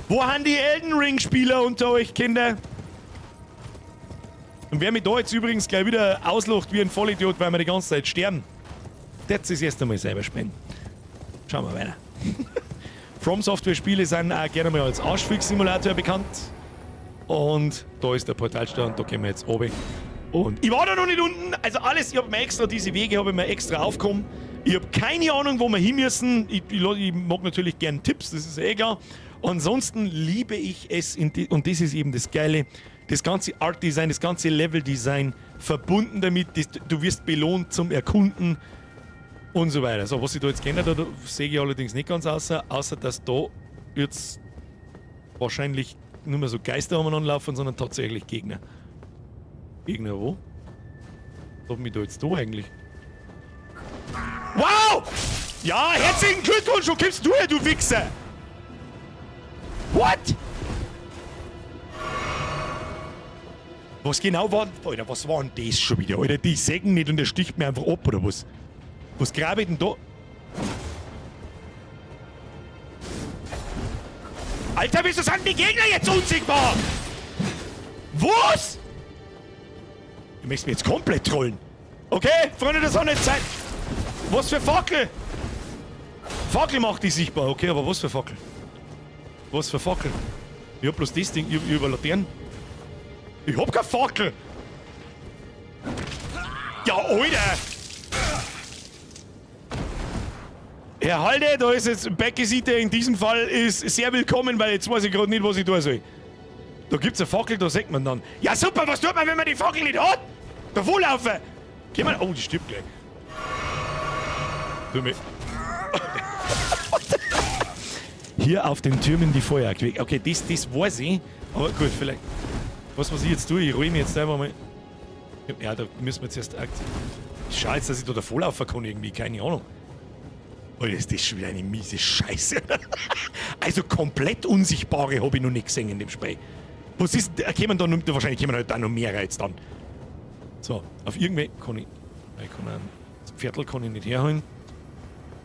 Wo haben die Elden Ring-Spieler unter euch, Kinder? Und wer mich da jetzt übrigens gleich wieder auslacht wie ein Vollidiot, weil wir die ganze Zeit sterben, das ist erst einmal selber spielen. Schauen wir weiter. From Software-Spiele sind auch gerne mal als Arschfick-Simulator bekannt. Und da ist der Portalstor und da gehen wir jetzt runter. Und ich war da noch nicht unten, also alles, ich hab mir extra diese Wege hab ich mir extra aufgekommen. Ich hab keine Ahnung, wo wir hin müssen. Ich mag natürlich gern Tipps, das ist eh klar. Ansonsten liebe ich es, in die, und das ist eben das Geile, das ganze Art Design, das ganze Level Design verbunden damit, das, du wirst belohnt zum Erkunden und so weiter. So, was sich da jetzt geändert hat, sehe ich allerdings nicht ganz außer, außer dass da jetzt wahrscheinlich nicht mehr so Geister umeinander laufen, sondern tatsächlich Gegner. Gegner wo? Was hab ich da jetzt da eigentlich? Wow! Ja, herzlichen Glückwunsch, wo kommst du her, du Wichser? What? Was genau war... Alter, was war denn das schon wieder? Alter, die sägen nicht und der sticht mir einfach ab, oder was? Was grabe ich denn da? Alter, wieso sind die Gegner jetzt unsichtbar? Was? Du möchtest mich jetzt komplett trollen. Okay, Freunde der Sonne, Zeit. Was für Fackel? Fackel macht die sichtbar. Okay, aber was für Fackel? Was für Fackel? Ich hab bloß das Ding, ich hab Laternen. Ich hab keine Fackel! Ja, Alter! Herr Halde, da ist jetzt Backgesite in diesem Fall ist sehr willkommen, weil jetzt weiß ich grad nicht, was ich tun soll. Da gibt's eine Fackel, da sieht man dann. Ja super, was tut man, wenn man die Fackel nicht hat? Davor laufen! Geh mal. Oh, die stirbt gleich. Tu mir. Hier auf den Türmen die Feuer. Okay, das weiß ich. Aber gut, vielleicht. Was, was ich jetzt tue, ich ruhe mich jetzt einfach mal. Ja, da müssen wir zuerst aktiv. Ich schau jetzt, dass ich da davor laufen kann, irgendwie, keine Ahnung. Oh, ist das schon wieder eine miese Scheiße. Also komplett Unsichtbare habe ich noch nicht gesehen in dem Spiel. Was ist. Kommen da noch, wahrscheinlich kommen halt da noch mehrere jetzt dann. So, auf irgendwelche. Kann ich. Ich kann ein, das Pferdl kann ich nicht herholen.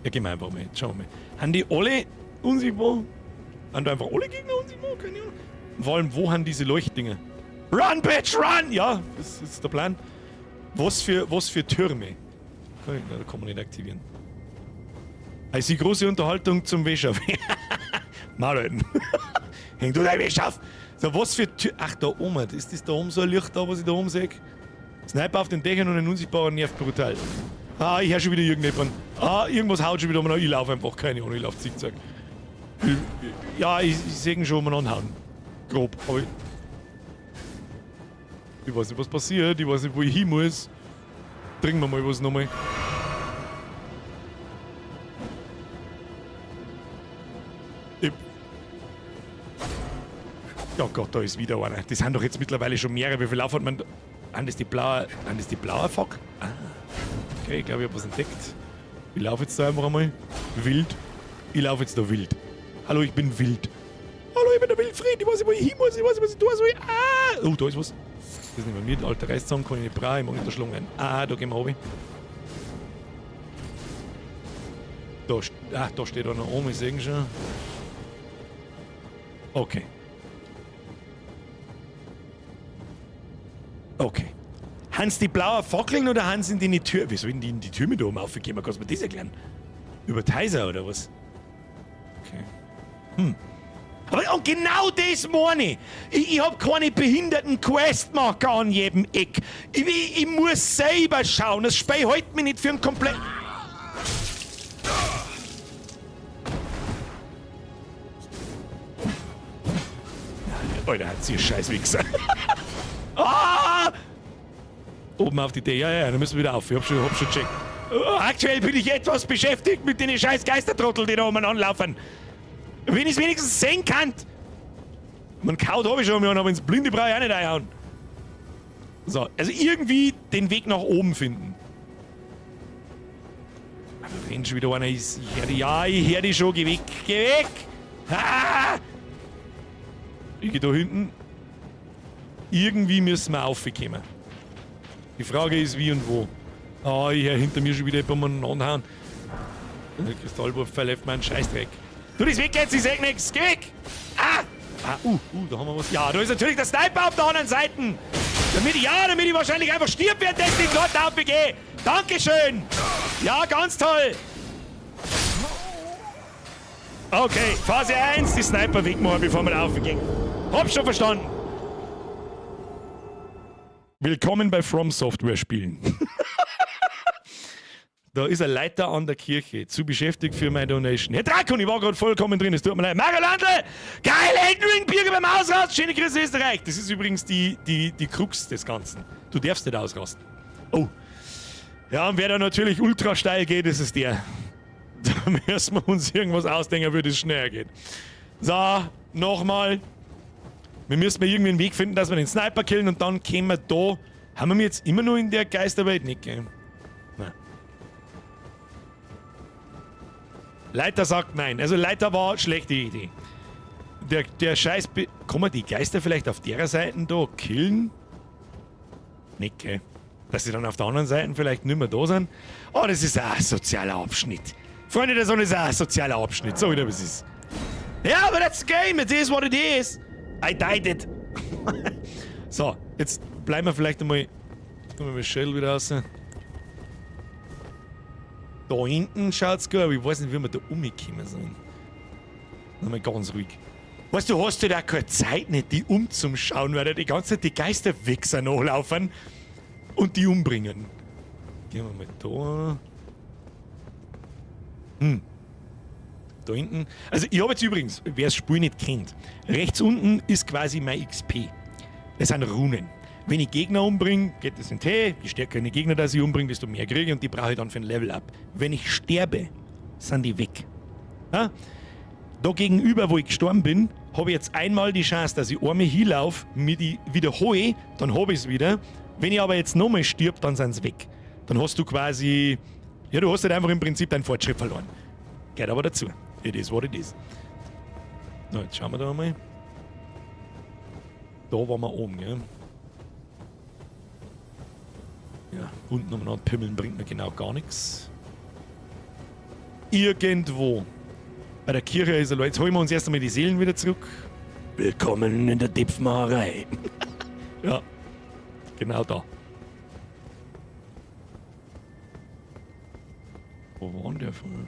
Ja, gehen wir einfach mal. Schauen wir mal. Haben die alle unsichtbar? Haben da einfach alle Gegner unsichtbar? Keine Ahnung. Vor allem, wo haben diese Leuchtdinger? Run, Bitch, run! Ja, das ist der Plan. Was für Türme? Kann ich, da kann man nicht aktivieren. Also die große Unterhaltung zum Wäsche. Martin. Häng du deine Wäsche auf! So, was für Tür. Ach, da oben. Ist das da oben so ein Licht da, was ich da oben sehe? Sniper auf den Dächern und ein unsichtbarer nervt brutal. Ah, ich höre schon wieder irgendjemand. Ah, irgendwas haut schon wieder um. Ich laufe einfach, keine Ahnung, ich laufe zickzack. Ja, ich sehe ihn schon umeinander hauen. Grob. Aber ich weiß nicht, was passiert. Ich weiß nicht, wo ich hin muss. Trinken wir mal was nochmal. Ich Oh Gott, da ist wieder einer. Das sind doch jetzt mittlerweile schon mehrere. Wie viel Lauf hat man? Sind das die blaue, sind das die blaue Fuck? Ah. Okay, ich glaube, ich habe was entdeckt. Ich laufe jetzt da einfach einmal. Wild. Ich laufe jetzt da wild. Hallo, ich bin wild. Hallo, ich bin der Wildfried. Ich weiß nicht, wo ich hin muss. Ich weiß nicht, was ich tun soll. Ah! Oh, da ist was. Das ist nicht mehr mit. Alter Reißzahn kann ich nicht brauchen. Ich mag nicht der Schlung ein. Ah, da gehen wir runter. Da, ah, da steht einer oben. Ich sehe ihn schon. Okay. Okay. Haben sie die blauen Fackeln oder haben sie in die Tür? Wie sollen die in die Tür mit oben aufgehen? Kannst du mir das erklären? Über die Häuser oder was? Okay. Aber und genau das meine ich. Ich hab keine behinderten Questmarker an jedem Eck. Ich muss selber schauen. Das Spiel hält mich nicht für einen komplett. Alter, hat sie scheiß Wichser. Ah! Oben auf die Idee. Ja, ja, dann müssen wir wieder auf. Ich hab schon gecheckt. Oh, aktuell bin ich etwas beschäftigt mit den scheiß Geistertrottel, die da umeinander laufen. Wenn ich es wenigstens sehen kann. Man kaut habe ich schon, aber ins Blinde brauche ich auch nicht einhauen. So, also irgendwie den Weg nach oben finden. Aber wenn schon wieder einer ist, ich hör die, ja, ich hör die schon, geh weg, geh weg! Ah! Ich geh da hinten. Irgendwie müssen wir aufkommen. Die Frage ist, wie und wo. Ah, ich hör hinter mir schon wieder jemanden umeinander hauen. Der Kristallwurf verläuft mir einen Scheißdreck. Du, das weg jetzt, ich sag nix. Geh weg! Ah! Ah, da haben wir was. Ja, da ist natürlich der Sniper auf der anderen Seite. Damit ich wahrscheinlich einfach stirb, währenddessen ich dort aufgehe. Dankeschön! Ja, ganz toll! Okay, Phase 1, die Sniper wegmachen, bevor wir da aufgehen. Hab schon verstanden. Willkommen bei From Software Spielen. Da ist ein Leiter an der Kirche, zu beschäftigt für meine Donation. Herr Drakon, ich war gerade vollkommen drin, es tut mir leid. Mario Landl! Geil, Elden Ring, Birger beim Ausrasten! Schöne Grüße Österreich! Das ist übrigens die Krux des Ganzen. Du darfst nicht ausrasten. Oh. Ja, und wer da natürlich ultra steil geht, das ist der. Da müssen wir uns irgendwas ausdenken, wie das schneller geht. So, nochmal. Wir müssen mal irgendwie einen Weg finden, dass wir den Sniper killen und dann kämen wir da. Haben wir jetzt immer noch in der Geisterwelt? Nicht, gell? Nein. Leiter sagt nein. Also Leiter war eine schlechte Idee. Der Scheiß... Kann man die Geister vielleicht auf der Seite da killen? Nicht, gell? Dass sie dann auf der anderen Seite vielleicht nicht mehr da sind. Oh, das ist ein sozialer Abschnitt. Freunde der Sonne, ist ein sozialer Abschnitt. So wieder, was ist. Ja, aber that's the game. It is what it is. I died it. So, jetzt bleiben wir vielleicht einmal. Jetzt nehmen wir Shell wieder raus. Da hinten schaut's gut, aber ich weiß nicht, wie wir da umgekommen sind. Nochmal ganz ruhig. Weißt du, hast du da keine Zeit nicht, die umzuschauen, weil da die ganze Zeit die Geisterwichser nachlaufen und die umbringen. Gehen wir mal da. Da hinten. Also ich habe jetzt übrigens, wer das Spiel nicht kennt, rechts unten ist quasi mein XP. Das sind Runen. Wenn ich Gegner umbringe, geht das in T. Je stärker ich Gegner, dass ich umbringe, desto mehr kriege ich und die brauche ich dann für ein Level-Up. Wenn ich sterbe, sind die weg. Ja? Da gegenüber, wo ich gestorben bin, habe ich jetzt einmal die Chance, dass ich einmal hinlaufe, mir die wiederhole, dann habe ich es wieder. Wenn ich aber jetzt nochmal stirb, dann sind sie weg. Dann hast du quasi... Ja, du hast halt einfach im Prinzip deinen Fortschritt verloren. Geht aber dazu. It is what it is. Na, jetzt schauen wir da mal. Da waren wir oben, gell? Ja, unten umeinander pimmeln bringt mir genau gar nichts. Irgendwo. Bei der Kirche ist er. Jetzt holen wir uns erst einmal die Seelen wieder zurück. Willkommen in der Dipfmacherei. Ja, genau da. Wo war denn der früher?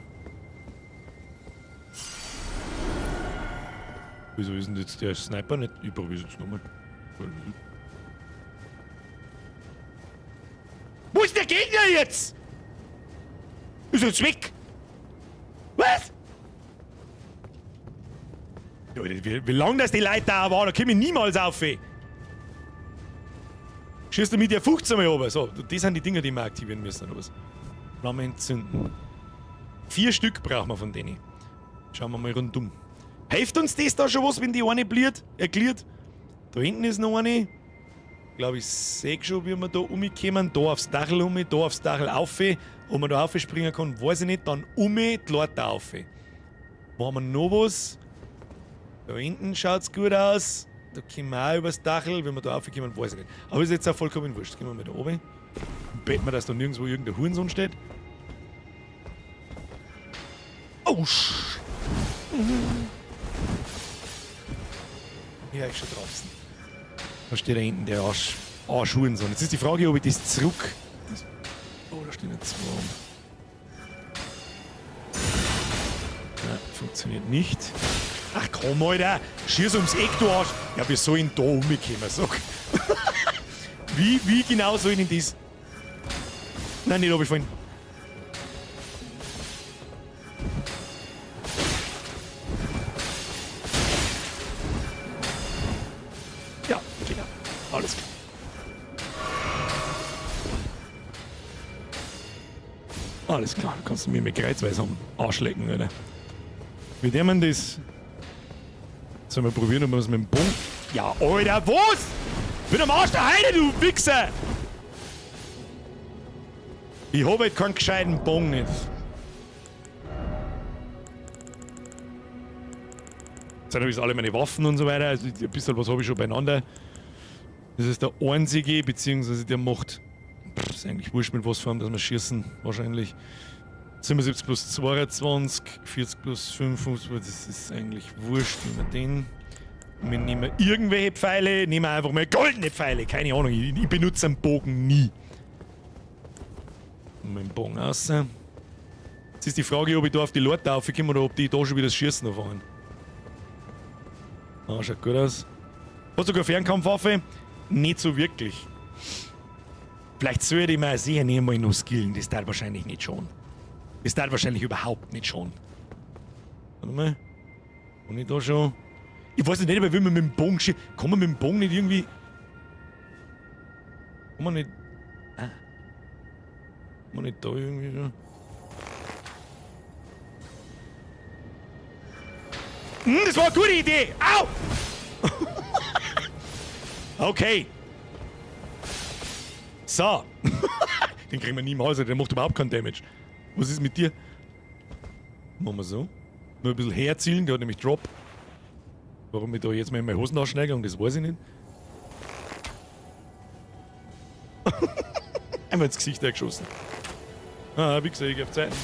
Wieso ist denn jetzt der Sniper nicht? Ich probier's jetzt nochmal. Wo ist der Gegner jetzt? Ist er jetzt weg? Was? Wie, wie lange das die Leute da waren, da komme ich niemals auf. Ey. Schießt du mit der 15 mal runter. So, das sind die Dinger, die wir aktivieren müssen, oder was? Flamme entzünden. 4 Stück brauchen wir von denen. Schauen wir mal rundum. Hilft uns das da schon was, wenn die eine bliert? Erklärt? Da hinten ist noch eine. Ich glaube, ich sehe schon, wie wir da umkommen. Da aufs Dachl um, da aufs Dachl auf. Ob man da aufspringen kann, weiß ich nicht. Dann um die Leute auf. Machen wir noch was? Da hinten schaut's gut aus. Da kommen wir auch übers Dachl. Wenn wir da raufkommen, weiß ich nicht. Aber ist jetzt auch vollkommen wurscht. Gehen wir mal da oben. Beten wir, dass da nirgendwo irgendein Hurensohn steht. Oh, ja, ich schon draußen. Da steht da hinten der Arsch. Arsch-Hurensohn. Jetzt ist die Frage, ob ich das zurück. Das, oh, da stehen jetzt zwei. Ja, funktioniert nicht. Ach komm, Alter! Schieß ums Eck, du Arsch! Ja, wir sollen da umkommen, sag. Wie genau soll ich denn das? Nein, nicht runterfallen. Ja, genau. Alles klar. Alles klar, du kannst mir mit Kreuzweis am Arsch lecken, Alter. Wie der man das? Sollen wir probieren, ob wir es mit dem Bogen. Ja, Alter, was? Bin am Arsch der Heide, du Wichser! Ich hab halt keinen gescheiten Bogen nicht. Jetzt habe ich alle meine Waffen und so weiter. Also ein bisschen was habe ich schon beieinander. Das ist der einzige, beziehungsweise der macht. Pff, ist eigentlich wurscht, mit was vor allem, dass wir schießen, wahrscheinlich. 77 plus 22, 40 plus 55, das ist eigentlich wurscht, nehmen wir den. Wir nehmen irgendwelche Pfeile, nehmen wir einfach mal goldene Pfeile, keine Ahnung, ich benutze einen Bogen nie. Und mit dem Bogen raus. Jetzt ist die Frage, ob ich da auf die Leute raufkomme oder ob die da schon wieder das Schießen anfangen. Ah, schaut gut aus. Hat sogar Fernkampfwaffe? Nicht so wirklich. Vielleicht sollte ich mir sicher nicht mal noch skillen, das darf wahrscheinlich nicht schon. Das darf wahrscheinlich überhaupt nicht schon. Warte mal. Kann ich da schon? Ich weiß nicht, aber will man mit dem Bogen schießen. Kann man mit dem Bogen nicht irgendwie. Kann man nicht. Ah. Kann man nicht da irgendwie schon? Hm, das war eine gute Idee! Au! Okay. So. Den kriegen wir niemals, der macht überhaupt keinen Damage. Was ist mit dir? Machen wir so. Nur ein bisschen herzielen, der hat nämlich Drop. Warum ich da jetzt mal in meine Hosen ausschneide, das weiß ich nicht. Einmal ins Gesicht geschossen. Ah, wie gesagt, ich hab Zeiten.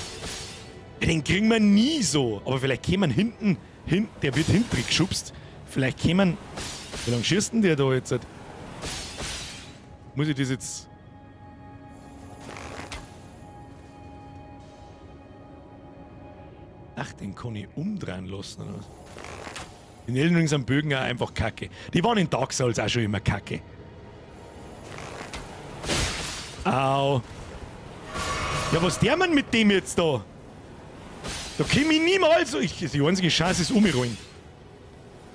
Den kriegen wir nie so. Aber vielleicht kämen hinten, hin, der wird hinten geschubst. Vielleicht kämen. Wie lange schießt denn der da jetzt? Muss ich das jetzt. Ach, den kann ich umdrehen lassen, oder was? In Elden Ring sind Bögen auch einfach kacke. Die waren in Dark Souls auch schon immer kacke. Au. Ja, was der man mit dem jetzt da? Da komm ich niemals. Die einzige Chance ist umrollen.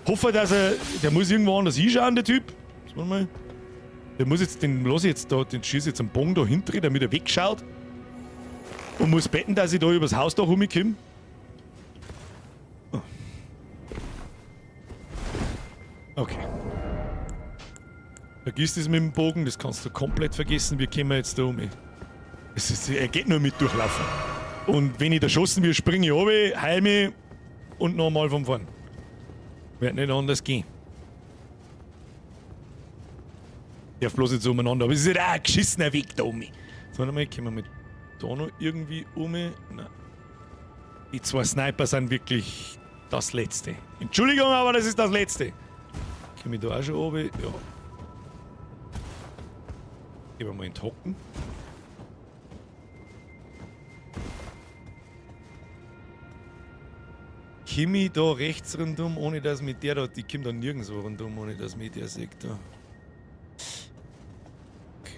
Hoffe, dass er. Der muss irgendwo anders hinschauen, der Typ. Warte mal. Der muss jetzt, den lass ich jetzt da, den schieß jetzt einen Bogen da hinten, damit er wegschaut. Und muss betten, dass ich da übers Hausdach rumkomme. Oh. Okay. Vergiss das mit dem Bogen, das kannst du komplett vergessen. Wir kommen jetzt da um. Es ist, er geht nur mit durchlaufen. Und wenn ich erschossen wird, springe ich runter, heil mich und nochmal von vorn. Wird nicht anders gehen. Darf bloß nicht so umeinander. Aber es ist halt auch ein geschissener Weg da um. So, warte mal, können wir mit da noch irgendwie um? Nein. Die zwei Sniper sind wirklich das Letzte. Entschuldigung, aber das ist das Letzte. Komme ich da auch schon oben? Ja. Gehen wir mal in den Hocken. Komme ich da rechts rundum, ohne dass mit der da. Ich komme da nirgendwo rundum, ohne dass mich der sieht da. Okay.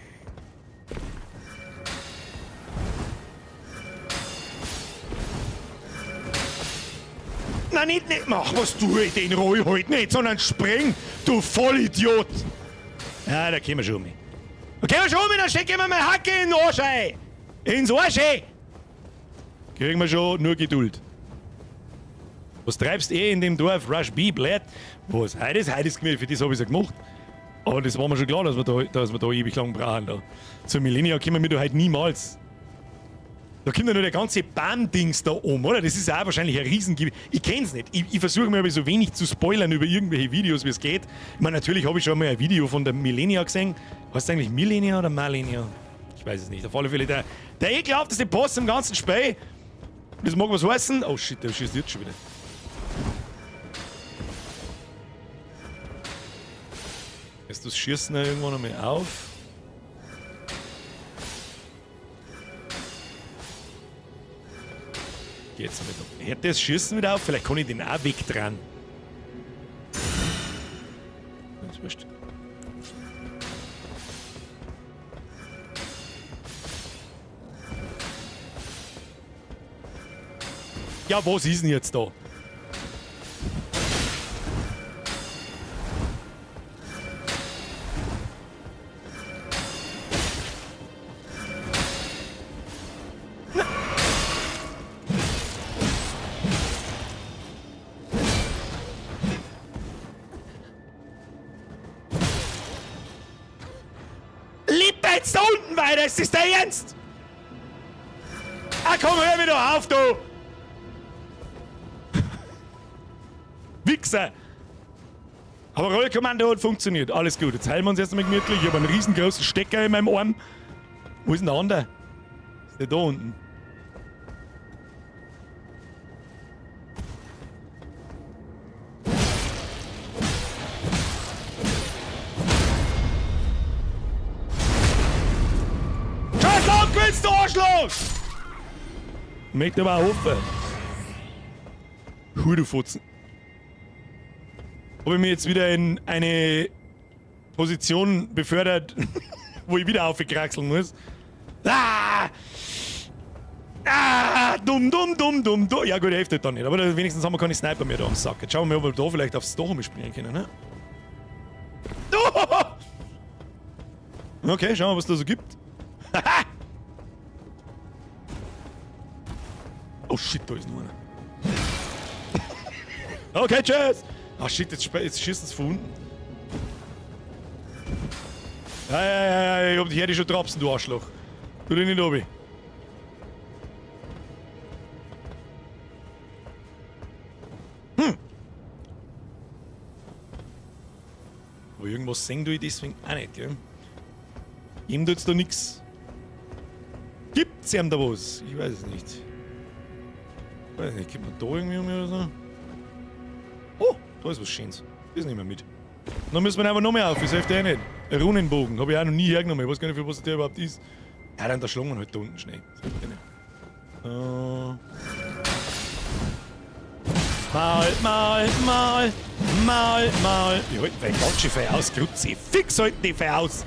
Nein, nicht mach, was tue ich den Roll halt nicht, sondern spring, du Vollidiot! Ja, da kommen wir schon um. Da kommen wir schon um, dann stecken wir meine Hacke in den Arsch ein! Ins Arsch ein! Kriegen wir schon, nur Geduld. Was treibst eh in dem Dorf? Rush B, blöd. Was? Heute ist, heute ist gemütlich, für das hab ich's ja gemacht. Aber das war mir schon klar, dass wir da ewig lang brauchen. Da. Zur Malenia kommen wir da halt niemals. Da kommt ja nur der ganze Bahndings da um, oder? Das ist ja auch wahrscheinlich ein Riesengebiet. Ich kenn's nicht. Ich versuche mir aber so wenig zu spoilern über irgendwelche Videos, wie es geht. Ich meine, natürlich habe ich schon mal ein Video von der Malenia gesehen. Heißt das eigentlich Millennia oder Malenia? Ich weiß es nicht. Auf alle Fälle der ekelhafteste Boss im ganzen Spiel. Das mag was heißen. Oh shit, der schießt jetzt schon wieder. Jetzt das Schießen irgendwann einmal auf. Geht's nicht. Hört das Schießen wieder auf? Vielleicht kann ich den auch wegdrehen. Das ist wurscht. Ja, was ist denn jetzt da? Lebt er jetzt da unten weiter? Ist das der Ernst? Ah, komm, hör mir doch auf, du! Wichser! Aber Rollkommando hat funktioniert. Alles gut. Jetzt heilen wir uns erst einmal gemütlich. Ich habe einen riesengroßen Stecker in meinem Arm. Wo ist denn der andere? Ist der da unten? Scheiß auf, du Arschloch! Ich möchte aber auch hoffen. Hui, du Fotzen. Habe ich mich jetzt wieder in eine Position befördert, wo ich wieder aufgekraxeln muss. Ah! Ah! Dumm, dumm, dumm, dumm, dumm. Ja gut, hilft halt dann nicht. Aber wenigstens haben wir keine Sniper mehr da am Sack. Jetzt schauen wir mal, ob wir da vielleicht aufs Dach springen können, ne? Okay, schauen wir, was da so gibt. Oh shit, da ist noch einer. Okay, tschüss! Ah shit, jetzt schießen sie von unten. Ja, ja, ja, ja, ich hab dich hier schon trapsen, du Arschloch. Tu dich nicht runter. Hm. Aber irgendwas sehen tue ich deswegen auch nicht, gell? Ihm tut's da nix. Gibt's ihm da was? Ich weiß es nicht. Ich weiß nicht, gibt man da irgendwie um oder so? Oh, da ist was Schönes. Das nehmen wir mit. Dann müssen wir einfach noch mehr auf, das hilft eh nicht. Ein Runenbogen, hab ich auch noch nie hergenommen. Ich weiß gar nicht, für was der überhaupt ist. Ja, dann da schlagen wir halt da unten schnell. Das hilft eh nicht. Mal, mal, mal, mal, mal. Die halten vielleicht ganz schön fein aus, Grutzi. Fix halten die fein aus.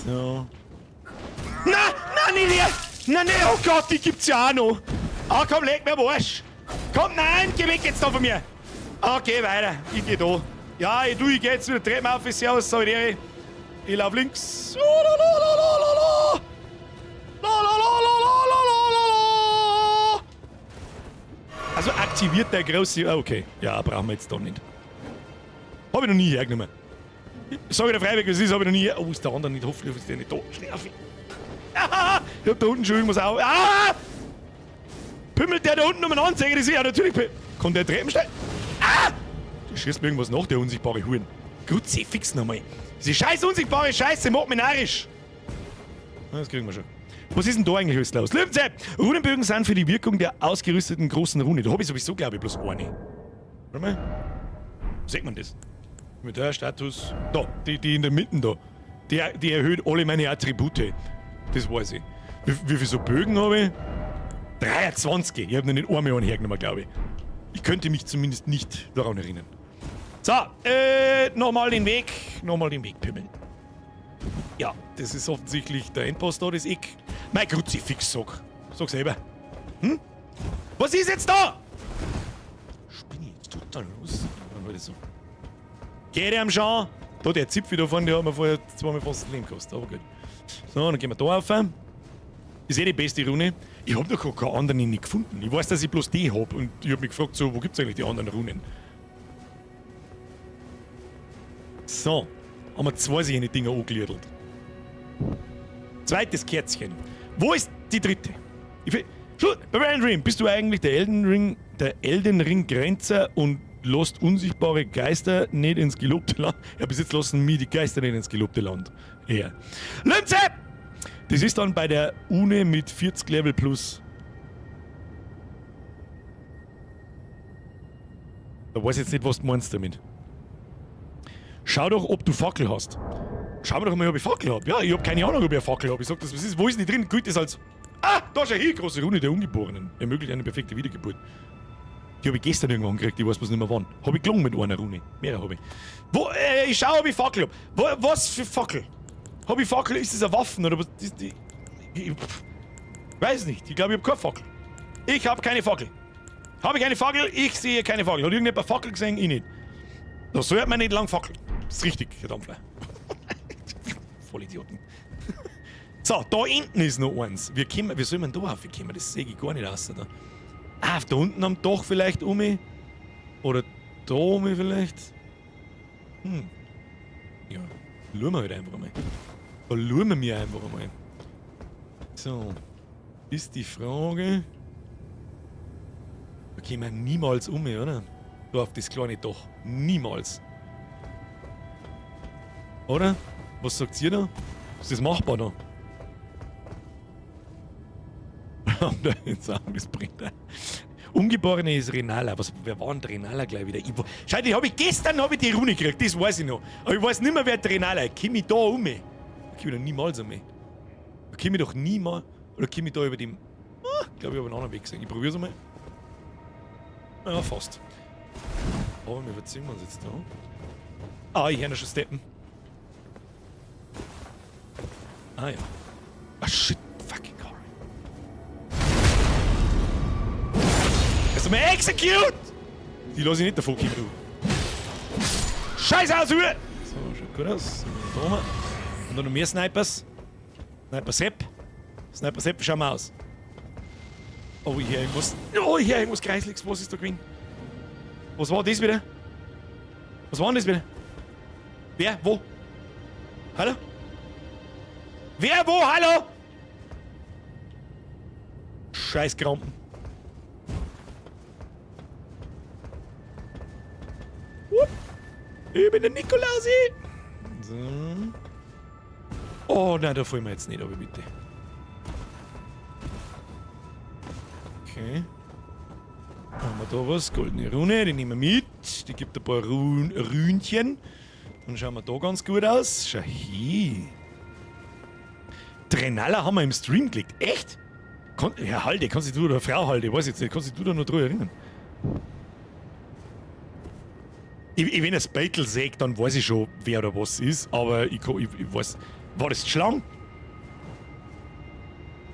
So. Na, na, nicht hier! Na, ne, oh Gott, die gibt's ja auch noch. Ah, komm, leg mir am Arsch. Komm, nein, geh weg jetzt da von mir. Okay, weiter. Ich geh da. Ja, ich, du, ich geh jetzt wieder Treppen auf. Servus, Salidere. Ich lauf links. Oh, la, la, la, la, la, la. La, la, la, la, la, la, la, la. Also Aktiviert der große. Ah, okay. Ja, brauchen wir jetzt da nicht. Hab ich noch nie hergenommen. Ich sag dir freiwillig, was ist, hab ich noch nie. Oh, ist der andere nicht? Hoffentlich ist der nicht da. Schnell auf. Ah, ich hab da unten schon irgendwas auf. Ah! Pimmelt der da unten umeinander? Sag ich das? Ja, natürlich. Kann der Treppen steigen? Ah! Der schießt mir irgendwas nach, der unsichtbare Huren. Kruzifix nochmal. Diese scheiß unsichtbare Scheiße macht mich narrisch. Na, das kriegen wir schon. Was ist denn da eigentlich alles los? Löwenzeit! Runenbögen sind für die Wirkung der ausgerüsteten großen Rune. Da hab ich sowieso, glaube ich, bloß eine. Warte mal. Wo sieht man das? Mit der Status. Da, die in der Mitte da. Die erhöht alle meine Attribute. Das weiß ich. Wie viele so Bögen habe ich? 23. Ich hab noch nicht einmal einen hergenommen, glaube ich. Ich könnte mich zumindest nicht daran erinnern. So, nochmal den Weg. Nochmal den Weg pimmeln. Ja, das ist offensichtlich der Endboss da, das Eck. Mein Kruzifix, sag. Sag selber. Hm? Was ist jetzt da? Spinne ich jetzt total los? Dann war das so. Geht am schon. Da, der Zipfel da vorne, der hat mir vorher zweimal fast das Leben gekostet. Aber gut. So, dann gehen wir da rauf. Ist eh die beste Rune. Ich hab noch keine anderen nicht gefunden. Ich weiß, dass ich bloß die hab. Und ich hab mich gefragt, so, wo gibt's eigentlich die anderen Runen? So. Haben wir zwei solche Dinger angelödelt. Zweites Kerzchen. Wo ist die dritte? Bei Elden Ring, bist du eigentlich der Elden Ring, der Elden Ring Grenzer und lässt unsichtbare Geister nicht ins gelobte Land? Ja, bis jetzt lassen mir die Geister nicht ins gelobte Land. Ja. Lünze! Das ist dann bei der Une mit 40 Level plus. Da weiß ich jetzt nicht, was du meinst damit. Schau doch, ob du Fackel hast. Schau mir doch mal, ob ich Fackel hab. Ja, ich hab keine Ahnung, ob ich eine Fackel hab. Ich sag das, was ist? Wo ist denn die drin? Gilt das als. Ah, da schau hin, große Rune der Ungeborenen. Ermöglicht eine perfekte Wiedergeburt. Die hab ich gestern irgendwann gekriegt, ich weiß bloß nicht mehr wann. Hab ich gelungen mit einer Rune. Mehrere hab ich. Wo, ich schau, ob ich Fackel hab. Wo, was für Fackel? Hab ich Fackel? Ist das eine Waffe oder was? Ich weiß nicht. Ich glaube, ich hab keine Fackel. Ich hab keine Fackel. Hab ich eine Fackel? Ich sehe keine Fackel. Hat irgendjemand eine Fackel gesehen? Ich nicht. Da sollte man nicht lang fackeln. Das ist richtig, Herr Dampfler. Vollidioten. So, da hinten ist noch eins. Wie soll man da raufkommen? Das sehe ich gar nicht aus. Da. Ah, da unten am Dach vielleicht um. Oder da um vielleicht. Hm. Ja, schauen wir halt einfach einmal. Da schauen wir einfach einmal. So. Ist die Frage. Da kommen wir niemals um, oder? Da auf das kleine Dach. Niemals. Oder? Was sagt ihr da? Ist das machbar da? Das bringt er. Ungeborene ist Renala. Was, wer war denn Renala gleich wieder? Schau, die hab ich gestern hab ich die Rune gekriegt, das weiß ich noch. Aber ich weiß nicht mehr, wer Renala ist. Komm ich da um? Da komm ich doch niemals um. Da komm ich doch niemals. Oder komm ich da über den. Ah, ich glaube, ich hab einen anderen Weg gesehen. Ich probier's einmal. Ja, fast. Aber wir verziehen uns jetzt da. Ah, ich höre noch schon steppen. Ah ja. Ah shit, fucking car. Erst einmal execute! Die lasse ich nicht davon kommen, du. Scheiße aus, Uhr! So, schaut gut aus. Da oben. Und dann noch mehr Snipers. Sniper Sepp. Sniper Sepp, schau mal aus. Oh, hier irgendwas. Oh, hier irgendwas Kreisliges. Was ist da gewesen? Was war das wieder? Was war denn das wieder? Wer? Wo? Hallo? Wer? Wo? Hallo? Scheiß Krampen. Wupp. Ich bin der Nikolausi. So. Oh nein, da fallen wir jetzt nicht, aber bitte. Okay. Haben wir da was? Goldene Rune, die nehmen wir mit. Die gibt ein paar Rünchen. Dann schauen wir da ganz gut aus. Schau hier. Drenalla haben wir im Stream gelegt. Echt? Herr Halde, kannst du oder Frau Halde, weiß ich jetzt nicht, kannst du da noch drüber erinnern? Wenn ich das Battle sehe, dann weiß ich schon, wer oder was ist, aber ich weiß. War das die Schlange?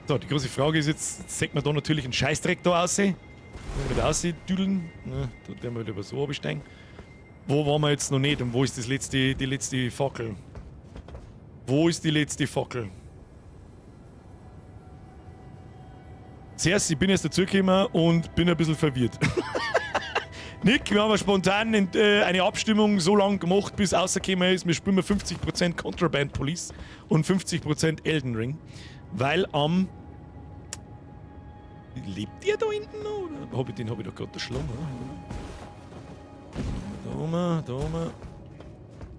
So, die große Frage ist jetzt, sieht man da natürlich einen Scheißdreck da aussehen? Wenn wir da aussehen, ne, da werden wir wieder so absteigen. Wo waren wir jetzt noch nicht und wo ist das letzte, die letzte Fackel? Wo ist die letzte Fackel? Zuerst, ich bin erst dazugekommen und bin ein bisschen verwirrt. Nick, wir haben spontan eine Abstimmung so lange gemacht, bis rausgekommen ist, wir spielen 50% Contraband Police und 50% Elden Ring. Weil am. Lebt der da hinten noch? Oder hab ich den hab ich doch gerade erschlagen, oder? Da oben, da oben.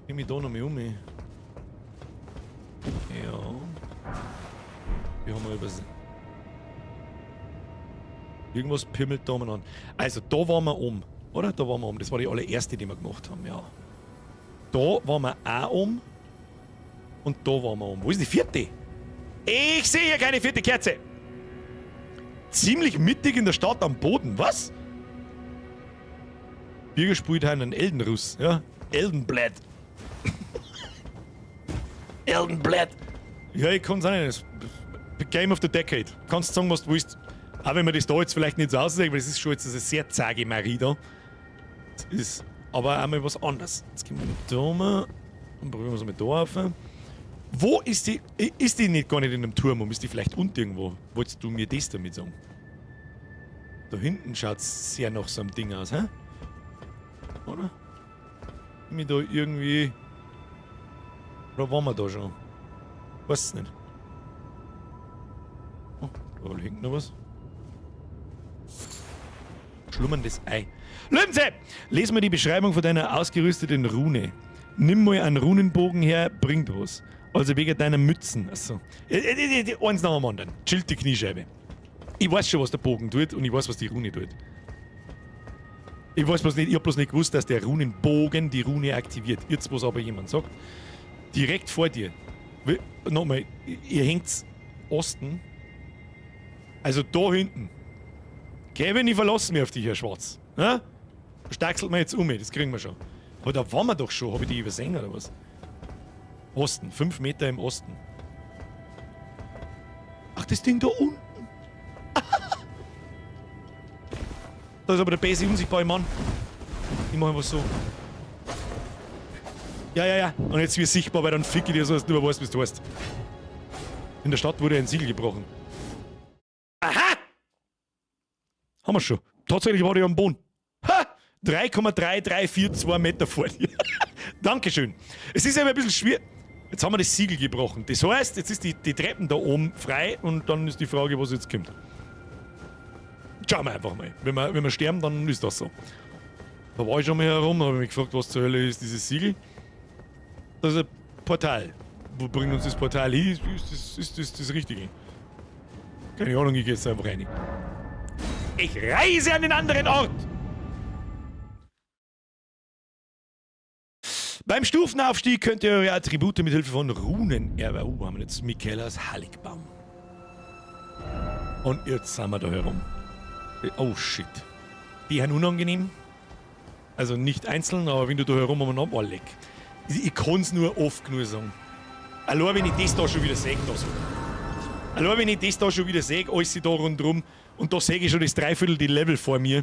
Ich mich da noch mal um. Ja. Die haben wir übersehen. Irgendwas pimmelt da an. Also, da waren wir um, oder? Da waren wir um. Das war die allererste, die wir gemacht haben, ja. Da waren wir auch um. Und da waren wir um. Wo ist die vierte? Ich sehe hier keine vierte Kerze. Ziemlich mittig in der Stadt am Boden. Was? Birger spielt heute einen Eldenruss, ja? Eldenblatt. Eldenblatt. Ja, ich kann's auch nicht. Game of the Decade. Kannst sagen, was du willst. Auch wenn man das da jetzt vielleicht nicht so aussieht, weil das ist schon jetzt eine sehr zage Marie da. Das ist aber auch mal was anderes. Jetzt gehen wir mit da um und probieren wir es mal da auf. Wo ist die? Ist die nicht gar nicht in einem Turm und ist die vielleicht unten irgendwo? Wolltest du mir das damit sagen? Da hinten schaut's sehr nach so einem Ding aus, hä? Oder? Bin ich da irgendwie. Oder waren wir da schon? Weiß es nicht. Oh, da hängt noch was. Schlummerndes Ei. Löwensepp! Les mal die Beschreibung von deiner ausgerüsteten Rune. Nimm mal einen Runenbogen her, bringt was. Also wegen deiner Mützen. Achso. Eins nach dem anderen. Chillt die Kniescheibe. Ich weiß schon, was der Bogen tut und ich weiß, was die Rune tut. Ich weiß bloß nicht, ich hab bloß nicht gewusst, dass der Runenbogen die Rune aktiviert. Jetzt, was aber jemand sagt, direkt vor dir. Nochmal, ihr hängt's Osten. Also da hinten. Kevin, ich verlasse mich auf dich, Herr Schwarz. Ja? Stachselt mir jetzt um, das kriegen wir schon. Aber da waren wir doch schon, hab ich die übersehen oder was? Osten, 5 Meter im Osten. Ach, das Ding da unten. Da ist aber der böse, unsichtbare Mann. Ich mach einfach so. Ja, ja, ja. Und jetzt wird sichtbar, weil dann fick ich dir so, dass du nicht mehr weißt, wie du heißt. In der Stadt wurde ein Siegel gebrochen. Aha! Haben wir schon. Tatsächlich war ich am Boden. Ha! 3,3342 Meter vor dir. Dankeschön. Es ist aber ein bisschen schwer. Jetzt haben wir das Siegel gebrochen. Das heißt, jetzt ist die Treppen da oben frei und dann ist die Frage, was jetzt kommt. Schauen wir einfach mal. Wenn wir sterben, dann ist das so. Da war ich schon mal herum, da habe ich mich gefragt, was zur Hölle ist dieses Siegel. Das ist ein Portal. Wo bringt uns das Portal hin? Ist das das Richtige? Keine Ahnung, ich geh jetzt einfach rein. Ich reise an den anderen Ort! Beim Stufenaufstieg könnt ihr eure Attribute mit Hilfe von Runen erwerben. Oh, haben wir jetzt Michaelas Heiligbaum. Und jetzt sind wir da herum. Oh shit. Die sind unangenehm. Also nicht einzeln, aber wenn du da herum umeinander. Oh, leck. Ich kann's nur oft genug sagen. Allein wenn ich das da schon wieder sehe, da so. Allein wenn ich das da schon wieder sehe, alles da rundherum. Und da sehe ich schon das Dreiviertel die Level vor mir.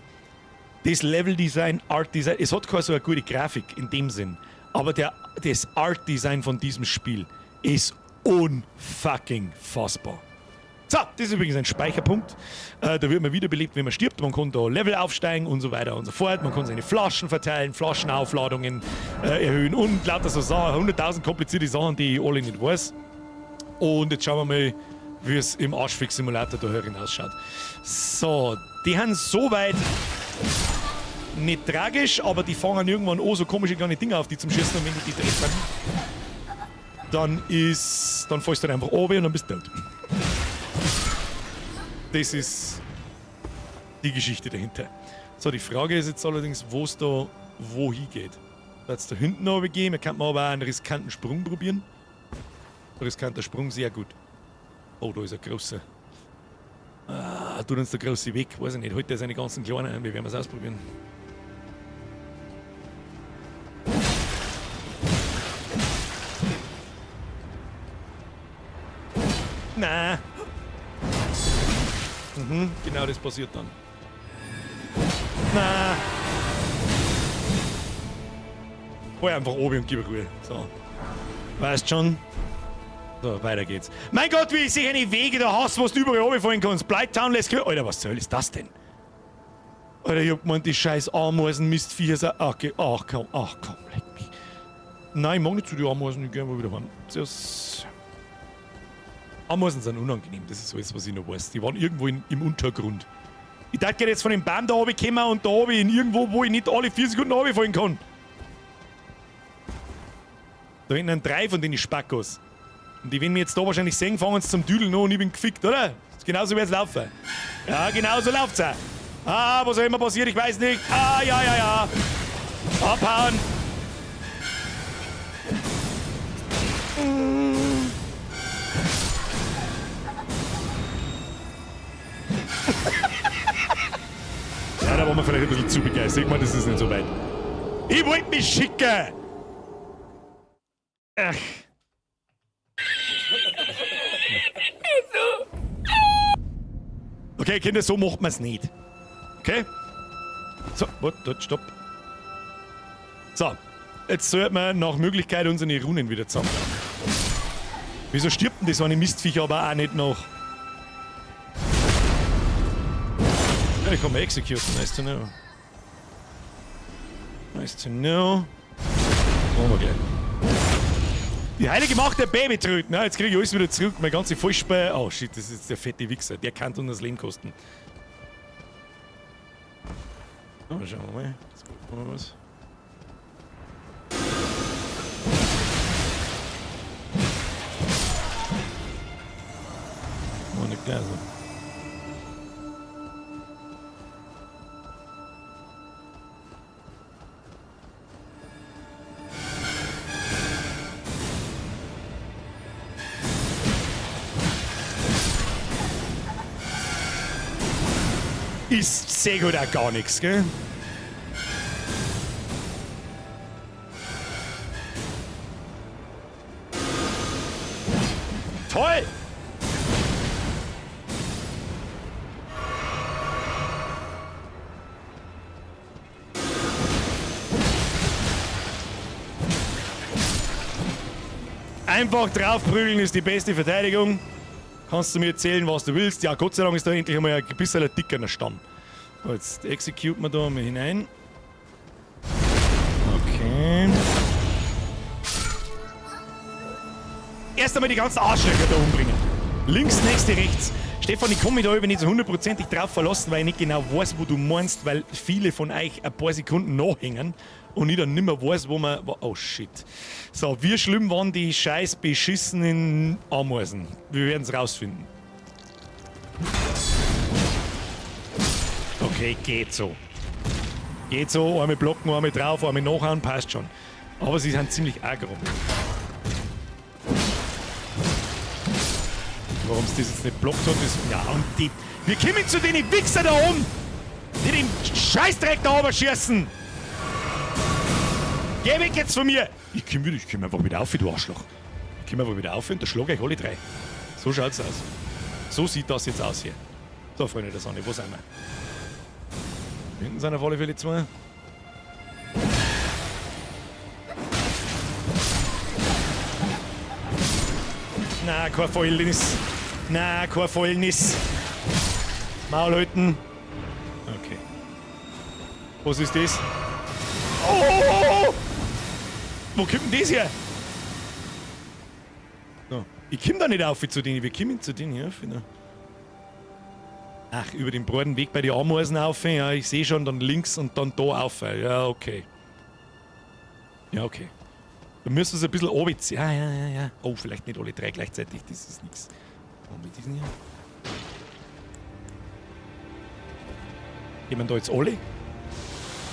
Das Level-Design, Art-Design, es hat keine so eine gute Grafik in dem Sinn. Aber das Art-Design von diesem Spiel ist unfucking fassbar. So, das ist übrigens ein Speicherpunkt. Da wird man wiederbelebt, wenn man stirbt. Man kann da Level aufsteigen und so weiter und so fort. Man kann seine Flaschen verteilen, Flaschenaufladungen erhöhen und lauter so Sachen. 100.000 komplizierte Sachen, die ich alle nicht weiß. Und jetzt schauen wir mal, wie es im Arschfix-Simulator da herin ausschaut. So, die haben soweit nicht tragisch, aber die fangen irgendwann an, so komische kleine Dinge auf, die zum Schießen, und wenn die die treffen, dann fällst du dann einfach runter und dann bist du tot. Das ist die Geschichte dahinter. So, die Frage ist jetzt allerdings, wo es da wohin geht. Da hat's da hinten runtergehen, man kann aber auch einen riskanten Sprung probieren. Riskanter Sprung, sehr gut. Oh, da ist ein großer. Ah, tut uns der große weg, weiß ich nicht. Heute seine ganzen Kleinen ein, wir werden es ausprobieren. Na. Genau das passiert dann. Na. Hol einfach oben und gib Ruhe. So. Weißt schon. So, weiter geht's. Mein Gott, wie ich sehe eine Wege da hast, wo du überall runterfallen kannst. Blighttown lässt grü-, Alter, was zur Hölle ist das denn? Alter, ich hab gemeint, die scheiß Ameisen Mistviecher sind. Ach, ach komm, leck mich. Nein, ich mag nicht zu den Ameisen, ich geh mal wieder heim. Zuerst. Ameisen sind unangenehm, das ist alles, was ich noch weiß. Die waren irgendwo im Untergrund. Ich dachte jetzt von dem Baum da oben kommen und da oben in irgendwo, wo ich nicht alle 4 Sekunden runterfallen kann. Da hinten sind 3 von den Spackos. Und die, wenn wir jetzt da wahrscheinlich sehen, fangen sie zum Düdeln an und ich bin gefickt, oder? Genauso wird's laufen. Ja, genauso läuft's auch. Ah, was auch immer passiert, ich weiß nicht. Ah, ja, ja, ja. Abhauen. Ja, da waren wir vielleicht ein bisschen zu begeistert. Ich meine, das ist nicht so weit. Ich wollte mich schicken! Ach. Okay, Kinder, so macht man's nicht. Okay? So, warte, stopp. So, jetzt sollten wir nach Möglichkeit unsere Runen wieder zusammen. Wieso stirbt denn das eine Mistviech aber auch nicht noch? Ja, ich kann mal executen, nice to know. Nice to know. Machen wir gleich. Die heilige Macht der Babytröten. Na, jetzt kriege ich alles wieder zurück. Mein ganze Vollspeer. Oh shit, das ist jetzt der fette Wichser. Der kann uns das Leben kosten. Oh, schauen wir mal. Jetzt gucken wir was. Oh, nicht klar so. Ist sehr gut auch gar nichts, gell? Toll! Einfach draufprügeln ist die beste Verteidigung. Kannst du mir erzählen, was du willst? Ja, Gott sei Dank ist da endlich einmal ein bisschen dickerer Stamm. So, jetzt execute wir da mal hinein. Okay. Erst einmal die ganzen Arschlöcher da umbringen. Links, nächste, rechts. Stefan, ich kann mich da über nicht so hundertprozentig drauf verlassen, weil ich nicht genau weiß, wo du meinst, weil viele von euch ein paar Sekunden nachhängen und ich dann nimmer weiß, wo man... Oh shit. So, wie schlimm waren die scheiß beschissenen Ameisen? Wir werden's rausfinden. Okay, geht so. Geht so, einmal blocken, einmal drauf, einmal nachhauen, passt schon. Aber sie sind ziemlich aggro. Warum es das jetzt nicht blockt hat, ist... Ja, und die... Wir kommen zu den Wichser da oben! Die den Scheißdreck da oben schießen! Geh weg jetzt von mir! Ich komm wieder, ich komm einfach wieder auf, du Arschloch. Ich komm einfach wieder auf und da schlag ich alle drei. So schaut's aus. So sieht das jetzt aus hier. So, Freunde der Sonne, wo sind wir? Hinten sind auf alle Fälle zwei. Na, kein Fäulnis. Na, kein Fäulnis. Maul halten. Okay. Was ist das? Oh, oh, oh, oh. Wo kommt denn das her? So. Ich komm da nicht auf zu denen. Wir kommen zu denen hier auf. Ach, über den breiten Weg bei den Ameisen auf. Ja, ich sehe schon, dann links und dann da auf. Ja, okay. Ja, okay. Da müssen wir es ein bisschen runterziehen. Ja, ja, ja, ja. Oh, vielleicht nicht alle drei gleichzeitig. Das ist nix. Und mit diesen hier. Gehen wir da jetzt alle?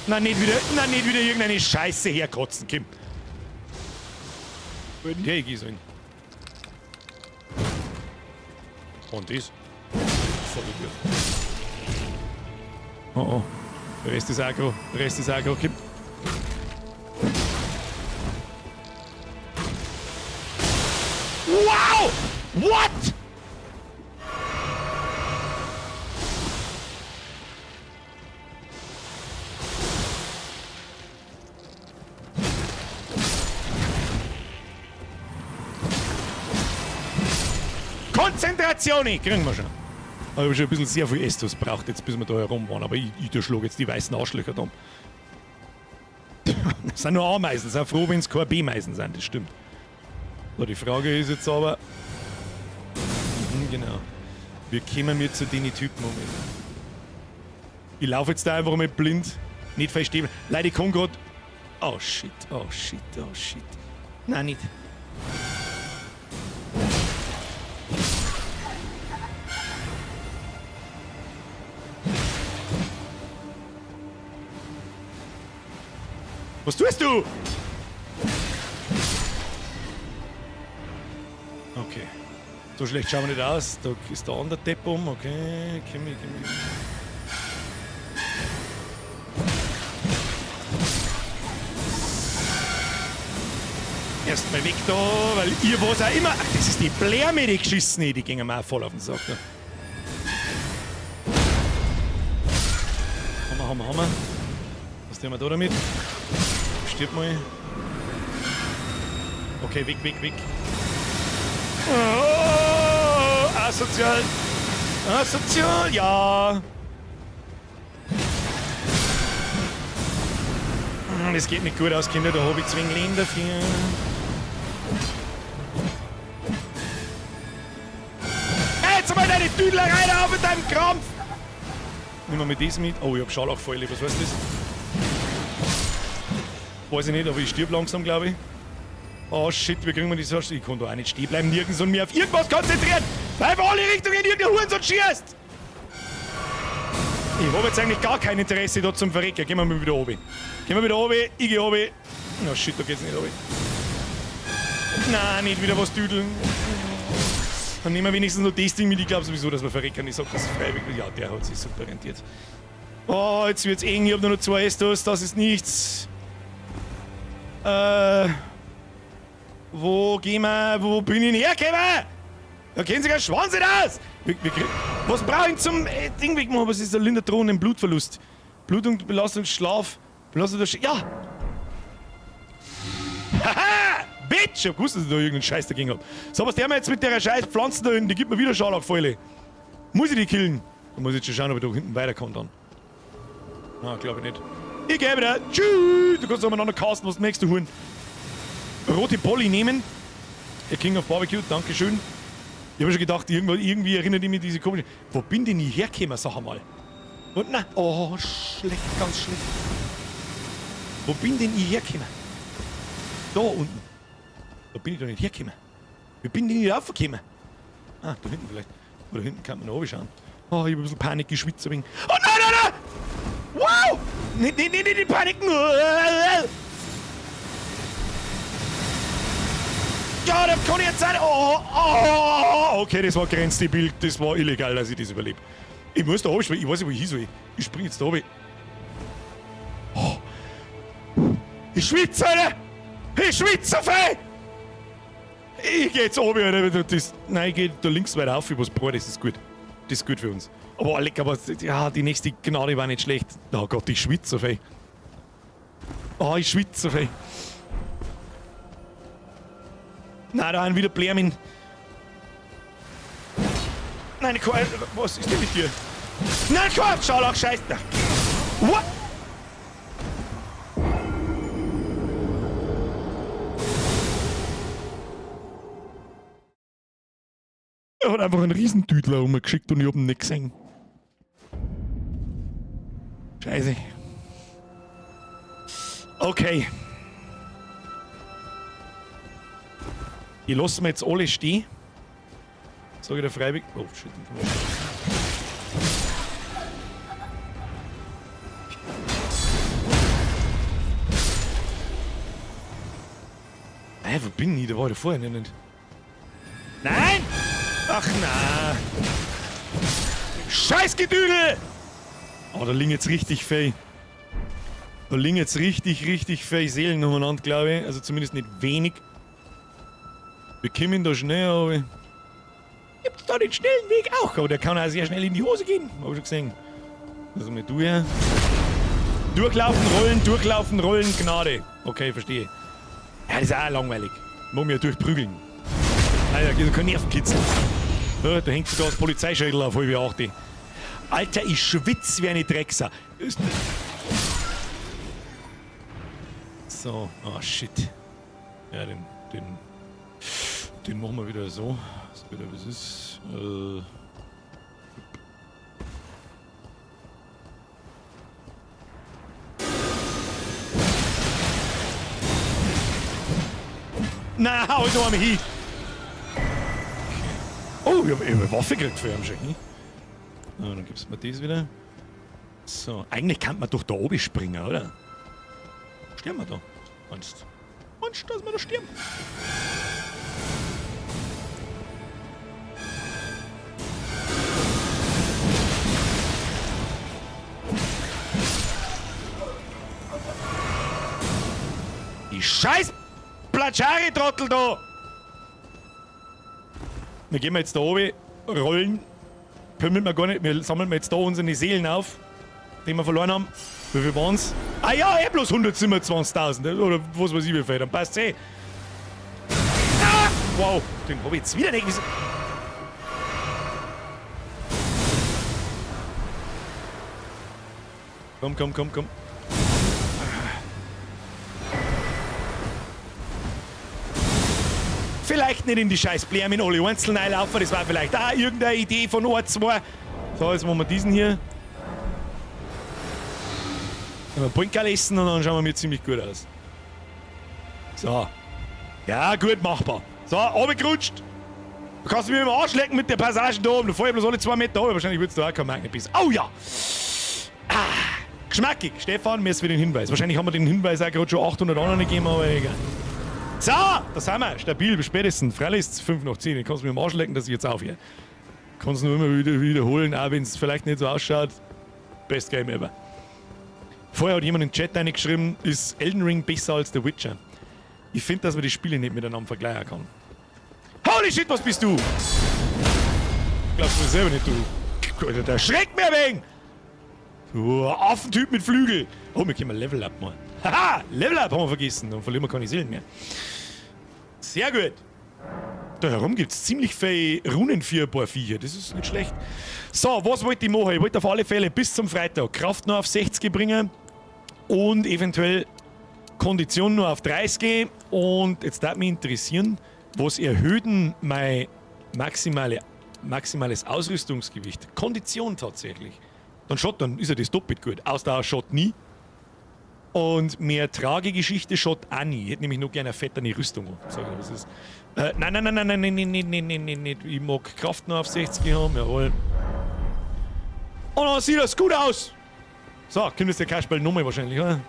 Nein, nicht wieder, nein, nicht wieder irgendeine Scheiße herkotzen, Kim. Wo hätten die hergehen sollen? Und das? Voll gut. Oh oh. Der Rest ist aggro. Der Rest ist aggro, Kim. Wow! What? Konzentratione! Kriegen wir schon. Aber ich habe schon ein bisschen sehr viel Estus braucht jetzt, bis wir da herum waren. Aber ich durchschlage jetzt die weißen Arschlöcher da. Das sind nur Ameisen. Sind froh, wenn es keine B-Meisen sind. Das stimmt. So, die Frage ist jetzt aber... Genau. Wie kommen wir zu den Typen um? Ich laufe jetzt da einfach mal blind. Nicht verstehen. Leute, ich kann grad... Oh shit, oh shit, oh shit. Nein, nicht. Was tust du? Okay. So schlecht schauen wir nicht aus. Da ist der andere Depp um. Okay, komm ich, komm ich. Erstmal weg da, weil ihr was auch immer. Ach, das ist die Blärme, die geschissen, die gingen mir auch voll auf den Sack. Da. Hammer, Hammer, Hammer. Was tun wir da damit? Stirb mal. Okay, weg, weg, weg. Oh, asozial. Asozial, ja. Das geht nicht gut aus, Kinder. Da hab ich zu wenig Leben dafür. Hey, jetzt mal deine Düdlerei da auf mit deinem Krampf! Nimm mal das mit. Oh, ich hab Scharlachfäule. Was heißt das? Weiß ich nicht, aber ich stirb langsam, glaube ich. Oh shit, wie kriegen wir das? Ich kann da auch nicht stehen bleiben, nirgends und mir auf irgendwas konzentrieren! Weil einfach alle Richtungen in irgendeine Hurensohn schießt! Ich hab jetzt eigentlich gar kein Interesse da zum Verrecken. Gehen wir mal wieder runter. Gehen wir wieder runter, ich geh runter. Oh shit, da geht's nicht runter. Nein, nicht wieder was düdeln. Dann nehmen wir wenigstens noch das Ding mit. Ich glaub sowieso, dass wir verrecken. Ich sag das freiwillig. Ja, der hat sich super rentiert. Oh, jetzt wird's eng. Ich hab nur noch 2 Estus. Das ist nichts. Wo gehen wir? Wo bin ich denn hergekommen? Da kennen sich kein Schwanz nicht aus! Was brauche ich zum Ding wegmachen? Was ist der Linderdrohnen im Blutverlust? Blutung, Belastung, Schlaf, Belastung, ja! Haha! Bitch! Ich hab gewusst, dass ich da irgendeinen Scheiß dagegen hab. So, was der mir jetzt mit der scheiß Pflanze da hinten? Die gibt mir wieder Scharlachfäule. Muss ich die killen? Da muss ich jetzt schon schauen, ob ich da hinten weiterkomme dann. Ah, glaub ich nicht. Ich geh wieder. Tschüss! Du kannst umeinander casten, was möchtest du holen? Rote Polly nehmen. Der King of Barbecue, dankeschön. Ich hab schon gedacht, irgendwie erinnert ich mich diese komische. Wo bin denn ich hergekommen, sag einmal? Und na, oh, schlecht, ganz schlecht. Wo bin denn ich hergekommen? Da unten. Da bin ich doch nicht hergekommen. Wie bin denn ich da raufgekommen? Ah, da hinten vielleicht. Oder hinten kann man noch runter schauen. Oh, ich hab ein bisschen Panik geschwitzt. Ein wenig. Oh nein, nein, nein! Wow! Nicht, nicht, nicht, nicht, nicht paniken! Ja, das kann ich jetzt sein! Oh, oh, okay, das war grenzdebil, das war illegal, dass ich das überlebe. Ich muss da runterspringen, ich weiß nicht, wo ich hin soll. Ich spring jetzt da runter. Oh. Ich schwitze, Alter! Ich schwitze so viel! Ich geh jetzt oben, Alter. Das, nein, ich geh da links weiter auf, was brauche, das ist gut. Das ist gut für uns. Aber lecker, aber ja, die nächste Gnade war nicht schlecht. Oh Gott, ich schwitze so viel. Oh, ich schwitze so viel. Nein, da haben wieder Blärmen. Nein, was ist denn mit dir? Nein, komm, schau doch, Scheiße. What? Er hat einfach einen Riesentüdler rumgeschickt und ich hab ihn nicht gesehen. Scheiße. Okay. Ich lasse mir jetzt alle stehen. Sag ich dir freiwillig. Oh shit. Ey, wo bin ich? Da war ich vorher nicht. Nein! Ach na! Scheißgedüdel! Oh, da liegen jetzt richtig fei. Da liegen jetzt richtig, richtig fei Seelen umeinander, glaube ich. Also zumindest nicht wenig. Wir kommen da schnell, aber. Gibt's da den schnellen Weg auch? Aber der kann auch sehr schnell in die Hose gehen. Hab ich schon gesehen. Also mit du her. Durchlaufen, rollen, durchlaufen, rollen, Gnade. Okay, verstehe. Ja, das ist auch langweilig. Muss mich ja durchprügeln. Alter, geht so kein Nervenkitzel. Ja, da hängt sogar das Polizeischädel auf 7:30. Alter, ich schwitz wie eine Drecksau. So, oh shit. Ja, den machen wir wieder so. So wieder, wie es ist. Na, hau doch mal hin! Oh, ich hab eine Waffe gekriegt für ihn schon. Hm? Na, dann gibst du mir das wieder. So, eigentlich kann man doch da oben springen, oder? Sterben wir da? Meinst du, dass wir da sterben? Die scheiß Platschari-Trottel da! Wir gehen jetzt da oben, rollen, pümmeln wir gar nicht, wir sammeln jetzt da unsere Seelen auf, die wir verloren haben. Wie viel waren's? Ah ja, eh bloß 127.000 oder was weiß ich wie viel, dann passt's eh. Ah! Wow, den hab ich jetzt wieder nicht gesehen. Komm, komm, komm, komm. Vielleicht nicht in die scheiß Blärmen alle einzeln reinlaufen, das war vielleicht auch irgendeine Idee von Ort 2. So, jetzt machen wir diesen hier. Dann Bunker essen und dann schauen wir mir ziemlich gut aus. So. Ja, gut machbar. So, runtergerutscht. Du kannst mich im Arsch lecken mit der Passage da oben. Da fahr ich bloß alle 2 Meter runter. Wahrscheinlich würdest du auch kein Magnetbiss. Oh ja! Ah, geschmackig. Stefan, mir ist für den Hinweis. Wahrscheinlich haben wir den Hinweis auch gerade schon 800 anderen gegeben, aber egal. So, da sind wir. Stabil, bis spätestens. Freilich ist es 9:05. Ich kann's mir im Arsch lecken, dass ich jetzt aufhöre. Kann's nur immer wieder wiederholen, auch wenn's vielleicht nicht so ausschaut. Best Game ever. Vorher hat jemand in den Chat reingeschrieben, ist Elden Ring besser als The Witcher? Ich find, dass man die Spiele nicht miteinander vergleichen kann. Holy shit, was bist du? Glaubst du mir selber nicht, du. Alter, der schreckt mir ein wenig! Du Affentyp mit Flügel! Oh, wir können mal Level Up machen. Haha! Level Up haben wir vergessen. Dann verlieren wir keine Seelen mehr. Sehr gut. Da herum gibt's ziemlich viele Runen für ein paar Viecher. Das ist nicht schlecht. So, was wollte ich machen? Ich wollte auf alle Fälle bis zum Freitag Kraft nur auf 60 bringen und eventuell Kondition nur auf 30. Und jetzt darf mich interessieren, was erhöht denn mein maximales Ausrüstungsgewicht? Kondition tatsächlich. Dann schaut, dann ist ja das doppelt gut. Ausdauer schaut nie. Und mehr Tragegeschichte schaut auch nie. Ich hätte nämlich noch gerne eine fetterne Rüstung. Sag ich, was ist. Nein, nein, nein, nein, nein, nein, nein, nein, nein, nein, nein, nein. Ich mag Kraft nur auf 60 haben, jawohl. Und dann sieht das gut aus! So, kommt jetzt der Kasperl nochmal wahrscheinlich, oder?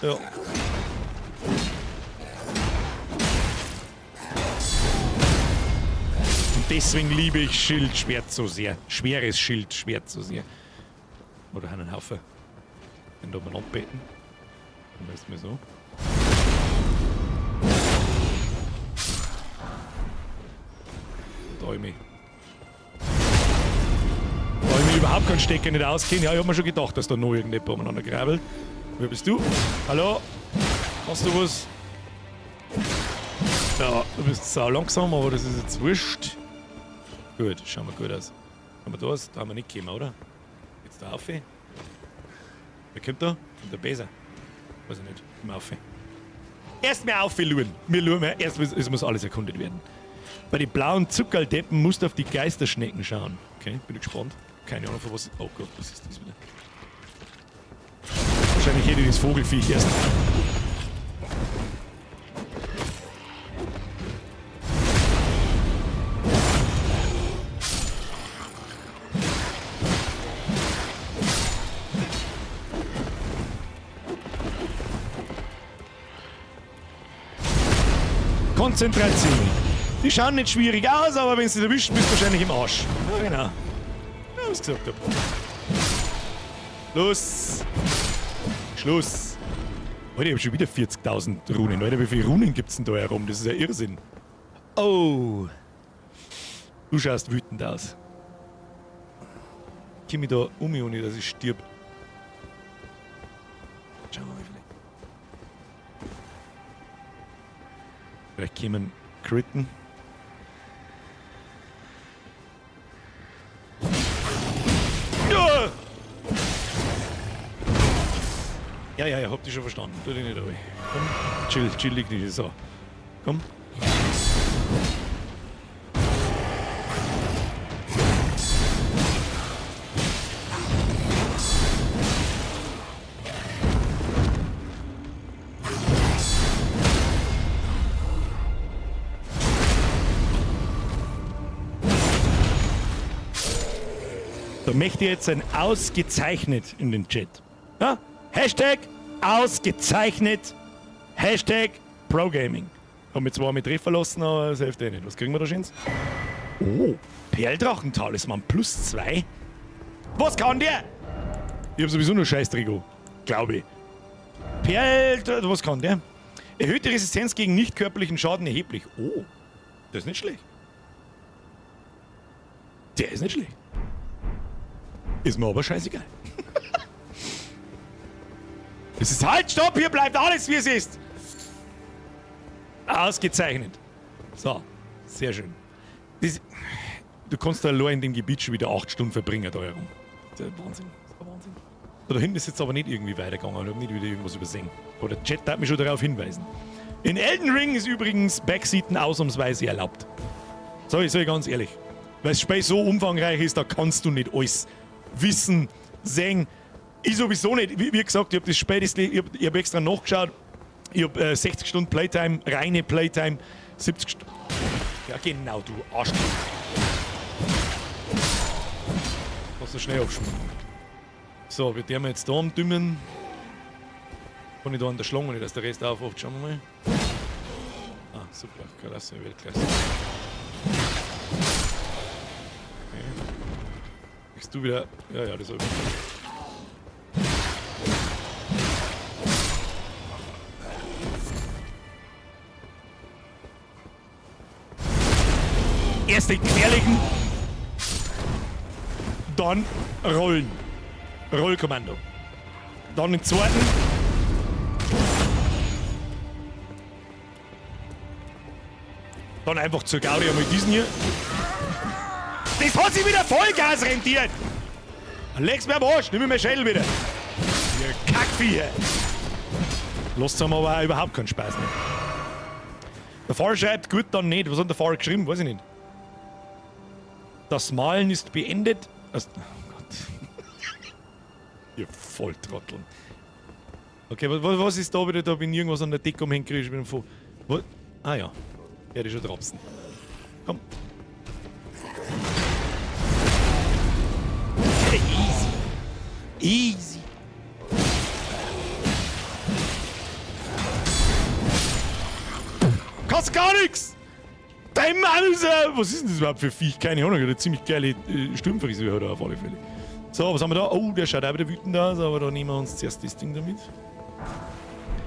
Ja. Und deswegen liebe ich Schildschwert so sehr. Schweres Schildschwert so sehr. Oder einen Haufen. Den da mal abbeten. Dann weißt du mir so. Da ich mich. Da ich mich überhaupt keinen Stecker nicht auskenne. Ja, ich hab mir schon gedacht, dass da noch irgendjemand umeinander grabbelt. Wer bist du? Hallo? Hast du was? Ja, du bist sau langsam, aber das ist jetzt wurscht. Gut, schauen wir gut aus. Haben wir da was? Da haben wir nicht gekommen, oder? Jetzt da auf. Wer kommt da? Kommt der Beser? Weiß ich nicht. Komm auf. Erst mal auf, wir schauen. Wir schauen mal. Erst muss, es muss alles erkundet werden. Bei den blauen Zuckerldeppen musst du auf die Geisterschnecken schauen. Okay, bin ich gespannt. Keine Ahnung, von was. Oh Gott, was ist das wieder? Wahrscheinlich hätte ich das Vogelfiech erst. Konzentration. Die schauen nicht schwierig aus, aber wenn sie erwischen, bist du wahrscheinlich im Arsch. Ja, genau. Ja, was ich gesagt hab. Los! Schluss! Alter, ich hab schon wieder 40.000 Runen. Alter, wie viele Runen gibt's denn da herum? Das ist ja Irrsinn. Oh! Du schaust wütend aus. Ich komm mich da um, ohne dass ich stirb. Schauen wir mal vielleicht. Vielleicht kämen Critten. Ja, ja, ja, hab dich schon verstanden. Tu dich nicht ruhig. Komm, chill, chill, lieg nicht. So. Komm. Da möchte ich jetzt ein ausgezeichnet in den Chat. Ja? Hashtag ausgezeichnet. Hashtag ProGaming. Haben wir zwar mit Treffer lassen, aber das hilft eh nicht. Was kriegen wir da schön? Oh, Perldrachentalisman plus 2. Was kann der? Ich hab sowieso nur Scheiß-Trikot. Glaube ich. Perl... Was kann der? Erhöht die Resistenz gegen nicht körperlichen Schaden erheblich. Oh, das ist nicht schlecht. Der ist nicht schlecht. Ist mir aber scheißegal. Es ist halt, stopp, hier bleibt alles, wie es ist. Ausgezeichnet. So, sehr schön. Das, du kannst da allein in dem Gebiet schon wieder 8 Stunden verbringen da herum. Das ist Wahnsinn. Das ist Wahnsinn. Da hinten ist jetzt aber nicht irgendwie weitergegangen. Ich hab nicht wieder irgendwas übersehen. Aber der Chat darf mich schon darauf hinweisen. In Elden Ring ist übrigens Backseaten ausnahmsweise erlaubt. Sag ich ganz ehrlich. Weil das Spiel so umfangreich ist, da kannst du nicht alles wissen, sehen. Ich sowieso nicht. Wie gesagt, ich hab das Spiel, ich hab extra nachgeschaut. Ich hab 60 Stunden Playtime, reine Playtime, 70 Stunden. Ja genau, du Arsch. Lass uns schnell abschmieren. So, wir dürfen jetzt da umdümmen. Kann ich da an der Schlange nicht, dass der Rest aufwacht? Schauen wir mal. Ah, super. Klasse, Weltklasse. Okay. Kriegst du wieder. Ja, ja, das hab ich. Erst den querlegen, dann rollen. Rollkommando. Dann den zweiten. Dann einfach zur Gaudi einmal diesen hier. Das hat sich wieder Vollgas rentiert! Leg's mir am Arsch, nimm mir mein Schädel wieder. Ihr Kackviecher. Lasst haben aber auch überhaupt keinen Spaß mehr. Der Fahrer schreibt, gut, dann nicht. Was hat der Fahrer geschrieben? Weiß ich nicht. Das Malen ist beendet. Also, oh Gott. Ihr Volltrotteln. Okay, was ist da wieder? Da bin ich irgendwas an der Decke umhängt. Ich bin voll. Was? Ah ja. Ja, die schon dropsen. Komm. Hey, easy. Easy. Kannst gar nichts! Dein Mann ist ja. Was ist denn das überhaupt für ein Viech? Keine Ahnung. Hat eine ziemlich geile Sturmfrisur hat er auf alle Fälle. So, was haben wir da? Oh, der schaut auch wieder wütend aus, aber da nehmen wir uns zuerst das Ding damit.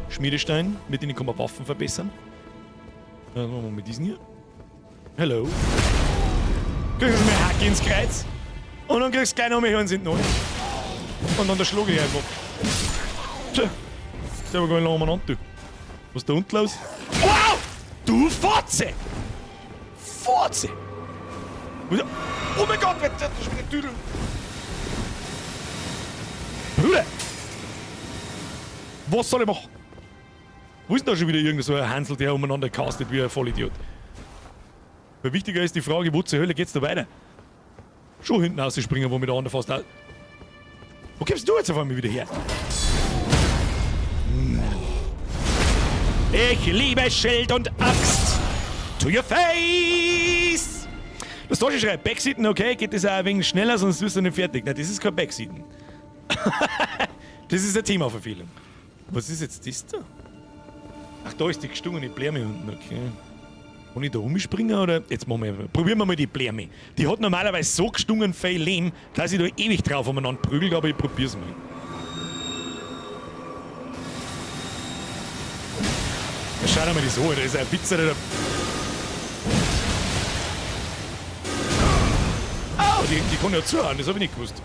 Schmiedestein, mit denen kann man Waffen verbessern. Dann machen wir mit diesen hier. Hello. Kriegst du mir Hacke ins Kreuz. Und dann kriegst du gleich noch mehr Hirn sind neu. Und dann der schlage ich einfach. Tja. Der war gar nicht lange umeinander, du. Was ist da unten los? Wow! Du Fotze! Fotze! Oh mein Gott, wer das ist wieder Tüdel! Bruder! Was soll ich machen? Wo ist denn da schon wieder irgend so ein Hansel, der umeinander castet wie ein Vollidiot? Weil wichtiger ist die Frage, wo zur Hölle geht's da weiter? Schon hinten rausspringen, wo mit der anderen fast auch. Wo kommst du jetzt auf einmal wieder her? Ich liebe Schild und Axt. To your face! Das Deutsche schreibt, Backseaten, okay, geht das auch ein wenig schneller, sonst wirst du nicht fertig. Nein, das ist kein Backseaten. Das ist eine Themaverfehlung. Was ist jetzt das da? Ach, da ist die gestungene Blärme unten, okay. Kann ich da umspringen oder? Jetzt machen wir, probieren wir mal die Blärme. Die hat normalerweise so gestungen viel Lehm, dass ich da ewig drauf umeinander prügel, aber ich probier's mal. Ja, schau dir mal das an, da ist ein Witz, oder? Au, die kann ja zuhauen, das hab ich nicht gewusst.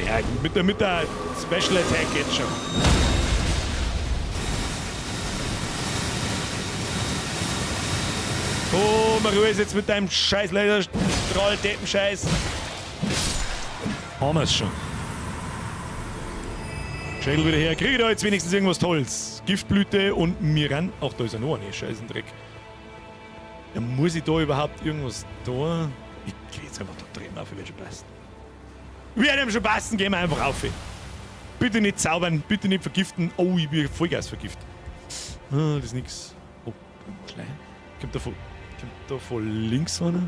Ja, mit der Special Attack geht's schon. Komm, Ruhe jetzt mit deinem scheiß Laserstrahl-Deppen-Scheiß. Haben wir's schon. Schädel wieder her. Krieg ich da jetzt wenigstens irgendwas Tolles? Giftblüte und Miran. Ach, da ist ja noch eine Scheißendreck. Ja, muss ich da überhaupt irgendwas tun? Ich geh jetzt einfach da drehen auf, wird schon passen. Wird ihm schon passen, gehen wir einfach auf. Bitte nicht zaubern, bitte nicht vergiften. Oh, ich bin Vollgas vergiftet. Ah, das ist nix. Oh, Schleim. Kommt da von links einer?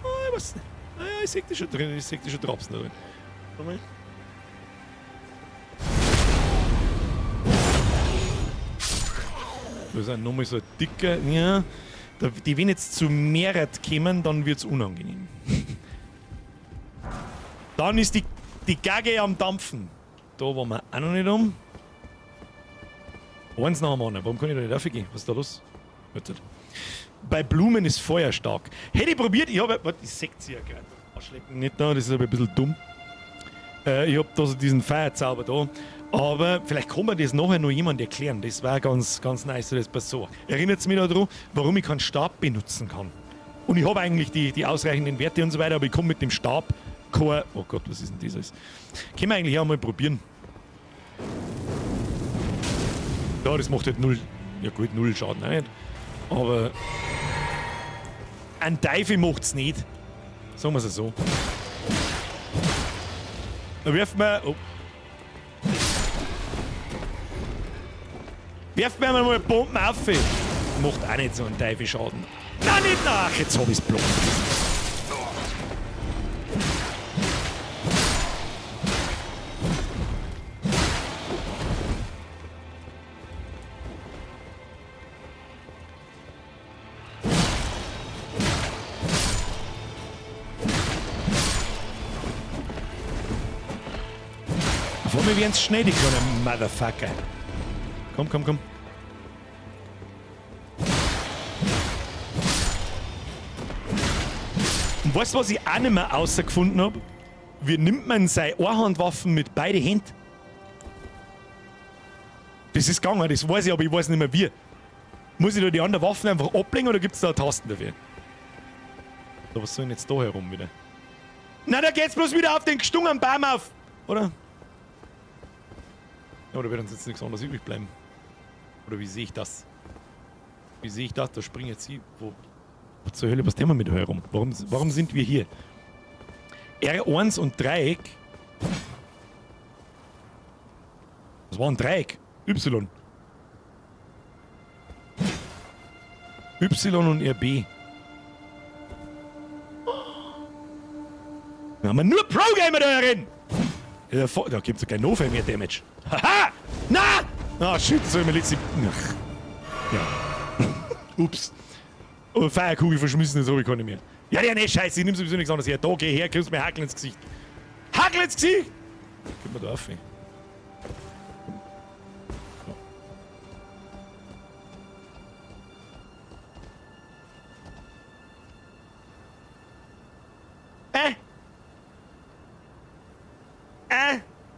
Ah, ich weiß nicht. Ah, ja, ich seh die schon drin, ich seh die schon Drops da drin. Warte mal. Da ist auch nochmal so ein dicker. Ja, da, die, wenn jetzt zu Mehrheit kommen, dann wird's unangenehm. Dann ist die Gagge am Dampfen. Da waren wir auch noch nicht um. Eins nach dem anderen. Warum kann ich da nicht raufgehen? Was ist da los? Warte. Bei Blumen ist Feuer stark. Hätte ich probiert, ich habe. Warte, ich seh sie ja gerade. Arschlecken nicht da, das ist aber ein bisschen dumm. Ich hab da so diesen Feuerzauber da. Aber vielleicht kann mir das nachher noch jemand erklären. Das war ganz, ganz nice, das passt so. Erinnert mich daran, warum ich keinen Stab benutzen kann. Und ich habe eigentlich die ausreichenden Werte und so weiter, aber ich komme mit dem Stab kein. Oh Gott, was ist denn das alles? Können wir eigentlich auch mal probieren. Ja, das macht halt null. Ja gut, null Schaden auch nicht. Aber ein Teufel macht's nicht. Sagen wir's so. Da werft man. Oh. Werft mir mal Bomben auf. Macht auch nicht so einen Teufel Schaden. Nein, nicht nach! Jetzt hab ich's blockt. Vor mir werden's schnell, die kleinen Motherfucker. Komm, komm, komm. Und weißt du, was ich auch nicht mehr rausgefunden hab? Wie nimmt man seine Einhandwaffen mit beiden Händen? Das ist gegangen, das weiß ich, aber ich weiß nicht mehr wie. Muss ich da die anderen Waffen einfach ablegen oder gibt's da Tasten dafür? So, was soll denn jetzt da herum wieder? Na, da geht's bloß wieder auf den gestungenen Baum auf! Oder? Ja, da wird uns jetzt nichts anderes übrig bleiben. Oder wie sehe ich das? Wie sehe ich das? Da springen jetzt sie. Wo, wo zur Hölle, was tun wir mit herum? Warum sind wir hier? R1 und Dreieck. Das war ein Dreieck. Y. Y und RB. Da haben wir nur Pro-Gamer da herin! Ja, da gibt's ja kein noch viel mehr Damage. Haha! Na! Ah, shit, das hab ich mir letzte. Ach. Ja. Ups. Oh, Feierkugel verschmissen, das hab ich keine mehr. Ja, ja, ne, scheiße, ich nehm sowieso nichts anderes her. Da, geh her, kriegst mir Hackel ins Gesicht. Hackel ins Gesicht! Gib mir da auf, ey.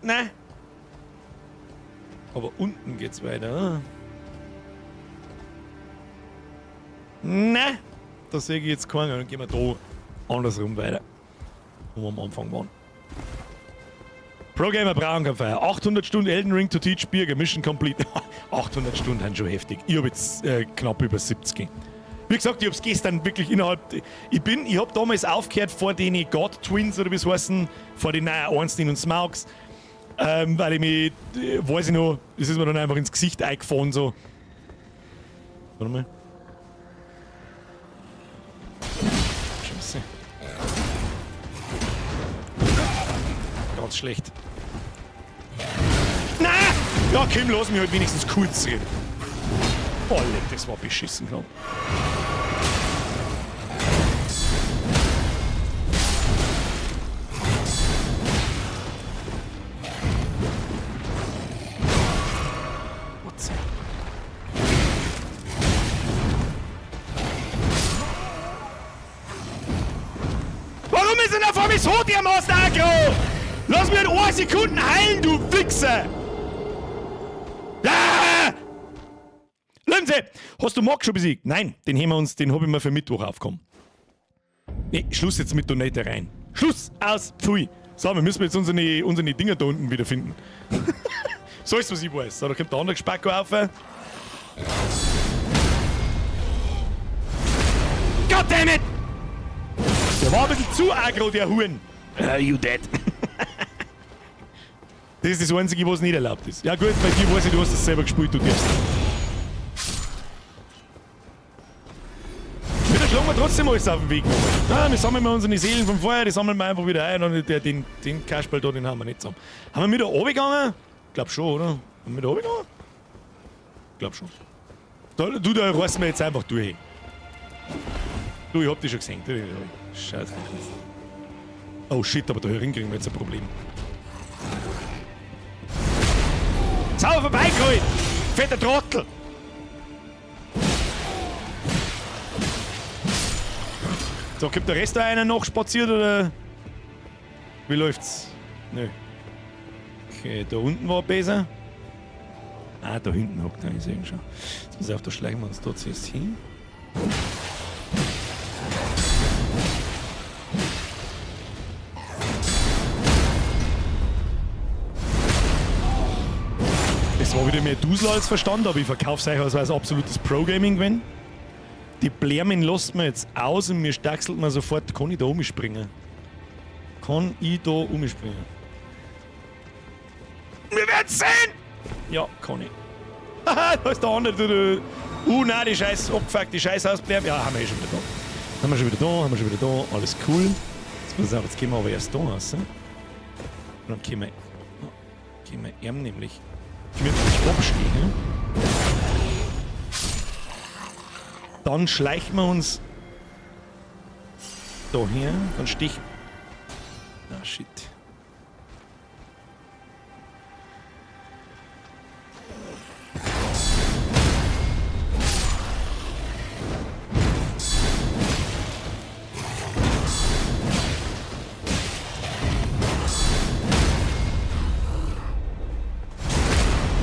Ne. Aber unten geht's weiter. Ne, da sehe ich jetzt keinen. Dann gehen wir da andersrum weiter. Wo wir am Anfang waren. Pro-Gamer brauchen kein Feuer. 800 Stunden Elden Ring to teach Birger. Mission complete. 800 Stunden sind schon heftig. Ich hab jetzt knapp über 70. Wie gesagt, ich hab's gestern wirklich innerhalb... Ich hab damals aufgehört vor den God Twins oder wie es heißen, vor den neuen Ornstein und Smaugs. Weil ich mich, weiß ich noch, das ist mir dann einfach ins Gesicht eingefahren, so. Warte mal. Scheiße. Ganz schlecht. Na! Ja, Kim, lass mich halt wenigstens kurz reden. Oh, leck, das war beschissen, glaub ich. Warum ist denn da vor mir so dermaßen aggro? Lass mich in 1 Sekunde heilen, du Wichser! Ah! Lindsay, hast du Marc schon besiegt? Nein, den heben wir uns, den hab ich mir für Mittwoch aufgekommen. Nee, Schluss jetzt mit Donate rein. Schluss, aus, pfui. So, wir müssen jetzt unsere Dinger da unten wieder finden. So ist, was ich weiß. So, da kommt der andere Spacko auf. Goddammit! Der war ein bisschen zu aggro, der Huhn. You dead. Das ist das Einzige, was nicht erlaubt ist. Ja gut, bei dir weiß ich, du hast das selber gespielt, du darfst. Wieder schlagen wir trotzdem alles auf den Weg nochmal. Ah, wir sammeln mal unsere Seelen vom Feuer, die sammeln wir einfach wieder ein und den Kasperl da, den haben wir nicht zusammen. Haben wir wieder runtergegangen? Glaub schon, oder? Haben wir wieder runtergegangen? Glaub schon. Da, du, da reißen wir jetzt einfach durch. Du, ich hab dich schon gesehen. Scheiße. Oh shit, aber da herin kriegen wir jetzt ein Problem. Sauber vorbeigeholt! Fetter Trottel! So, kommt der Rest da einer noch spaziert oder? Wie läuft's? Nö. Okay, da unten war besser. Ah, da hinten hockt er, ich seh ihn schon. Jetzt muss ich auf, da schleichen wir uns da zuerst hin. Das war wieder mehr Dusel als Verstand, aber ich verkauf's euch als absolutes Pro-Gaming gewesen. Die Blärmen lasst man jetzt aus und mir stachselt man sofort. Kann ich da umspringen? Kann ich da umspringen? Wir werden's sehen! Ja, kann ich. Haha, da ist der andere. Du, du. Nein, die scheiß abgefuckt, die scheiß Hausblärm. Ja, haben wir eh schon wieder da. Haben wir schon wieder da, haben wir schon wieder da. Alles cool. Jetzt pass auf, jetzt gehen wir aber erst da raus. Und dann können wir, oh, können wir ihm nämlich gemütlich abstehen. Dann schleichen wir uns da her, dann stich. Ah, shit.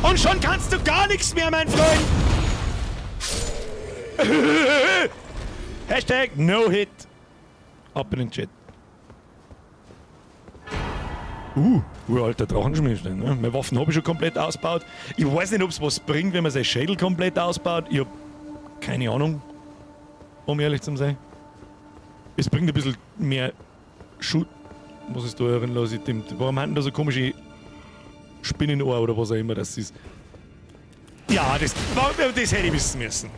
Und schon kannst du gar nichts mehr, mein Freund! Hashtag No Hit. Ab in den Chat. Uralter Drachenschmied, ne? Meine Waffen hab ich schon komplett ausgebaut. Ich weiß nicht, ob's was bringt, wenn man seinen Schädel komplett ausbaut. Ich hab keine Ahnung, um ehrlich zu sein. Es bringt ein bisschen mehr Shoot. Was ist da herin los? Warum haben da so komische Spinnenohr oder was auch immer das ist? Ja, das hätte ich wissen müssen.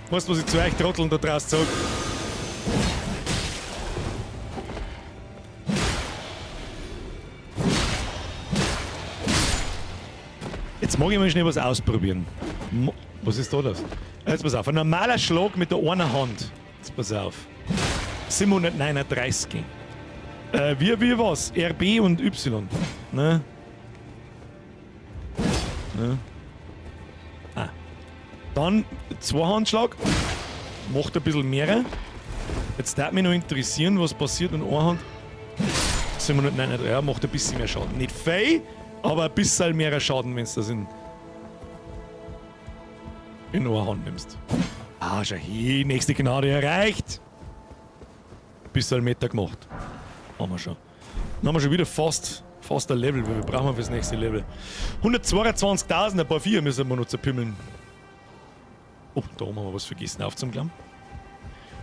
Weißt du, was ich zu euch Trotteln da draußen sag? Jetzt mag ich mal schnell was ausprobieren. Was ist da das? Jetzt pass auf, ein normaler Schlag mit der einen Hand. Jetzt pass auf. 739. Wie was? RB und Y. Ne? Ne? Ah. Dann Zweihandschlag. Macht ein bisschen mehr. Jetzt würde mich noch interessieren, was passiert mit einer Hand. 739, ja, macht ein bisschen mehr Schaden. Nicht viel, aber ein bisschen mehr Schaden, wenn du das in eine Hand nimmst. Ah, schau hier, nächste Gnade erreicht. Bisschen Meter gemacht. Haben wir schon. Dann haben wir schon wieder fast ein Level. Wie viel brauchen wir fürs nächste Level? 122.000, ein paar vier müssen wir noch zerpümmeln. Oh, da haben wir was vergessen aufzuklappen.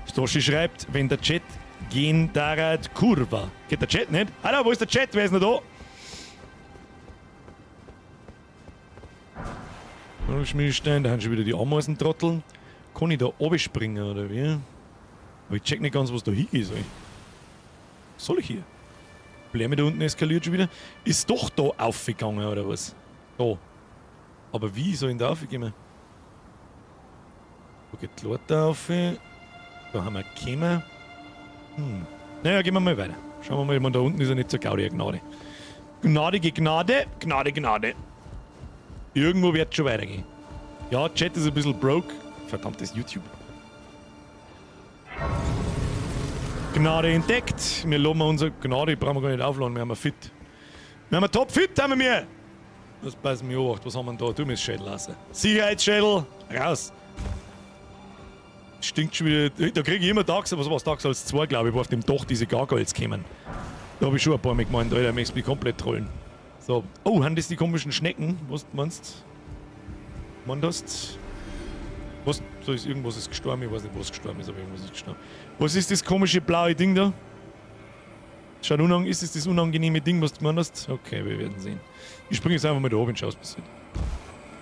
Stoshi schreibt, wenn der Chat gehen darat Kurva. Geht der Chat nicht? Hallo, wo ist der Chat? Wer ist noch da? Schmierstein, da haben schon wieder die Ameisentrotteln. Kann ich da runterspringen oder wie? Aber ich check nicht ganz, was da hingehen soll. Was soll ich hier? Probleme da unten eskaliert schon wieder. Ist doch da aufgegangen oder was? Da. Aber wie soll ich denn da aufgehen? Da geht die Leute auf. Da haben wir gekommen. Naja, gehen wir mal weiter. Schauen wir mal, ich meine, da unten ist ja nicht so Gaudi, Gnade. Gnadige Gnade, Gnade, Gnade. Irgendwo wird schon weitergehen. Ja, Chat ist ein bisschen broke. Verdammtes YouTube. Gnade entdeckt. Wir loben unsere Gnade, brauchen wir gar nicht aufladen, wir haben fit. Wir haben top fit, haben wir. Das passt mir obacht, was haben wir denn da? Du musst Schädel lassen. Sicherheitsschädel, raus. Stinkt schon wieder. Da kriege ich immer Dark Souls, was war's, Dark Souls 2, glaube ich, wo auf dem Dach diese Gargoyles kämen. Da habe ich schon ein paar Mal gemeint, Alter, möchtest mich komplett trollen. So. Oh, haben das die komischen Schnecken? Was meinst du? Meinst Was? So ist irgendwas ist gestorben, ich weiß nicht, was gestorben ist, aber irgendwas ist gestorben. Was ist das komische blaue Ding da? Schaut unang ist es das unangenehme Ding, was du gemeint hast? Okay, wir werden sehen. Ich springe jetzt einfach mal da oben und schau, was passiert.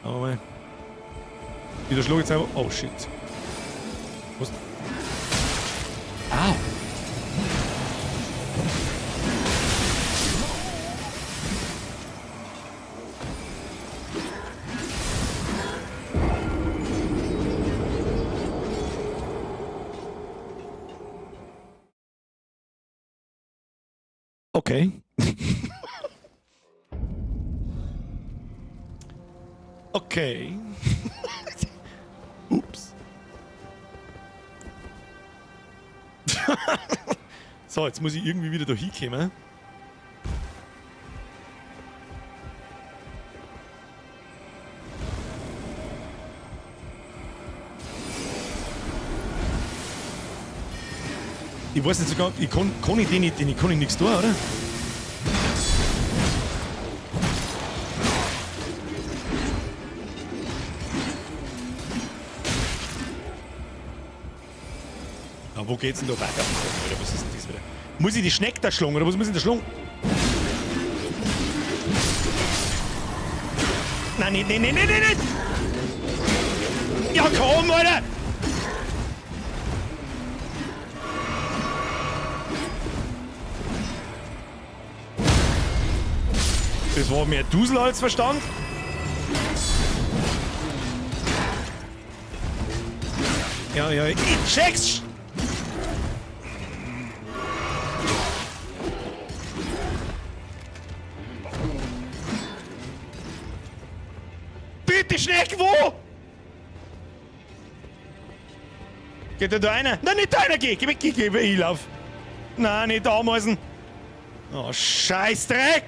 Schauen wir mal. Ich schlage jetzt einfach. Oh shit. Was? Au! Okay. Okay. Ups. So, jetzt muss ich irgendwie wieder da hinkommen. Ich weiß nicht sogar, ich kann ich den nicht, den kann ich nichts tun, oder? Na, wo geht's denn da weiter? Alter, was ist denn das wieder? Muss ich die Schnecke da schlagen, oder was muss ich da schlagen? Nein, nein, nein, nein, nein, nein, nein! Ja, komm, Alter! Das war mehr Dusel als Verstand. Ja, ja, ich check's! Bitte, Schneck, wo? Geht da einer? Nein, nicht da einer, geh, geh, geh, geh, ich lauf. Nein, nicht Ameisen. Oh, Scheißdreck!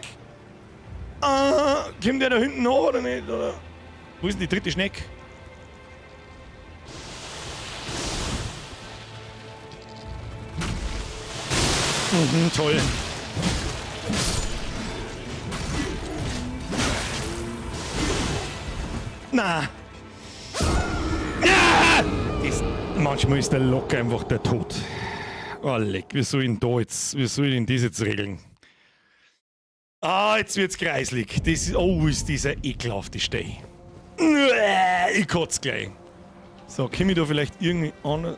Ah, kommt der da hinten noch oder nicht? Oder? Wo ist denn die dritte Schnecke? Mhm, toll. Na. Ja! Das, manchmal ist der Locker einfach der Tod. Oh, leck, wie soll ich denn da jetzt, wie soll ich denn das jetzt regeln? Ah, jetzt wird's kreislig. Das ist, oh, ist dieser ekelhafte Steh. Ich kotze gleich. So, komm ich da vielleicht irgendwie an? Ja.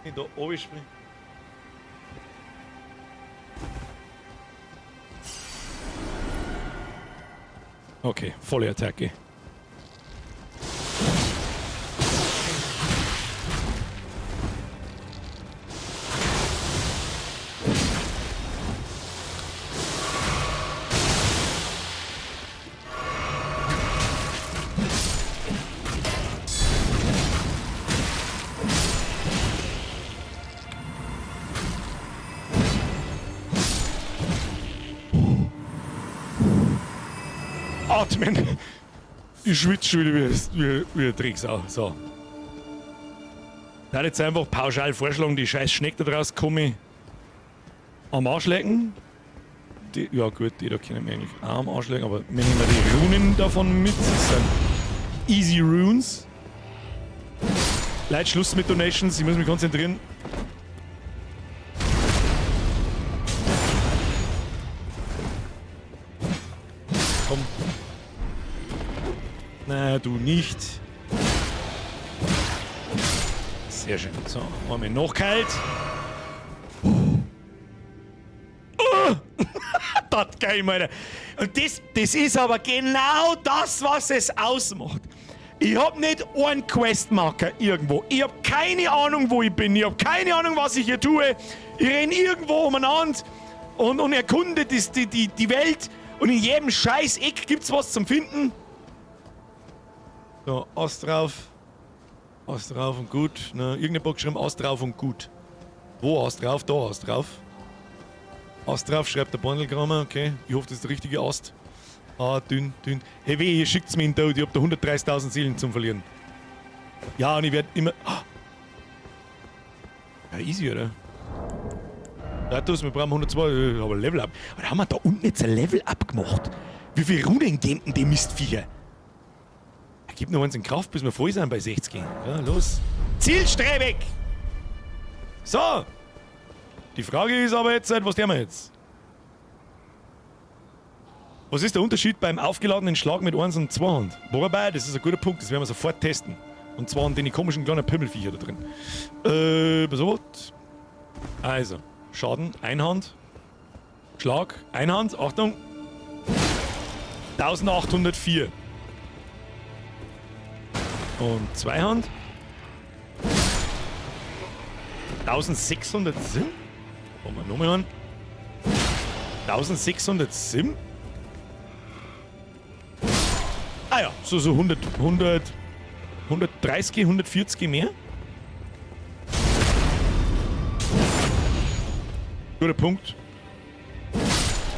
Ich da oben springen. Okay, volle Attacke. Atmen. Ich schwitze schon wieder wie eine Drecksau. So. Da jetzt einfach pauschal vorschlagen, die scheiß Schnecke da draus komme ich am Arsch lecken. Die, ja gut, die da können wir eigentlich auch am Arsch lecken, aber wir nehmen die Runen davon mit. Das sind Easy Runes. Leute, Schluss mit Donations, ich muss mich konzentrieren. Komm. Na, du nicht. Sehr schön. So, einmal noch kalt. Oh! Das geil, Alter. Und das ist aber genau das, was es ausmacht. Ich hab nicht einen Questmarker irgendwo. Ich hab keine Ahnung, wo ich bin. Ich hab keine Ahnung, was ich hier tue. Ich renn irgendwo umeinander und erkunde die Welt. Und in jedem scheiß Eck gibt's was zum Finden. So, Ast drauf. Ast drauf und gut. Ne, irgendjemand hat geschrieben, Ast drauf und gut. Wo Ast drauf? Da Ast drauf. Ast drauf, schreibt der Bandelkramer. Okay, ich hoffe, das ist der richtige Ast. Ah, dünn, dünn. Hey, weh, ihr schickt's mir in den Tod. Ich hab da 130.000 Seelen zum Verlieren. Ja, und ich werd immer... Ah. Ja, easy, oder? Status, wir brauchen 102, aber Level Up. Aber haben wir da unten jetzt ein Level Up gemacht? Wie viel Runen geben denn die Mistviecher? Er gibt noch eins in Kraft, bis wir voll sind bei 60. Ja, los. Zielstrebig! So! Die Frage ist aber jetzt, was tun wir jetzt? Was ist der Unterschied beim aufgeladenen Schlag mit 1 und 2 Hand? Wobei, das ist ein guter Punkt, das werden wir sofort testen. Und zwar an den komischen kleinen Pimmelviecher da drin. Pass auf. Also, Schaden, Einhand. Schlag, Einhand, Achtung. 1804. Und Zweihand. 1607. Wollen wir nochmal an. 1607. Ah ja, so 100, 100, 130, 140 mehr. Guter Punkt.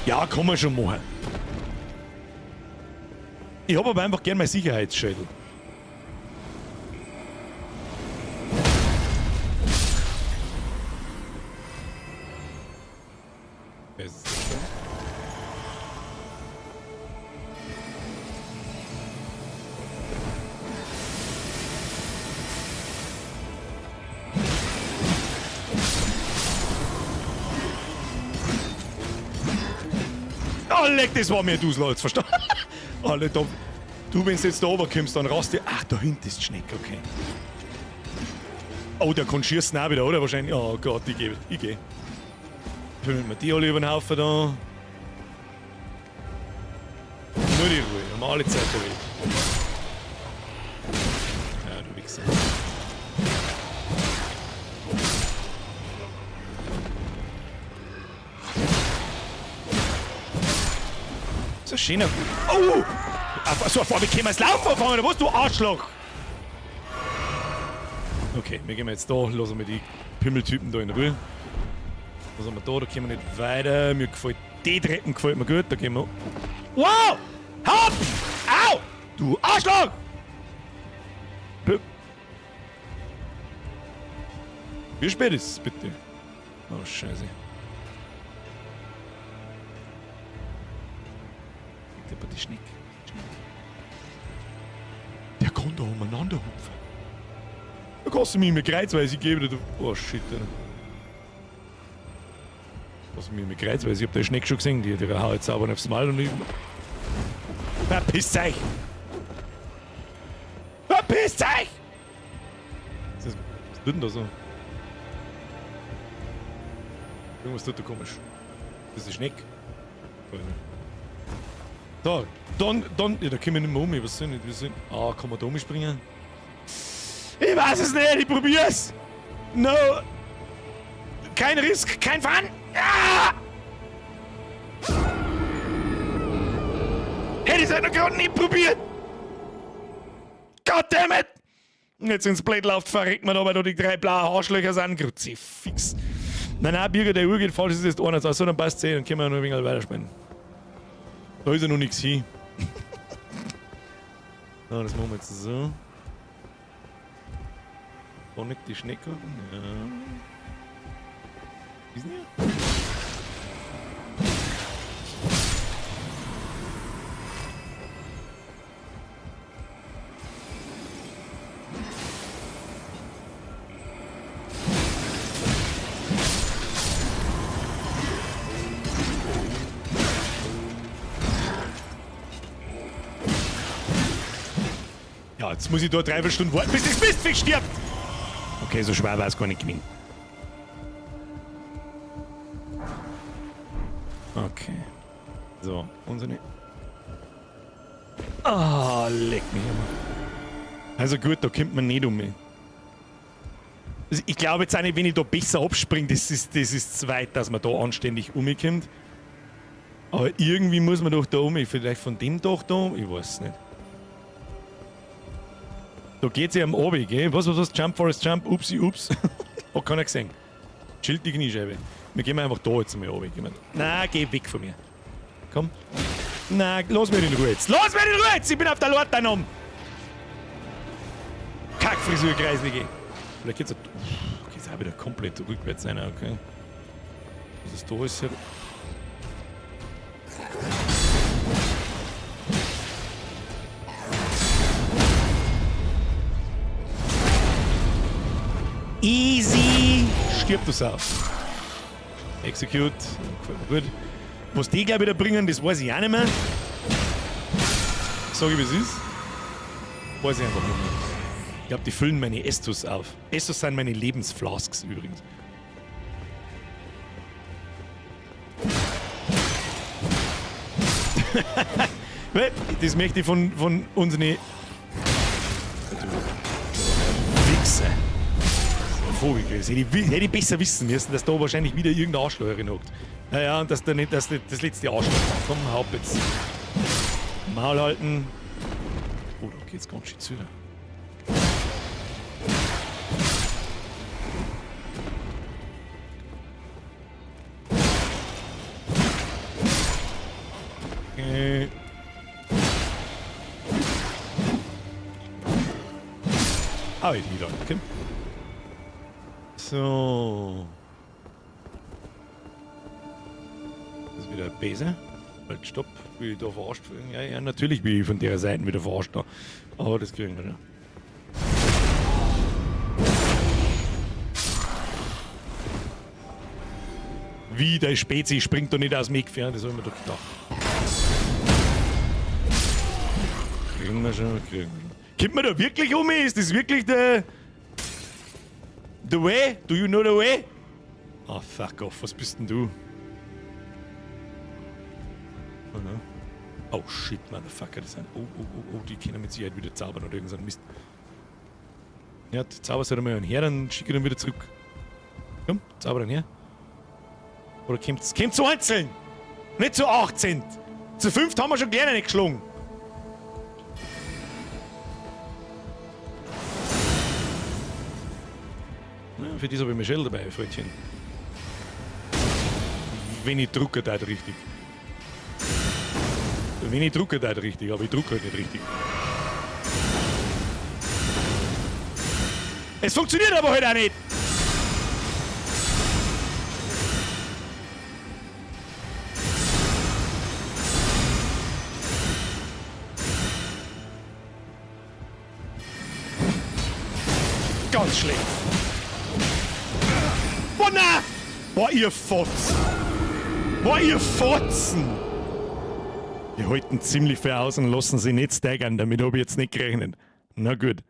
Ja, kann man schon machen. Ich hab aber einfach gern mein Sicherheitsschädel. Wer ist das denn? Oh, leck, das war mir Dusel, jetzt verstanden. Alle da. Du, wenn du jetzt da runterkommst, dann rast du. Ach, da hinten ist die Schnecke, okay. Oh, der kann schießen auch wieder, oder? Wahrscheinlich. Oh Gott, ich geh. Ich geh. Pümmeln wir die alle über den Haufen da. Nur die Ruhe, haben wir alle Zeit der Welt. Ja, du Wichser. So ein schöner. Oh! Ach, so, vor mir können wir jetzt laufen anfangen, oder was, du Arschloch? Okay, wir gehen jetzt da, lassen wir die Pimmeltypen da in Ruhe. Was haben wir da? Da kommen wir nicht weiter. Mir gefällt die Treppen, gefällt mir gut. Da gehen wir. Wow! Hopp! Au! Du Arschloch! Wie spät ist es, bitte? Oh, Scheiße. Liegt aber die Schnecke. Der kann da umeinander hupfen. Da kannst du mich mit kreuzweise geben. Du. Oh shit, Alter. Kannst du mich mit kreuzweise. Ich hab die Schnecke schon gesehen. Die haut jetzt sauber aufs Maul und ich. Verpisst euch! Verpisst euch! Was tut denn da so? Irgendwas tut da komisch. Das ist die Schnecke. Da, dann, ja, da kommen wir nicht mehr um. Was soll ich? Wir sind, ah, kann man da umspringen? Ich weiß es nicht, ich probier's! No! Kein Risk, kein Fun! Ah! Hätte ich's halt noch gerade nicht probiert! Goddammit! Jetzt ins Blöd läuft, verreckt man aber da die drei blauen Arschlöcher sind. Kruzifix. Nein, nein, Birger, der Uhr geht falsch, ist jetzt einer. Also, dann passt eh, dann können wir noch ein wenig weiterspielen. Da ist ja noch nichts hin. So, das machen wir jetzt so. Da nicht die Schnecke. Ja. Ist denn hier? Ja, jetzt muss ich da 3 Stunden warten, bis das Mistvieh stirbt. Okay, so schwer war's gar nicht gewinnen. Okay. So, unsere... Ah, leck mich immer. Also gut, da kommt man nicht um mich. Also ich glaube jetzt auch nicht, wenn ich da besser abspringe, das ist zu weit, dass man da anständig umkommt. Aber irgendwie muss man doch da um. Vielleicht von dem Dach da? Ich weiß es nicht. Da geht's ja am Obi, gell? Was, was, was? Jump, Forest, Jump, upsi, ups. Hat keiner gesehen. Chillt die Kniescheibe. Wir gehen einfach da jetzt mal runter. Gehen wir. Na, geh weg von mir. Komm. Na, lass mich in Ruhe jetzt. Lass mich in Ruhe jetzt! Ich bin auf der Leiter genommen. Kackfrisur, Kreislige. Vielleicht geht's auch, geht's auch wieder komplett rückwärts rein, okay. Was ist da alles hier? Easy! Stirb du Sau. Execute. Gefällt mir gut. Was die gleich wieder bringen, das weiß ich auch nicht mehr. Sag ich, wie es ist. Weiß ich einfach nicht mehr. Ich glaub, die füllen meine Estus auf. Estus sind meine Lebensflasks übrigens. Weil, das möchte ich von unseren Wichser. Vogel. Hätte ich besser wissen müssen, dass da wahrscheinlich wieder irgendein Arschloch hockt. Naja, und dass da nicht dass das letzte Arschloch kommt. Komm, hau jetzt. Maul halten. Oh, da geht's ganz schön zu. Okay. Ah, ich wieder. Okay. So. Das ist wieder ein Besen. Halt, stopp. Bin ich da verarscht? Ja, ja, natürlich bin ich von der Seite wieder verarscht da. Aber das kriegen wir schon. Wie, der Spezi springt doch nicht aus dem Eck, das hab ich mir doch gedacht. Kriegen wir schon, kriegen wir schon. Kommt man da wirklich um? Ist das wirklich der... The way? Do you know the way? Oh, fuck off, was bist denn du? Oh, no. Oh shit, motherfucker, das sind... Oh, oh, oh, oh, die können mit Sicherheit wieder zaubern oder irgend so ein Mist. Ja, zauberst halt einmal einen her, dann schick ich ihn wieder zurück. Komm, zauber ihn her. Oder kommt zu einzeln! Nicht zu 18! Zu 5 haben wir schon gerne nicht geschlagen. Ja, für das habe ich Michelle dabei, Freundchen. Wenn ich drucke, da richtig. Wenn ich drucke, da richtig, aber ich drucke halt nicht richtig. Es funktioniert aber halt auch nicht! Ganz schlecht. Boah, nein! Boah, ihr Fotzen! Boah, ihr Fotzen! Die halten ziemlich viel aus und lassen sich nicht steigern. Damit hab ich jetzt nicht gerechnet. Na gut.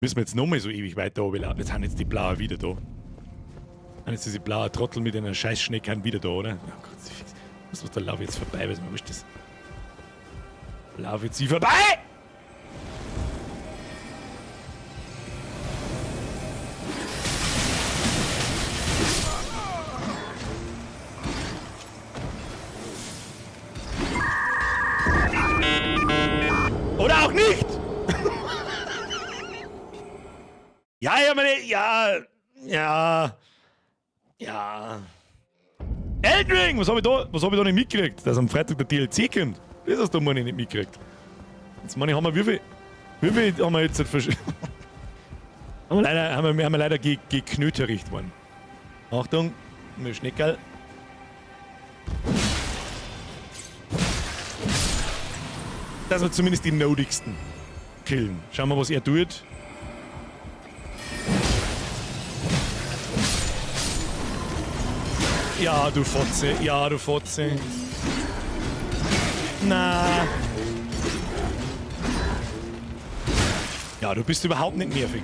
Müssen wir jetzt nochmal so ewig weiter runterlaufen. Jetzt haben jetzt die Blauen wieder da. Sind jetzt diese blauen Trottel mit einer Scheißschneckern wieder da, oder? Oh Gott, was, da laufe ich jetzt vorbei, was ist das? Laufe jetzt hier vorbei! Oder auch nicht! Ja, ja, meine, ja, ja, ja. Elden Ring, was hab ich da, was hab ich da nicht mitgekriegt? Dass am Freitag der DLC kommt. Das hast du meine ich nicht mitgekriegt. Jetzt meine ich, haben wir wie viel haben wir jetzt haben wir leider geknötericht worden. Achtung, mit Schneckerl. Dass wir zumindest die nodigsten killen. Schauen wir, was er tut. Ja, du Fotze. Ja, du Fotze. Na. Ja, du bist überhaupt nicht nervig.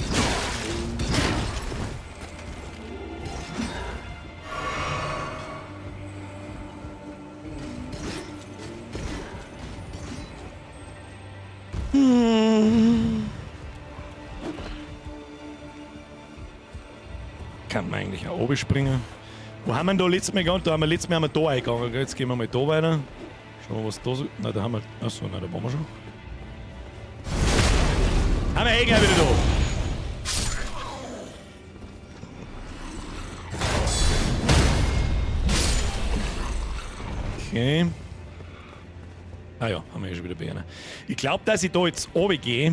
Kann man eigentlich auch oben springen? Wo haben wir denn da letztes Mal gegangen? Da haben wir letztes Mal da eingegangen. Jetzt gehen wir mal da weiter. Schauen wir, was da so. Nein, da haben wir. Achso, nein, da waren wir schon. Haben wir eh gleich wieder da. Okay. Ah ja, haben wir eh schon wieder bei einer. Ich glaube, dass ich da jetzt runtergehe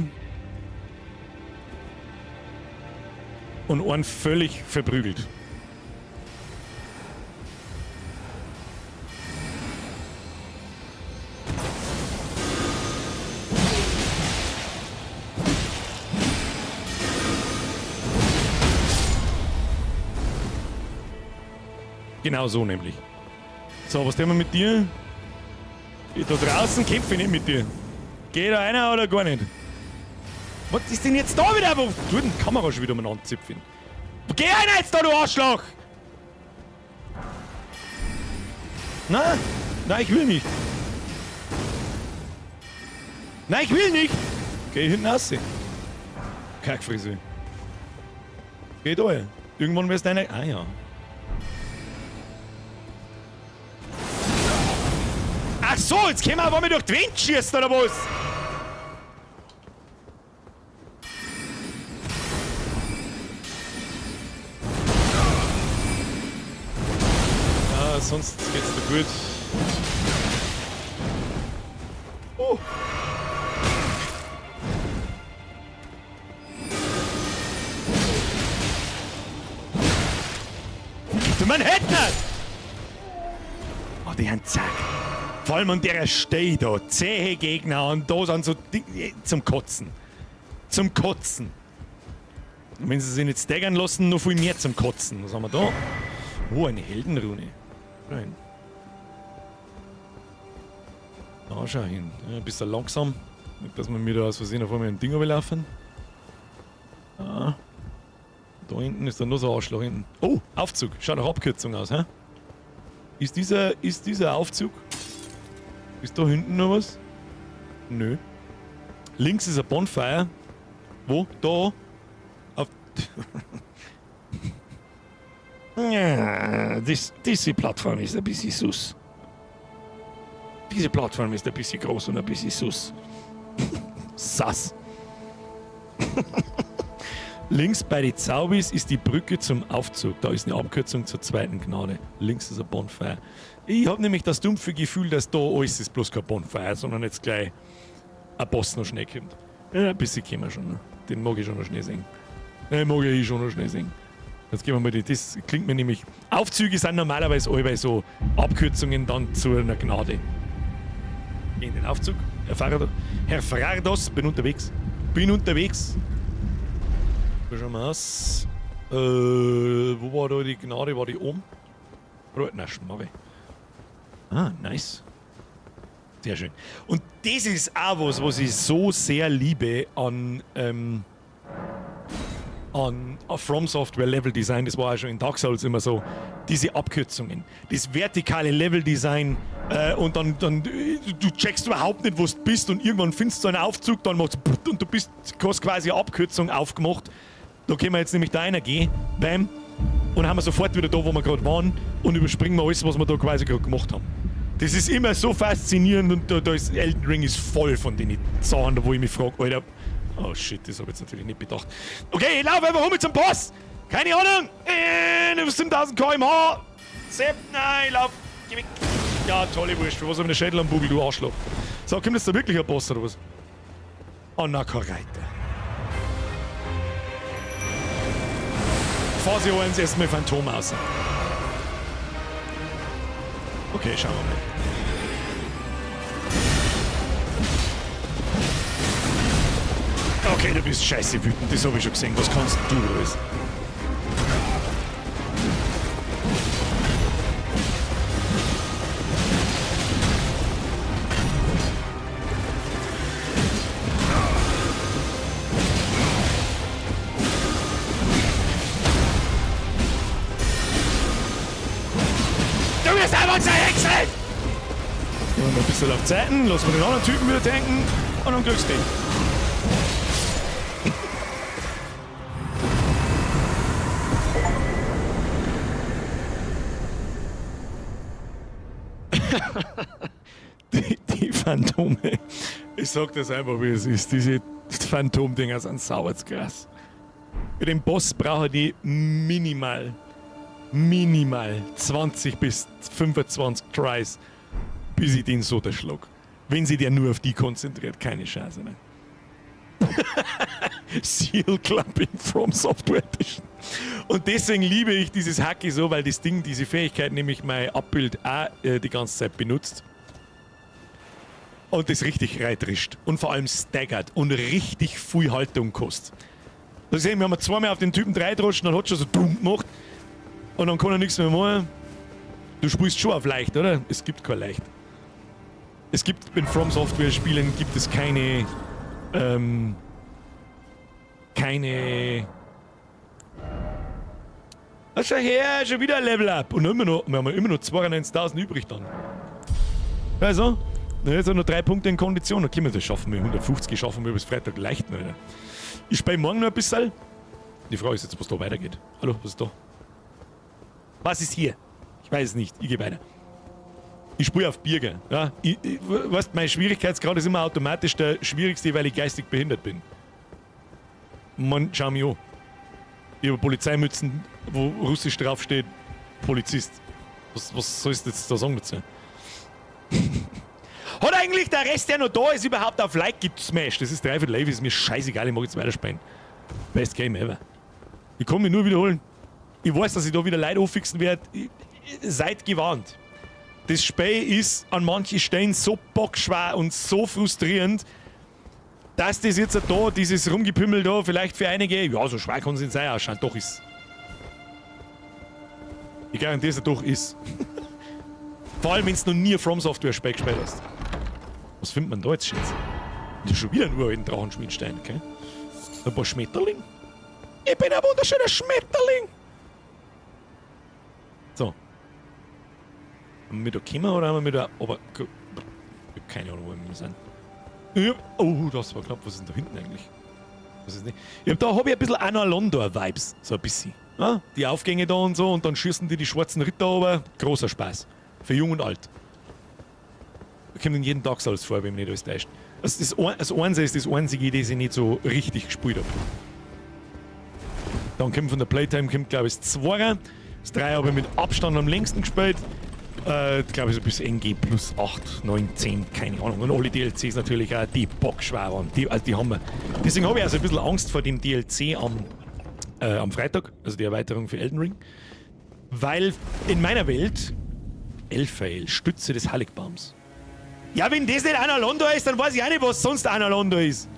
und einen völlig verprügelt. Genau so nämlich. So, was tun wir mit dir? Ich da draußen kämpfe ich nicht mit dir. Geh da einer oder gar nicht? Was ist denn jetzt da wieder? Wo tut denn die Kamera schon wieder umeinander zipfen? Geh einer jetzt da, du Arschloch! Na? Nein, ich will nicht. Nein, ich will nicht! Geh hinten raus. Kackfrise. Geh da. Irgendwann wirst du einer. Ah ja. Ach so, jetzt können wir aber mal durch die Wand schießen, oder was? Ja, sonst geht's dir gut. Oh. Du Manhattan! Oh, die haben zack. Vor allem an der Stelle da. Zähe Gegner und da sind so Dinge zum Kotzen. Zum Kotzen. Und wenn sie sich nicht staggern lassen, noch viel mehr zum Kotzen. Was haben wir da? Oh, eine Heldenrune. Rein. Da schau hin. Ja, ein bisschen langsam. Nicht, dass wir mir da aus Versehen auf einmal ein Ding laufen. Ah. Da hinten ist dann noch so ein Arschloch hinten. Oh, Aufzug. Schaut nach Abkürzung aus, hä? Ist dieser Aufzug? Ist da hinten noch was? Nö. Links ist ein Bonfire. Wo? Da. Auf. Ja, diese Plattform ist ein bisschen sus. Diese Plattform ist ein bisschen groß und ein bisschen sus. Sass. Links bei den Zaubis ist die Brücke zum Aufzug. Da ist eine Abkürzung zur zweiten Gnade. Links ist ein Bonfire. Ich habe nämlich das dumpfe Gefühl, dass da alles ist bloß kein Bonfire, sondern jetzt gleich ein Boss noch schnell kommt. Ja, ein bisschen können wir schon. Ne? Den mag ich schon noch schnell sehen. Den mag ich schon noch schnell sehen. Jetzt gehen wir mal die. Das klingt mir nämlich. Aufzüge sind normalerweise allweil so Abkürzungen dann zu einer Gnade. Geh in den Aufzug. Herr Ferrados, Herr Ferrados, bin unterwegs. Bin unterwegs. Da schauen wir aus. Wo war da die Gnade? War die oben? Na, Schmarre. Ah, nice. Sehr schön. Und das ist auch was, was ich so sehr liebe an From Software Level Design. Das war auch schon in Dark Souls immer so. Diese Abkürzungen. Das vertikale Level Design. Und dann du checkst überhaupt nicht, wo du bist. Und irgendwann findest du einen Aufzug, dann machst du und du bist, hast quasi eine Abkürzung aufgemacht. Da können wir jetzt nämlich da reingehen. Bam. Und haben wir sofort wieder da, wo wir gerade waren. Und überspringen wir alles, was wir da quasi gerade gemacht haben. Das ist immer so faszinierend und da ist Elden Ring ist voll von den Sachen, wo ich mich frage, Alter. Oh shit, das habe ich jetzt natürlich nicht bedacht. Okay, ich laufe einfach rum zum Boss! Keine Ahnung! 7000 km/h! Sepp, nein, ich lauf! Geh weg! Ja, tolle Wurst, für was hab ich den Schädel am Bugel, du Arschloch? So, kommt jetzt da wirklich ein Boss oder was? Oh na, kein Reiter. Phase 1 erstmal Phantom aus. Okay, schauen wir mal. Okay, du bist scheiße wütend, das hab ich schon gesehen. Was kannst du alles? Du wirst einfach zerhäckselt! Gehen wir mal ein bisschen auf Zeiten, lassen wir den anderen Typen wieder tanken und dann kriegst du den. Die Phantome. Ich sag das einfach, wie es ist. Diese Phantom-Dinger sind sauer krass. Für den Boss brauche ich minimal 20 bis 25 Tries, bis ich den so erschlag. Wenn sich der nur auf die konzentriert, keine Chance. Ne? Seal Clubbing from Software Edition. Und deswegen liebe ich dieses Hacki so, weil das Ding diese Fähigkeit nämlich mein Abbild auch die ganze Zeit benutzt. Und das richtig reitrischt. Und vor allem staggert und richtig viel Haltung kostet. Da sehen wir, haben zweimal auf den Typen drei droschen, dann hat schon so dumm gemacht. Und dann kann er nichts mehr machen. Du spielst schon auf leicht, oder? Es gibt kein leicht. Es gibt in From Software Spielen gibt es keine keine. Ah, schau her, schon wieder ein Level Up. Und immer noch, wir haben immer noch 92.000 übrig dann. Also, na, jetzt noch 3 Punkte in Kondition. Okay, das schaffen wir. 150 schaffen wir bis Freitag leicht noch. Alter. Ich spiele morgen noch ein bisschen. Die Frage ist jetzt, was da weitergeht. Hallo, was ist da? Was ist hier? Ich weiß es nicht. Ich gehe weiter. Ich spiele auf Birger. Ja? Weißt, mein Schwierigkeitsgrad ist immer automatisch der schwierigste, weil ich geistig behindert bin. Man, schau mich an. Ich habe Polizeimützen, wo russisch draufsteht, Polizist. Was sollst du jetzt da sagen dazu? Hat eigentlich der Rest, der noch da ist, überhaupt auf Like gesmashed? Das ist 3:45 ist mir scheißegal, ich mag jetzt weiterspielen. Best Game ever. Ich kann mich nur wiederholen. Ich weiß, dass ich da wieder Leute anfixen werde. Seid gewarnt. Das Spiel ist an manchen Stellen so bockschwer und so frustrierend, dass das jetzt da, dieses Rumgepümmel da, vielleicht für einige, ja, so schwer kann es nicht sein, ausschauen. Doch ist. Ich garantiere es, doch ist. Vor allem, wenn du noch nie ein From Software Spiel gespielt hast. Was findet man da jetzt, Schatz? Das ist schon wieder nur ein Drachenschmiedstein, okay? Ein paar Schmetterling. Ich bin ein wunderschöner Schmetterling! So. Haben wir da gekommen oder haben wir da. Aber. Ich hab keine Ahnung, wo wir sind. Ja, oh, das war knapp. Was ist denn da hinten eigentlich? Was ist nicht? Ja, da habe ich ein bisschen Anor Londo-Vibes. So ein bisschen. Ja, die Aufgänge da und so und dann schießen die die schwarzen Ritter aber. Großer Spaß. Für Jung und Alt. Da kommt in jedem Dark Souls vor, wenn mich nicht alles täuscht. Also das Einse ist das einzige, das ich nicht so richtig gespielt habe. Dann kommt von der Playtime, kommt, glaube ich, das 2. Das 3 habe ich mit Abstand am längsten gespielt. Glaube ich, so bis NG plus 8, 9, 10, keine Ahnung. Und alle DLCs natürlich auch, die bockschwer waren. Die, also die haben wir. Deswegen habe ich also ein bisschen Angst vor dem DLC am Freitag, also die Erweiterung für Elden Ring. Weil in meiner Welt Elphael, Stütze des Heiligbaums. Ja, wenn das nicht Anor Londo ist, dann weiß ich auch nicht, was sonst Anor Londo ist.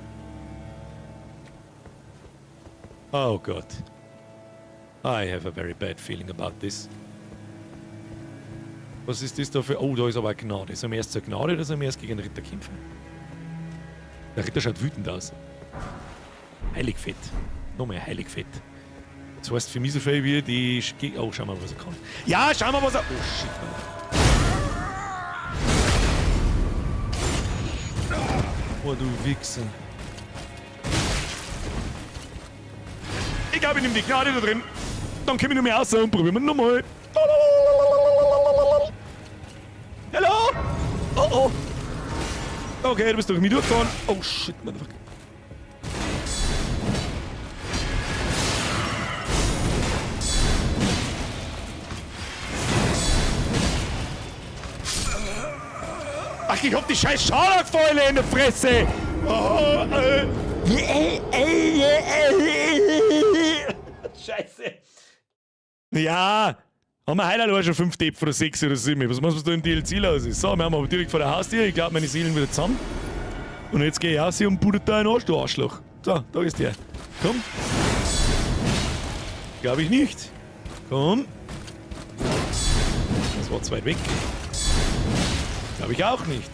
Oh Gott. I have a very bad feeling about this. Was ist das da für... Oh, da ist aber eine Gnade. Sollen wir erst zur Gnade oder sollen wir erst gegen den Ritter kämpfen? Der Ritter schaut wütend aus. Heiligfett. Noch mehr Heiligfett. Das heißt für mich so viel wie die... Oh, schau mal, was er kann. Ja, schau mal, was er... Oh, shit, Mann. Oh, du Wichser. Ich glaube, ich nehme die Gnade da drin. Dann komme ich noch mehr raus und probieren wir nochmal. Hallo? Oh oh. Okay, du bist durch mich durchgefahren. Oh shit, motherfucker. Ach, ich hab die scheiß Scharlachfäule in der Fresse! Oh, Scheiße. Ja, haben wir heute allein schon 5 Depp oder 6 oder 7. Was machst du da im DLC los ist? So, wir haben aber direkt vor der Haustür. Ich glaube, meine Seelen wieder zusammen. Und jetzt gehe ich raus und buddelt da einen Arsch, du Arschloch. So, da ist der. Komm. Glaube ich nicht. Komm. Das war zu weit weg. Glaube ich auch nicht.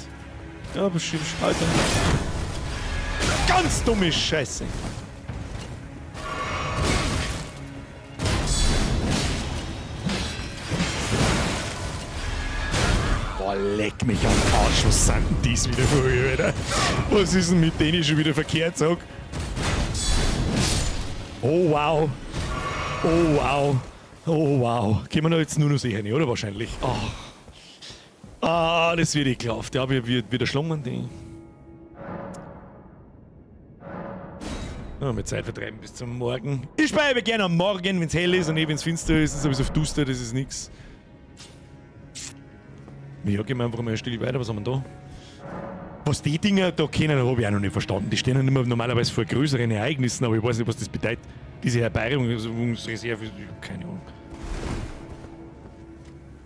Ja, aber Alter. Ganz dumme Scheiße. Boah, leck mich am Arsch, was sind denn dies wieder für, Alter? Was ist denn mit denen schon wieder verkehrt, sag? Oh wow. Oh wow. Oh wow. Können wir da jetzt nur noch sehen, oder? Wahrscheinlich. Oh. Ah, das wird ekelhaft. Ja, wir wieder schlungen die. Ja, mit Zeit vertreiben bis zum Morgen. Ich bleibe gerne am Morgen, wenn es hell ist und nicht, wenn es finster ist. Es ist sowieso duster, das ist nix. Ja, gehen wir einfach mal still weiter. Was haben wir da? Was die Dinger da kennen, habe ich auch noch nicht verstanden. Die stehen ja immer normalerweise vor größeren Ereignissen, aber ich weiß nicht, was das bedeutet. Diese Herbeireserve, keine Ahnung.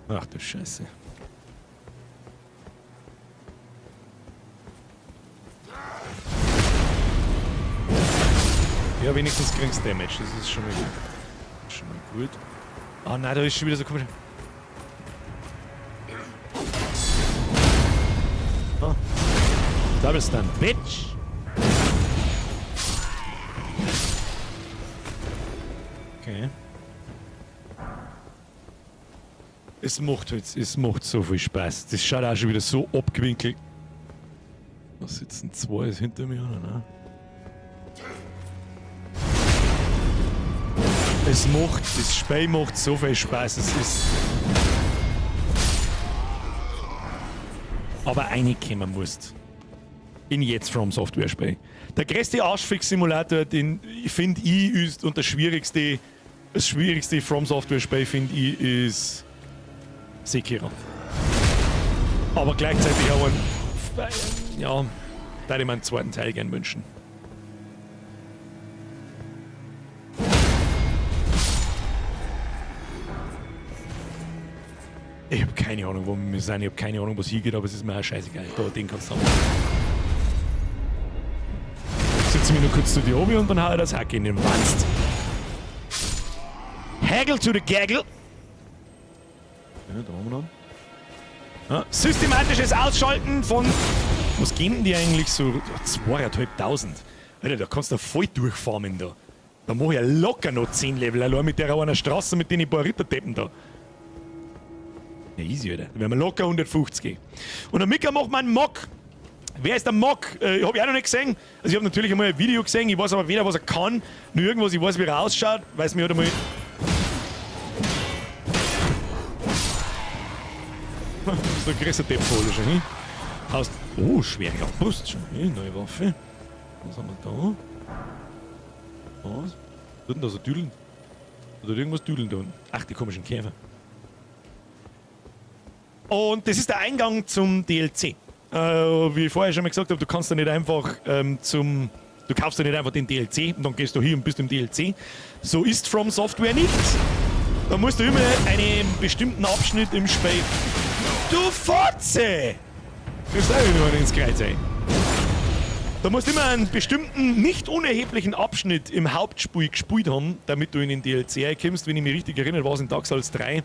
Ach du Scheiße. Ja, wenigstens kriegst du Damage, das ist schon mal gut. Schon mal gut. Ah nein, da ist schon wieder so komisch. Ah. Double Stun, Bitch! Okay. Es macht halt, es macht so viel Spaß. Das schaut auch schon wieder so abgewinkelt. Da sitzen zwei ist hinter mir, oder ne? Es macht, das Spiel macht so viel Spaß. Es ist. Aber reinkommen musst. In jetzt From Software Spiel. Der größte Arschfix-Simulator, den finde ich, ist und das schwierigste From Software Spiel, finde ich, ist Sekiro. Aber gleichzeitig auch ein. Ja, da hätte ich mir einen zweiten Teil gern wünschen. Ich habe keine Ahnung, wo wir sind. Ich habe keine Ahnung, was hier geht, aber es ist mir auch scheißegal. Da, den kannst du haben. Setze mich nur kurz zu dir oben und dann hau ich das Hack in den Wanst. Haggle to the Gaggle. Ja, da haben wir noch. Ja, systematisches Ausschalten von. Was geben die eigentlich so? 2.500. Alter, da kannst du voll durchfarmen da. Da mach ich ja locker noch 10 Level. Allein mit der einer Straße mit den paar Ritterdeppen da. Ja, easy, Alter. Da werden wir locker 150 gehen. Und der Mika macht mal einen Mock. Wer ist der Mock? Hab ich auch noch nicht gesehen. Also ich habe natürlich einmal ein Video gesehen. Ich weiß aber weder, was er kann, noch irgendwas. Ich weiß, wie er ausschaut. Weiß mir halt einmal. Das ist der größte Depp schon, hm? Haust. Oh, schwere Brust schon. Hm? Neue Waffe. Was haben wir da? Was? Was denn da so düdeln? Oder irgendwas düdeln da unten? Ach, die komischen Käfer. Und das ist der Eingang zum DLC. Wie ich vorher schon mal gesagt habe, du kannst da nicht einfach du kaufst da nicht einfach den DLC und dann gehst du hier und bist im DLC. So ist From Software nicht. Da musst du immer einen bestimmten Abschnitt im Spiel. Du Fotze! Kriegst du auch wieder ins Kreuz ein. Da musst du immer einen bestimmten, nicht unerheblichen Abschnitt im Hauptspiel gespielt haben, damit du in den DLC reinkommst. Wenn ich mich richtig erinnere, war es in Dark Souls 3.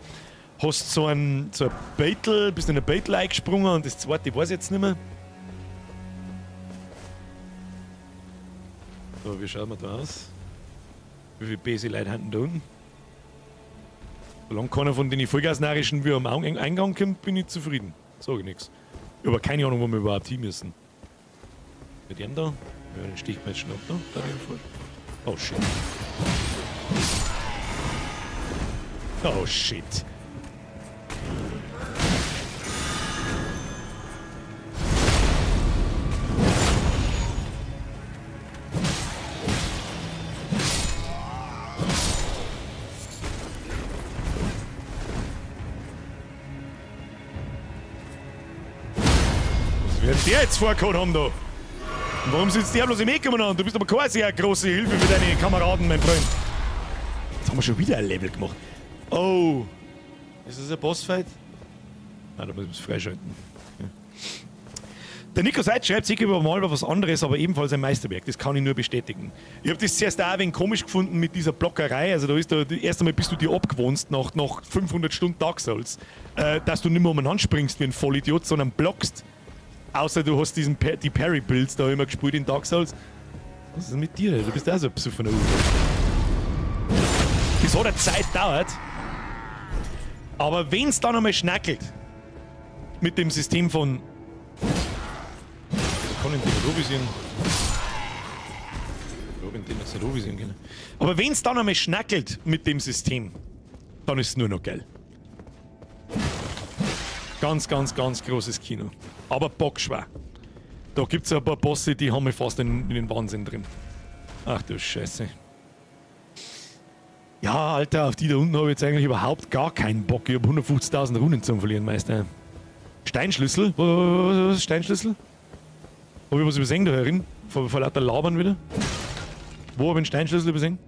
Hast so ein Battle, bist in ein Battle eingesprungen und das zweite weiß ich jetzt nicht mehr. So, wie schaut man da aus? Wie viele böse Leute haben da unten? Solange keiner von den Vollgasnarischen wie am Eingang kommt, bin ich zufrieden. Sag ich nichts. Ich habe keine Ahnung, wo wir überhaupt hin müssen. Mit dem da? Ja, den sticht mir jetzt schon ab da. Da den vor. Oh shit. Oh shit. Was wird der jetzt vorgehauen haben da? Und warum sitzt der bloß im Eck umeinander? Du bist aber keine sehr große Hilfe für deine Kameraden, mein Freund. Jetzt haben wir schon wieder ein Level gemacht. Oh. Ist das ein Bossfight? Nein, da müssen wir es freischalten. Ja. Der Nico Seitz schreibt sicher über mal was anderes, aber ebenfalls ein Meisterwerk. Das kann ich nur bestätigen. Ich habe das zuerst auch ein wenig komisch gefunden mit dieser Blockerei. Also da ist da, erst einmal bist du dir abgewohnt nach 500 Stunden Dark Souls, dass du nicht mehr umeinander springst wie ein Vollidiot, sondern blockst. Außer du hast diesen die Parry-Builds da immer gespielt in Dark Souls. Was ist denn mit dir? Du bist auch so ein besoffener Uwe. Das hat eine Zeit gedauert. Aber wenn's dann einmal schnackelt, mit dem System von... Ich kann den nicht anvisieren. Ich hab den jetzt nicht anvisieren können. Aber wenn's dann einmal schnackelt mit dem System, dann ist es nur noch geil. Ganz, ganz, ganz großes Kino. Aber bockschwer. Da gibt's ein paar Bosse, die haben mich fast in den Wahnsinn drin. Ach du Scheiße. Ja, Alter, auf die da unten habe ich jetzt eigentlich überhaupt gar keinen Bock. Ich habe 150.000 Runen zum Verlieren, Meister. Steinschlüssel? Was? Steinschlüssel? Hab ich was übersehen da herin? Vor lauter Labern wieder? Wo hab ich einen Steinschlüssel übersehen?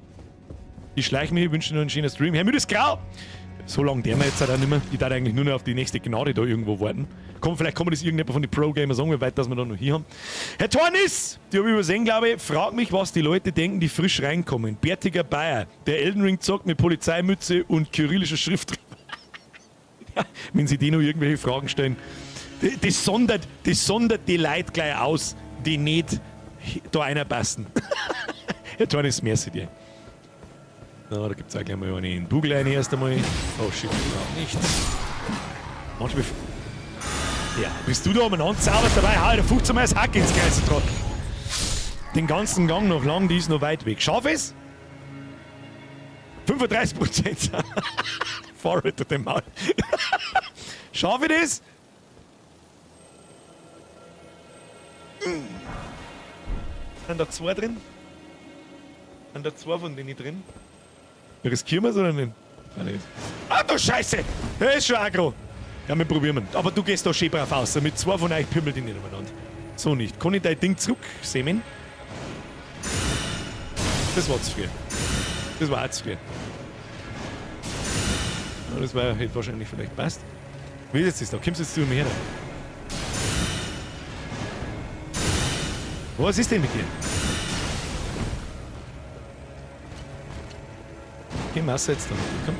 Ich schleich mich, wünsche nur einen schönen Stream. Herr Müdes Grau! So lange der wir jetzt halt auch nicht mehr. Ich darf eigentlich nur noch auf die nächste Gnade da irgendwo warten. Komm, vielleicht kann mir das irgendjemand von den Pro-Gamers sagen, wie weit dass wir da noch hier haben. Herr Tornis, die habe ich übersehen, glaube ich. Frag mich, was die Leute denken, die frisch reinkommen. Bärtiger Bayer, der Elden Ring zockt mit Polizeimütze und kyrillischer Schrift. Ja, wenn sie die noch irgendwelche Fragen stellen. Das sondert die Leute gleich aus, die nicht da einer passen. Herr Tornis, merci dir. Na, da gibt's auch gleich mal eine in Google rein erst einmal. Oh shit, überhaupt nicht. Manchmal. Ja, bist du da umeinander zauberst dabei, hau dir 15 Mal das Hack ins Kreis trag. Den ganzen Gang noch lang, die ist noch weit weg. Schaff es? 35%. Forward to dem Maul. Schaff ich das? Sind da zwei drin? Sind da zwei von denen drin? Riskieren wir es oder nicht? Nein, nicht. Ah, du Scheiße! Das ist schon aggro. Ja, wir probieren. Aber du gehst da schön brav aus. Mit zwei von euch pimmelt ich nicht umeinander. So nicht. Kann ich dein Ding zurücksemen? Das war zu früh. Das war auch zu früh. Ja, das war, hätte wahrscheinlich vielleicht passt. Wie ist jetzt das da? Kommst du jetzt zu mir her? Was ist denn mit dir? Geh Masse jetzt da. Komm.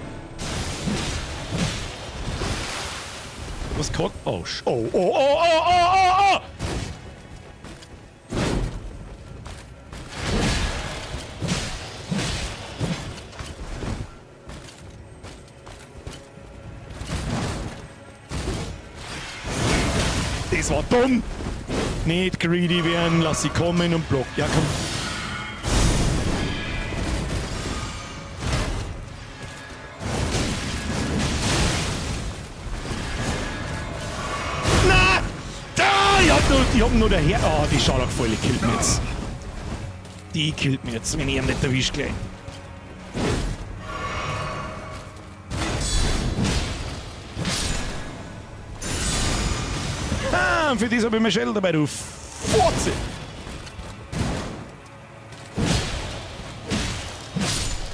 Was kann. Oh, oh, oh, oh, oh, oh, oh, oh! Das war dumm! Nicht greedy werden, lass sie kommen und block. Ja, komm. Na! Da! Ich hab nur daher. Oh, die Scharlachfäule killt mich jetzt. Die killt mich jetzt, wenn ich ihn nicht erwischt gleich. Ah, für das hab ich mein Schädel dabei, du Fotze!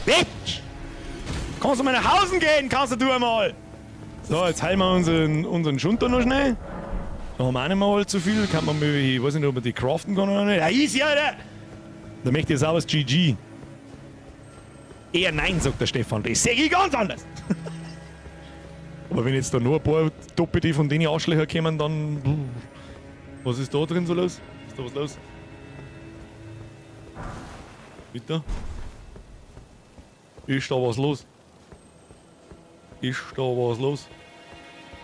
Bitch! Kannst du mal nach Hause gehen, kannst du einmal! So, jetzt heilen wir unseren Schunter noch schnell. Da haben wir auch nicht mehr allzu viel. Kann man mal, ich weiß nicht, ob man die craften kann oder nicht. Ja, easy, Alter! Da möchte ich sauberes GG. Eher nein, sagt der Stefan. Das sehe ich ganz anders. Aber wenn jetzt da nur ein paar Doppelte von denen Arschlöcher kommen, dann. Was ist da drin so los? Ist da was los? Bitte? Ist da was los? Ist da was los?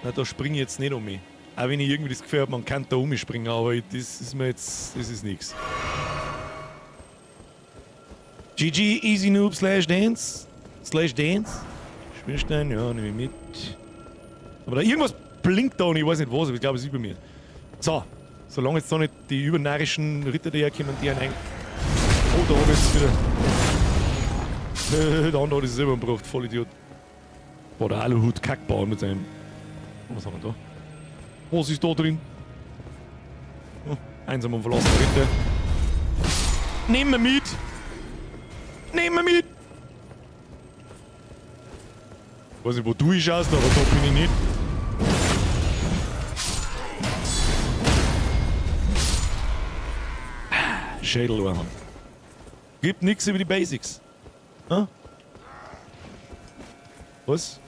Na, da spring ich jetzt nicht um mich. Auch wenn ich irgendwie das Gefühl habe, man kann da umspringen, aber das ist mir jetzt. Das ist nix. GG, Easy Noob slash Dance. Slash Dance. Schwinstein, ja, nehme ich mit. Aber da irgendwas blinkt da und ich weiß nicht was, aber ich glaube, es ist über mir. So, solange jetzt da nicht die übernarrischen Ritter daherkommen, die einen eigentlich. Oh, da hab ich jetzt wieder. Der andere hat sich selber umgebracht, voll Idiot. Boah, der Aluhut Kackbauer mit seinem. Was haben wir da? Was ist da drin? Oh, einsam und verlassen Ritter. Nehmen wir mit! Nehmen wir mit! Weiß nicht, wo du hinschaust, aber da bin ich nicht. Schädel. Gibt nix über die Basics. Hm? Was?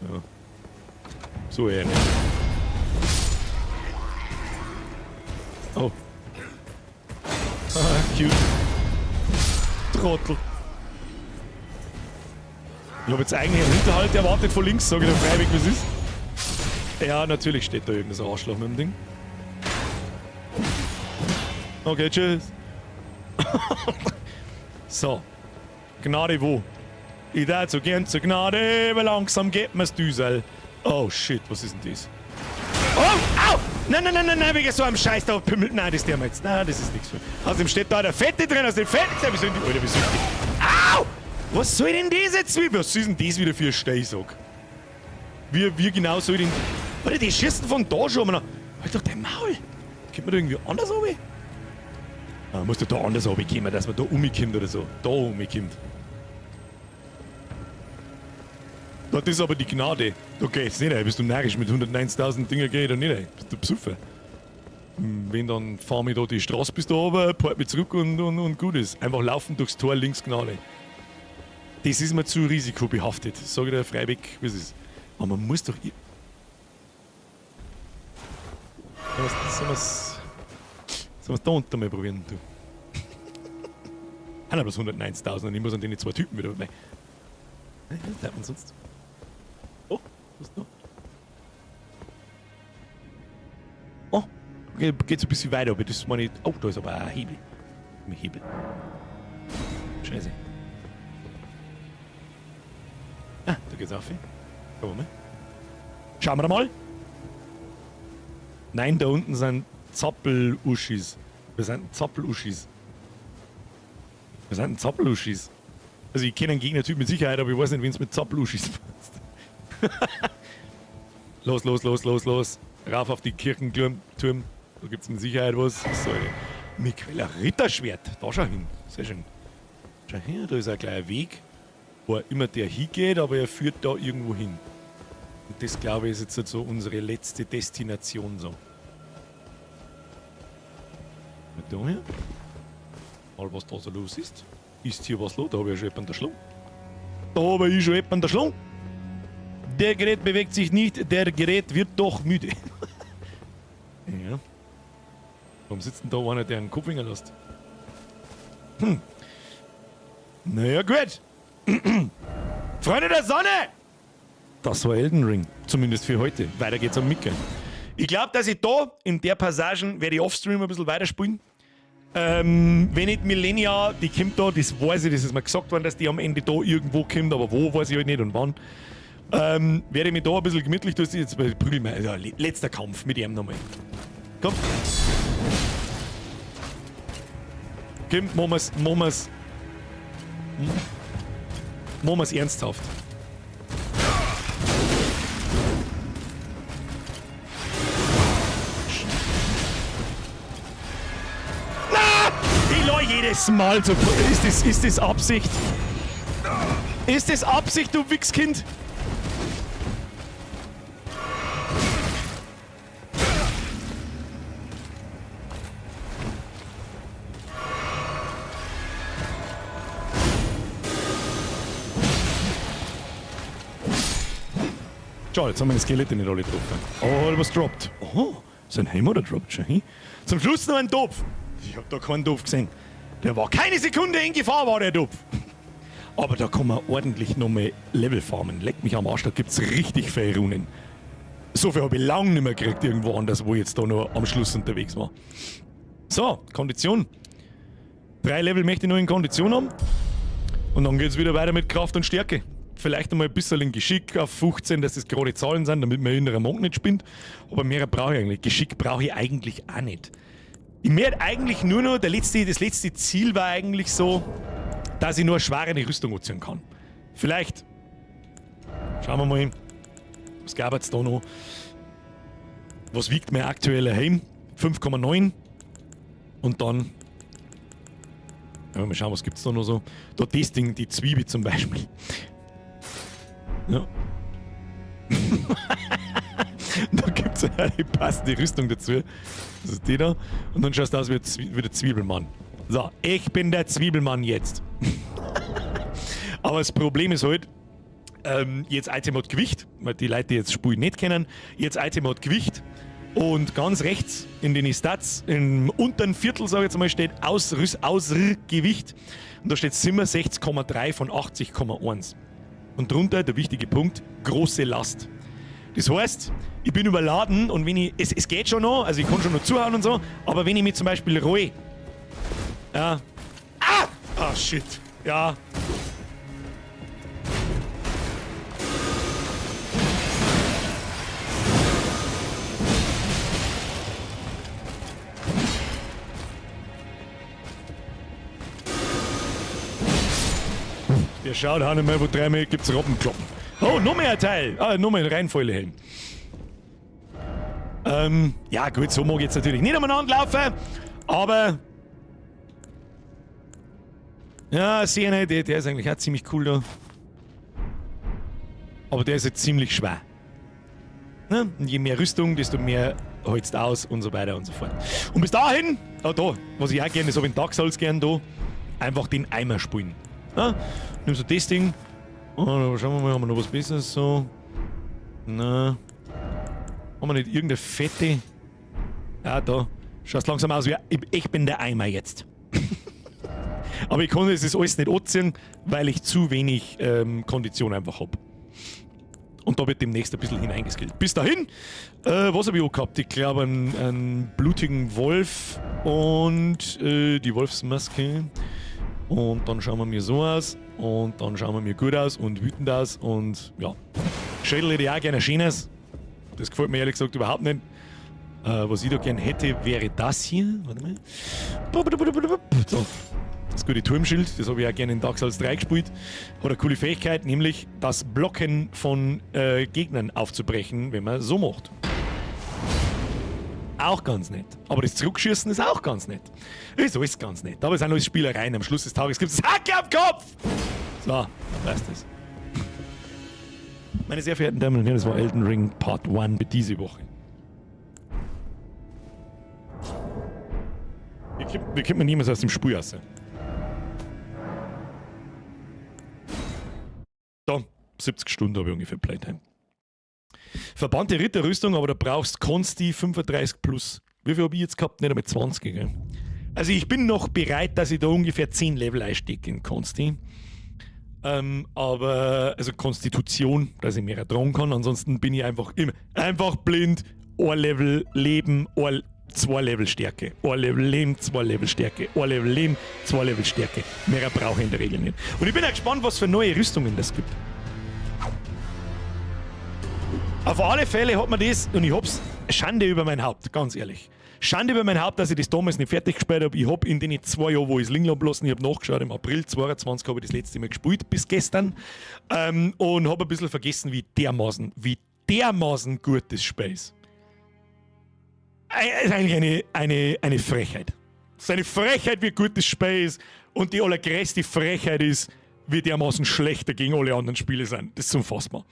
Ja. So eher nicht. Oh. Haha, cute. Trottel. Ich hab jetzt eigentlich einen Hinterhalt erwartet von links, sag ich dir freiwillig, was ist. Ja, natürlich steht da irgendein Arschloch mit dem Ding. Okay, tschüss. So. Gnade wo? Ich darf so gern zur Gnade, aber langsam geht mir's Düsel. Oh shit, was ist denn das? Oh, au! Nein, nein, nein, nein, nein, wegen so einem Scheiß da pimmelt. Nein, das ist der mir jetzt. Nein, das ist nichts für mich. Außerdem steht da der Fette drin, aus dem Fette. Wie soll die, Alter, wie soll die? Au! Was soll denn das jetzt wieder? Was ist denn das wieder für ein Steinsack? Wie genau soll denn. Alter, die schießen von da schon. Halt doch dein Maul! Kommt man da irgendwie anders runter? Ah, muss da anders runterkommen, dass man da umkommt oder so. Da umkommt. Das ist aber die Gnade. Da geht's nicht rein. Bist du narrisch mit 190.000 Dinger geh ich da nicht rein. Bist du besoffen. Wenn, dann fahr ich da die Straße bis da runter, part mich zurück und gut ist. Einfach laufen durchs Tor, links Gnade. Das ist mir zu risikobehaftet. Sag ich dir freiweg, wie es ist. Aber man muss doch... Sollen wir's da unten mal probieren, du? Haben bloß 190.000 und ich muss an den zwei Typen wieder vorbei. Was hat man sonst? Oh, was ist da? Oh, okay, geht's ein bisschen weiter, aber das meine ich. Oh, da ist aber ein Hebel. Ein Hebel. Scheiße. Ah, da geht's auf. Schauen wir mal. Schauen wir mal. Nein, da unten sind Zappeluschis. Wir sind Zappeluschis. Wir sind Zappeluschis. Also ich kenne einen Gegnertyp mit Sicherheit, aber ich weiß nicht, wen es mit Zappeluschis passt. Los, los, los, los, los. Rauf auf die Kirchenturm. Da gibt's mit Sicherheit was. So, Miquella Ritterschwert. Da schau hin. Sehr schön. Schau her, da ist ein kleiner Weg, wo er immer der hingeht, aber er führt da irgendwo hin. Und das, glaube ich, ist jetzt so unsere letzte Destination. So. Mit da her. Mal was da so los ist. Ist hier was los? Da habe ich ja schon jemanden der Schlung. Da habe ich schon jemanden der Schlung. Der Gerät bewegt sich nicht, der Gerät wird doch müde. Ja. Warum sitzt denn da einer, der einen Kopfwinger lässt? Hm. Naja, gut. Freunde der Sonne! Das war Elden Ring. Zumindest für heute. Weiter geht's am Mickel. Ich glaube, dass ich da in der Passagen werde ich offstream ein bisschen weiterspielen. Wenn nicht Malenia, die kommt da, das weiß ich, das ist mir gesagt worden, dass die am Ende da irgendwo kommt, aber wo, weiß ich halt nicht und wann. Werde ich mich da ein bisschen gemütlich durch, jetzt prügel ich mich, ja, letzter Kampf mit ihm nochmal. Komm. Komm, machen wir's ernsthaft. Jedes Mal so. Ist das Absicht? Ist das Absicht, du Wichskind? Schau, jetzt haben wir die Skelette nicht alle getroffen. Oh, was droppt. Oh, sein Helm hat er droppt schon. Hin. Zum Schluss noch ein Topf. Ich hab da keinen Topf gesehen. Der war keine Sekunde in Gefahr, war der Topf. Aber da kann man ordentlich nochmal Level farmen. Leck mich am Arsch, da gibt's richtig viele Runen. So viel hab ich lang nicht mehr gekriegt irgendwo anders, wo ich jetzt da noch am Schluss unterwegs war. So, Kondition. 3 Level möchte ich noch in Kondition haben. Und dann geht's wieder weiter mit Kraft und Stärke. Vielleicht einmal ein bisschen in Geschick auf 15, dass das gerade Zahlen sind, damit mein innerer Monk nicht spinnt. Aber mehr brauche ich eigentlich. Geschick brauche ich eigentlich auch nicht. Ich möchte eigentlich nur noch, das letzte Ziel war eigentlich so, dass ich nur eine schwere Rüstung anziehen kann. Vielleicht, schauen wir mal, was gab es da noch? Was wiegt mein aktueller Helm? 5,9. Und dann, ja, mal schauen, was gibt's da noch so. Da das Ding, die Zwiebel zum Beispiel. Ja. Da gibt es eine passende Rüstung dazu. Das ist die da. Und dann schaust du aus wie der Zwiebelmann. So, ich bin der Zwiebelmann jetzt. Aber das Problem ist halt, jetzt Item hat Gewicht, weil die Leute, die jetzt Spiel nicht kennen, jetzt Item hat Gewicht. Und ganz rechts in den Stats, im unteren Viertel, sag ich jetzt mal, steht Ausgewicht. Und da steht 67,3 von 80,1. Und drunter der wichtige Punkt, große Last. Das heißt, ich bin überladen und wenn ich, es geht schon noch, also ich kann schon noch zuhauen und so, aber wenn ich mich zum Beispiel roll, ja, ah! Ah, shit, ja. Der schaut auch nicht mehr, wo dreimal gibt's Robbenkloppen. Oh, noch mehr ein Teil. Ah, noch mehr ein Reihenfolgehelm. Ja gut, so mag ich jetzt natürlich nicht umeinander laufen, aber ja, sehe nicht, der ist eigentlich auch ziemlich cool da. Aber der ist jetzt ziemlich schwer. Ne? Und je mehr Rüstung, desto mehr holst aus und so weiter und so fort. Und bis dahin, oh da, was ich auch gerne, das habe ich in Dark Souls gern da, einfach den Eimer spielen. Ne? Nimmst du das Ding, und dann schauen wir mal, haben wir noch was Besseres so. Na. Haben wir nicht irgendeine fette. Ja, da. Schaust langsam aus wie. Ich bin der Eimer jetzt. Aber ich kann das alles nicht anziehen, weil ich zu wenig Kondition einfach hab. Und da wird demnächst ein bisschen hineingeskillt. Bis dahin, was habe ich auch gehabt? Ich glaube, einen blutigen Wolf und die Wolfsmaske. Und dann schauen wir mir so aus. Und dann schauen wir mir gut aus und wütend aus. Und ja, Schädel hätte ich auch gerne ein schönes. Das gefällt mir ehrlich gesagt überhaupt nicht. Was ich da gern hätte, wäre das hier. Warte mal. So. Das gute Turmschild, das habe ich auch gerne in Dark Souls 3 gespielt. Hat eine coole Fähigkeit, nämlich das Blocken von Gegnern aufzubrechen, wenn man so macht. Auch ganz nett. Aber das Zurückschießen ist auch ganz nett. Ist alles ganz nett. Aber es sind alles Spielereien. Am Schluss des Tages gibt es Hacke am Kopf! So, dann weißt du es. Meine sehr verehrten Damen und Herren, das war Elden Ring Part 1 für diese Woche. Wie kommt man niemals aus dem Spiel raus? Da, 70 Stunden habe ich ungefähr Playtime. Verbannte Ritterrüstung, aber da brauchst Consti 35 plus. Wie viel habe ich jetzt gehabt? Nicht einmal 20, gell? Also ich bin noch bereit, dass ich da ungefähr 10 Level einstecke in Consti. Aber, also Konstitution, dass ich mehr ertragen kann. Ansonsten bin ich einfach immer einfach blind. Ein Level Leben, 2 Level Stärke. Ein Level Leben, 2 Level Stärke. Ein Level Leben, 2 Level Stärke. Mehr brauche ich in der Regel nicht. Und ich bin auch gespannt, was für neue Rüstungen das gibt. Auf alle Fälle hat man das, und ich hab's, Schande über mein Haupt, ganz ehrlich. Schande über mein Haupt, dass ich das damals nicht fertig gespielt habe. Ich hab in den 2 Jahren, wo ich es liegen hab lassen, ich hab nachgeschaut, im April 22 habe ich das letzte Mal gespielt, bis gestern. Und hab ein bisschen vergessen, wie dermaßen gut das Spiel ist. Es ist eigentlich eine Frechheit. Es ist eine Frechheit, wie gut das Spiel ist. Und die allergrößte Frechheit ist, wie dermaßen schlechter gegen alle anderen Spiele sind. Das ist unfassbar.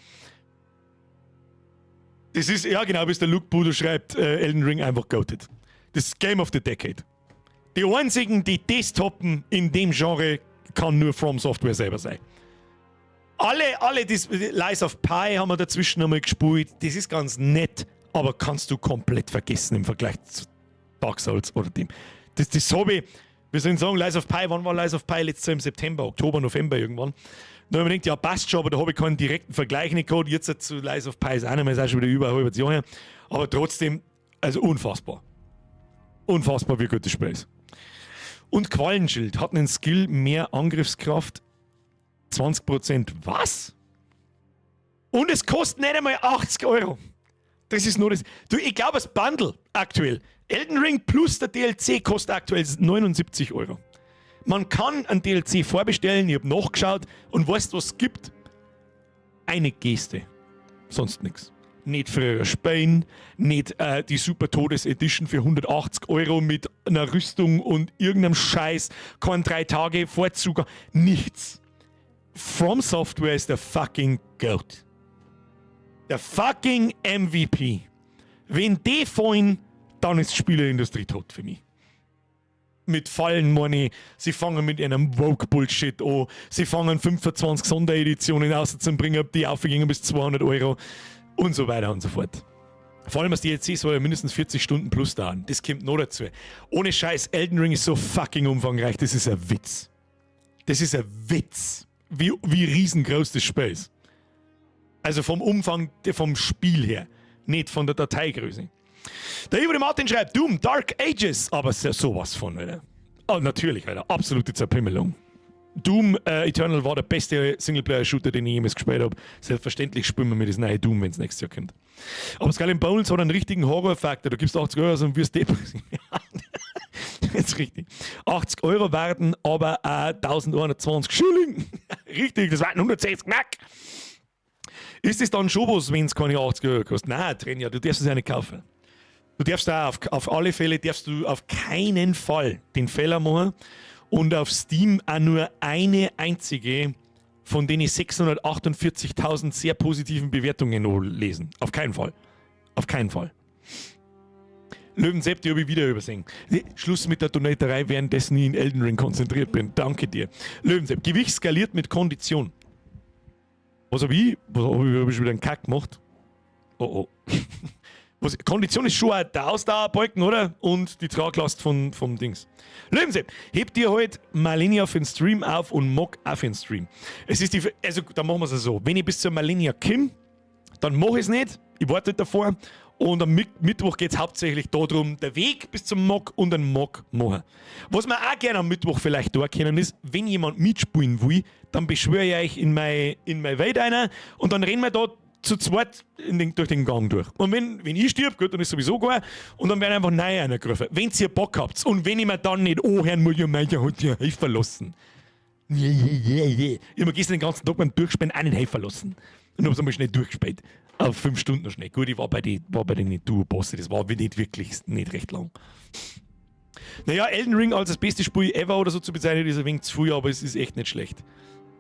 Das ist, ja genau, bis der Luke Budo schreibt, Elden Ring einfach goated. Das ist Game of the Decade. Die einzigen, die das toppen in dem Genre, kann nur From Software selber sein. Alle, das, Lies of P haben wir dazwischen einmal gespielt. Das ist ganz nett, aber kannst du komplett vergessen im Vergleich zu Dark Souls oder dem. Das habe ich, wir sollen sagen, Lies of P, wann war Lies of P? Letztes Jahr im September, Oktober, November irgendwann. Da habe ich mir gedacht, ja, passt schon, aber da habe ich keinen direkten Vergleich nicht gehabt. Jetzt zu Lies of P ist auch nicht mehr, ist auch schon wieder über ein halbes Jahr her. Aber trotzdem, also unfassbar. Unfassbar, wie gut das Spiel ist. Und Quallenschild hat einen Skill, mehr Angriffskraft, 20%. Was? Und es kostet nicht einmal 80 Euro. Das ist nur das. Du, ich glaube, das Bundle aktuell, Elden Ring plus der DLC kostet aktuell 79 Euro. Man kann ein DLC vorbestellen, ich hab nachgeschaut und weißt, was es gibt? Eine Geste. Sonst nix. Nicht früher spielen, nicht die Super Todes Edition für 180 Euro mit einer Rüstung und irgendeinem Scheiß, kein 3 Tage Vorzugang, nichts. From Software ist der fucking GOAT. Der fucking MVP. Wenn die fallen, dann ist die Spieleindustrie tot für mich. Mit Fallen meine ich, sie fangen mit einem Woke-Bullshit an, sie fangen 25 Sondereditionen rauszubringen, die aufgehen bis 200 Euro und so weiter und so fort. Vor allem das DLC soll ja mindestens 40 Stunden plus dauern. Das kommt noch dazu. Ohne Scheiß, Elden Ring ist so fucking umfangreich, das ist ein Witz. Das ist ein Witz, wie riesengroß das Spiel ist. Also vom Umfang, vom Spiel her, nicht von der Dateigröße. Der Ivo Martin schreibt, Doom, Dark Ages, aber ist ja sowas von, Alter. Oh, natürlich, Alter, absolute Zerpimmelung. Doom Eternal war der beste Singleplayer-Shooter, den ich jemals gespielt habe. Selbstverständlich spielen wir mir das neue Doom, wenn's nächstes Jahr kommt. Aber Skull and Bones hat einen richtigen Horror-Faktor. Du gibst 80 Euro aus und wirst depressiv. Das ist richtig. 80 Euro werden aber auch 1120 Schilling. Richtig, das waren 160 Mark. Ist es dann schon was, wenn's keine 80 Euro kostet? Nein, Trenja, du darfst es ja nicht kaufen. Du darfst da auf alle Fälle, darfst du auf keinen Fall den Fehler machen und auf Steam auch nur eine einzige von den 648.000 sehr positiven Bewertungen lesen. Auf keinen Fall. Auf keinen Fall. Löwensepp, die habe ich wieder übersehen. Schluss mit der Donaterei, währenddessen ich in Elden Ring konzentriert bin. Danke dir. Löwensepp, Gewicht skaliert mit Kondition. Was habe ich? Was habe ich, hab ich schon wieder einen Kack gemacht? Oh oh. Was, Kondition ist schon auch der Ausdauerbalken, oder? Und die Traglast vom Dings. Löwensepp, hebt dir halt Malenia für den Stream auf und Mock auch für den Stream. Es ist die, also, da machen wir es so. Wenn ich bis zur Malenia komme, dann mache ich es nicht. Ich warte davor. Und am Mittwoch geht es hauptsächlich darum, der Weg bis zum Mock und den Mock machen. Was wir auch gerne am Mittwoch vielleicht da können, ist, wenn jemand mitspielen will, dann beschwöre ich euch in meine Welt einer und dann rennen wir da zu zweit durch den Gang durch. Und wenn ich stirb, gut, dann ist sowieso geil. Und dann werden einfach neu einer gerufen. Wenn ihr Bock habt und wenn ich mir dann nicht anhören muss, ja, mein, der hat ja helfen lassen. Yeah. Ich habe gestern den ganzen Tag beim Durchspielen einen helfen lassen. Und hab's einmal schnell durchgespielt. Auf 5 Stunden noch schnell. Gut, ich war bei den Duo-Bosse, das war nicht wirklich nicht recht lang. Naja, Elden Ring als das beste Spiel ever oder so zu bezeichnen, ist ein wenig zu früh, aber es ist echt nicht schlecht.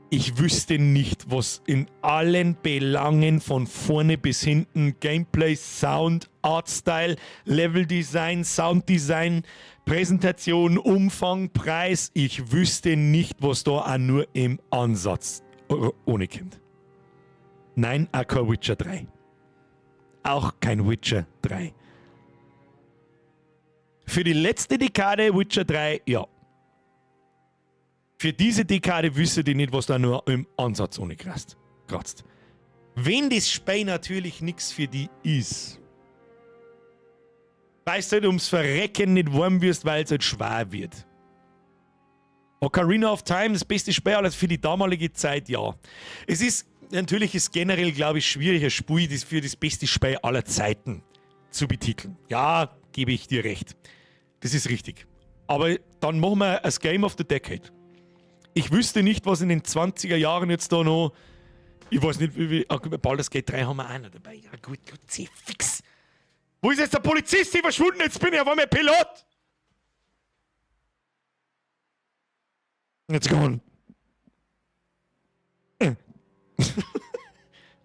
Ich wüsste nicht, was in allen Belangen von vorne bis hinten, Gameplay, Sound, Artstyle, Leveldesign, Sounddesign, Präsentation, Umfang, Preis, ich wüsste nicht, was da auch nur im Ansatz ohne kommt. Nein, auch kein Witcher 3. Auch kein Witcher 3. Für die letzte Dekade Witcher 3, ja. Für diese Dekade wüsste ich nicht, was da nur im Ansatz ohne kratzt. Wenn das Spiel natürlich nichts für die ist, weißt du halt ums Verrecken nicht warm wirst, weil es halt schwer wird. Ocarina of Time, das beste Spiel alles für die damalige Zeit, ja. Es ist natürlich ist generell, glaube ich, schwierig, ein Spiel das für das beste Spiel aller Zeiten zu betiteln. Ja, gebe ich dir recht. Das ist richtig. Aber dann machen wir das Game of the Decade. Ich wüsste nicht, was in den 20er Jahren jetzt da noch. Ich weiß nicht, wie. Baldur's Gate 3 haben wir auch noch dabei. Ja, gut, gut, zefix. Wo ist jetzt der Polizist hier verschwunden? Jetzt bin ich auf einmal Pilot! It's gone.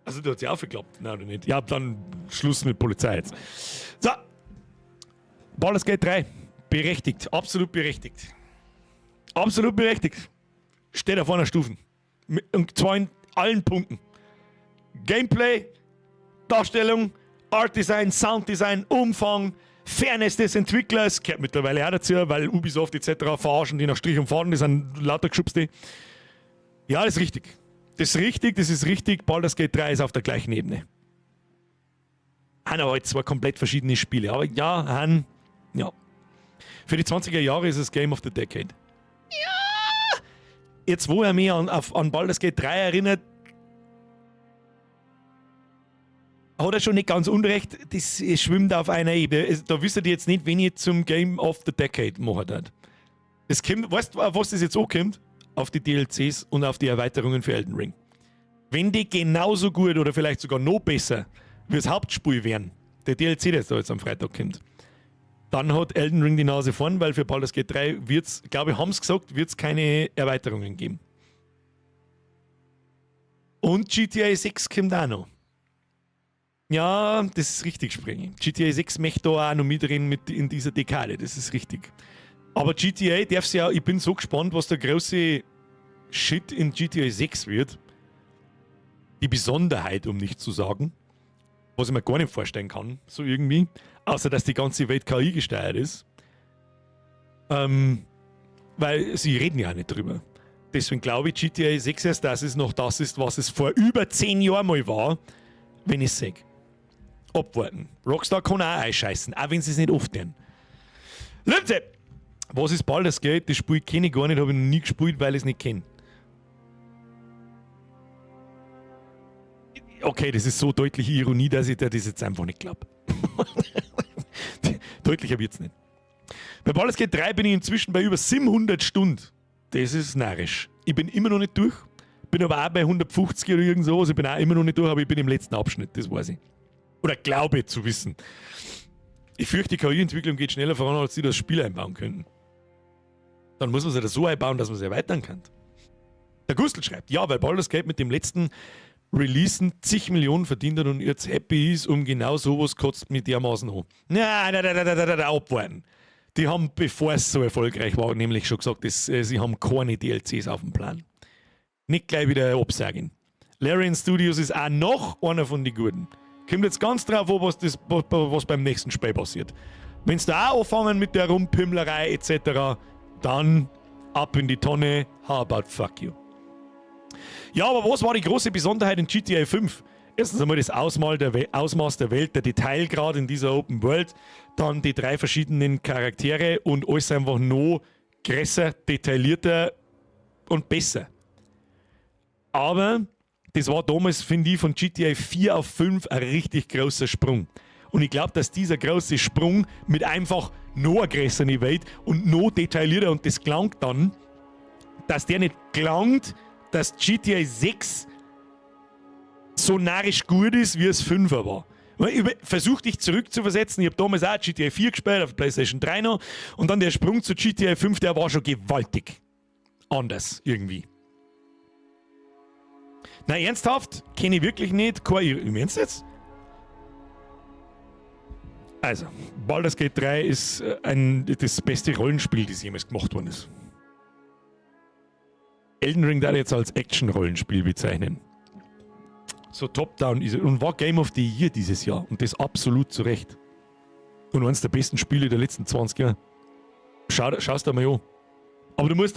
Also, du hast sie aufgeklappt. Nein, oder nicht? Ja, dann Schluss mit Polizei jetzt. So. Baldur's Gate 3. Berechtigt. Absolut berechtigt. Absolut berechtigt. Steht auf einer Stufe. Und zwar in allen Punkten. Gameplay, Darstellung, Art Design, Sound Design, Umfang, Fairness des Entwicklers, gehört mittlerweile auch dazu, weil Ubisoft etc. verarschen die nach Strich und Faden, die sind lauter Geschubste. Ja, das ist richtig. Das ist richtig, das ist richtig. Baldur's Gate 3 ist auf der gleichen Ebene. Han aber halt zwei komplett verschiedene Spiele. Aber ja, Han, ja. Für die 20er Jahre ist es Game of the Decade. Ja! Jetzt, wo er mich an Baldur's Gate 3 erinnert, hat er schon nicht ganz unrecht, das schwimmt auf einer Ebene. Da wüsstet ihr jetzt nicht, wen ich zum Game of the Decade machen hat. Es kommt, weißt du, auf was das jetzt ankommt? Auf die DLCs und auf die Erweiterungen für Elden Ring. Wenn die genauso gut oder vielleicht sogar noch besser wie das Hauptspiel wären, der DLC, der da jetzt am Freitag kommt, dann hat Elden Ring die Nase vorn, weil für Baldur's Gate 3 wird es, glaube ich, haben sie gesagt, wird es keine Erweiterungen geben. Und GTA 6 kommt auch noch. Ja, das ist richtig, Sprengi. GTA 6 möchte da auch noch mitreden mit in dieser Dekade, das ist richtig. Aber GTA darf ja, ich bin so gespannt, was der große Shit in GTA 6 wird. Die Besonderheit, um nicht zu sagen. Was ich mir gar nicht vorstellen kann, so irgendwie. Außer, dass die ganze Welt KI gesteuert ist. Weil sie reden ja auch nicht drüber. Deswegen glaube ich, GTA 6 erst, dass es noch das ist, was es vor über 10 Jahren mal war, wenn ich es sehe. Abwarten. Rockstar kann auch einscheißen, auch wenn sie es nicht oft tun. Leute, was ist Baldur's Gate? Das Spiel kenne ich gar nicht, habe ich noch nie gespielt, weil ich es nicht kenne. Okay, das ist so deutliche Ironie, dass ich dir das jetzt einfach nicht glaube. Deutlicher wird es nicht. Bei Baldur's Gate 3 bin ich inzwischen bei über 700 Stunden. Das ist narrisch. Ich bin immer noch nicht durch. Bin aber auch bei 150 oder irgend so. Also ich bin auch immer noch nicht durch, aber ich bin im letzten Abschnitt, das weiß ich. Oder glaube zu wissen. Ich fürchte, die KI-Entwicklung geht schneller voran, als sie das Spiel einbauen könnten. Dann muss man sie das so einbauen, dass man sie erweitern kann. Der Gustl schreibt, ja, weil Baldur's Gate mit dem letzten Releasen zig Millionen verdient hat und jetzt happy ist, um genau sowas kotzt mit dermaßen an. Nein, nein, nein, nein, nein, nein, abwarten. Die haben, bevor es so erfolgreich war, nämlich schon gesagt, dass sie haben keine DLCs auf dem Plan. Nicht gleich wieder absagen. Larian Studios ist auch noch einer von den Guten. Kommt jetzt ganz drauf an, was beim nächsten Spiel passiert. Wenn sie da auch anfangen mit der Rumpimmlerei etc., dann ab in die Tonne, how about fuck you. Ja, aber was war die große Besonderheit in GTA 5? Erstens einmal das Ausmaß der Welt, der Detailgrad in dieser Open World, dann die drei verschiedenen Charaktere und alles einfach noch größer, detaillierter und besser. Aber das war damals, finde ich, von GTA 4 auf 5 ein richtig großer Sprung. Und ich glaube, dass dieser große Sprung mit einfach noch einer größeren Welt und noch detaillierter und das klangt dann, dass der nicht gelangt, dass GTA 6 so narrisch gut ist, wie es 5er war. Ich versuch dich zurückzuversetzen. Ich habe damals auch GTA 4 gespielt, auf PlayStation 3 noch. Und dann der Sprung zu GTA 5, der war schon gewaltig. Anders irgendwie. Na, ernsthaft? Kenne ich wirklich nicht. Kein, im Ernst jetzt? Also, Baldur's Gate 3 ist das beste Rollenspiel, das jemals gemacht worden ist. Elden Ring da jetzt als Action-Rollenspiel bezeichnen. So Top-Down ist und war Game of the Year dieses Jahr und das absolut zu Recht. Und eines der besten Spiele der letzten 20 Jahre. Schaust dir mal an. Aber du musst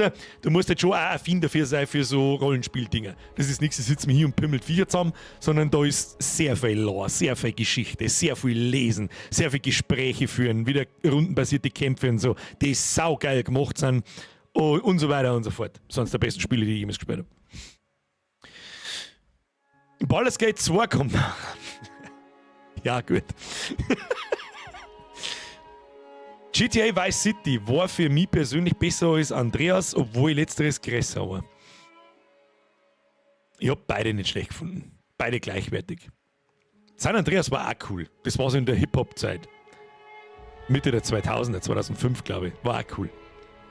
jetzt schon auch affin dafür sein für so Rollenspieldinger. Das ist nichts, ich sitze mir hier und pimmelt Viecher zusammen, sondern da ist sehr viel Lore, sehr viel Geschichte, sehr viel Lesen, sehr viel Gespräche führen, wieder rundenbasierte Kämpfe und so, die saugeil gemacht sind und so weiter und so fort. Sonst der besten Spiele, die ich jemals gespielt habe. Baldur's Gate 2 kommt. Ja, gut. GTA Vice City war für mich persönlich besser als Andreas, obwohl letzteres größer war. Ich hab beide nicht schlecht gefunden. Beide gleichwertig. San Andreas war auch cool. Das war so in der Hip-Hop-Zeit. Mitte der 2000er, 2005, glaube ich. War auch cool.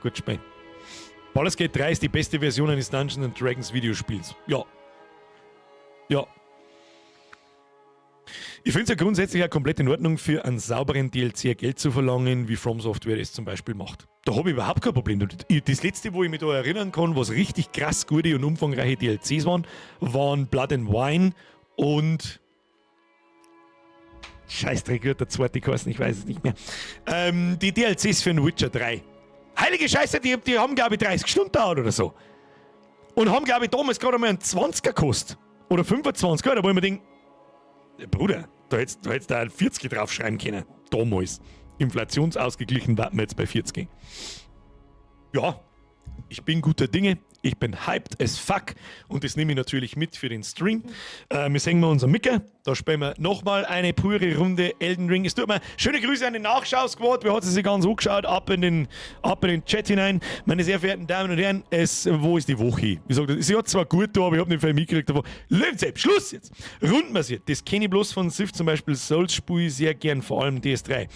Gut Spiel. Baldur's Gate 3 ist die beste Version eines Dungeons and Dragons Videospiels. Ja. Ja. Ich finde es ja grundsätzlich auch komplett in Ordnung, für einen sauberen DLC Geld zu verlangen, wie From Software es zum Beispiel macht. Da habe ich überhaupt kein Problem damit. Das letzte, wo ich mich da erinnern kann, was richtig krass gute und umfangreiche DLCs waren, waren Blood and Wine und Scheißdreck wird der zweite geheißen, ich weiß es nicht mehr. Die DLCs für den Witcher 3. Heilige Scheiße, die haben, glaube ich, 30 Stunden dauert oder so. Und haben, glaube ich, damals gerade einmal einen 20er gekostet. Oder 25er, da wo ich mir denke, Bruder, da hättest du da 40 draufschreiben können. Damals. Inflationsausgeglichen warten wir jetzt bei 40. Ja, ich bin guter Dinge. Ich bin hyped as fuck und das nehme ich natürlich mit für den Stream. Wir sehen mal unseren Micker. Da spielen wir nochmal eine pure Runde Elden Ring. Es tut mir schöne Grüße an den Nachschau-Squad. Wer hat sie sich ganz angeschaut? Ab in den Chat hinein. Meine sehr verehrten Damen und Herren, wo ist die Woche? Ich sag, sie hat zwar gut da, aber ich habe nicht viel mitgekriegt davon. Löwenzeit, Schluss jetzt! Rundenbasiert. Das kenne ich bloß von Civ zum Beispiel. Souls spiele ich sehr gern, vor allem DS3.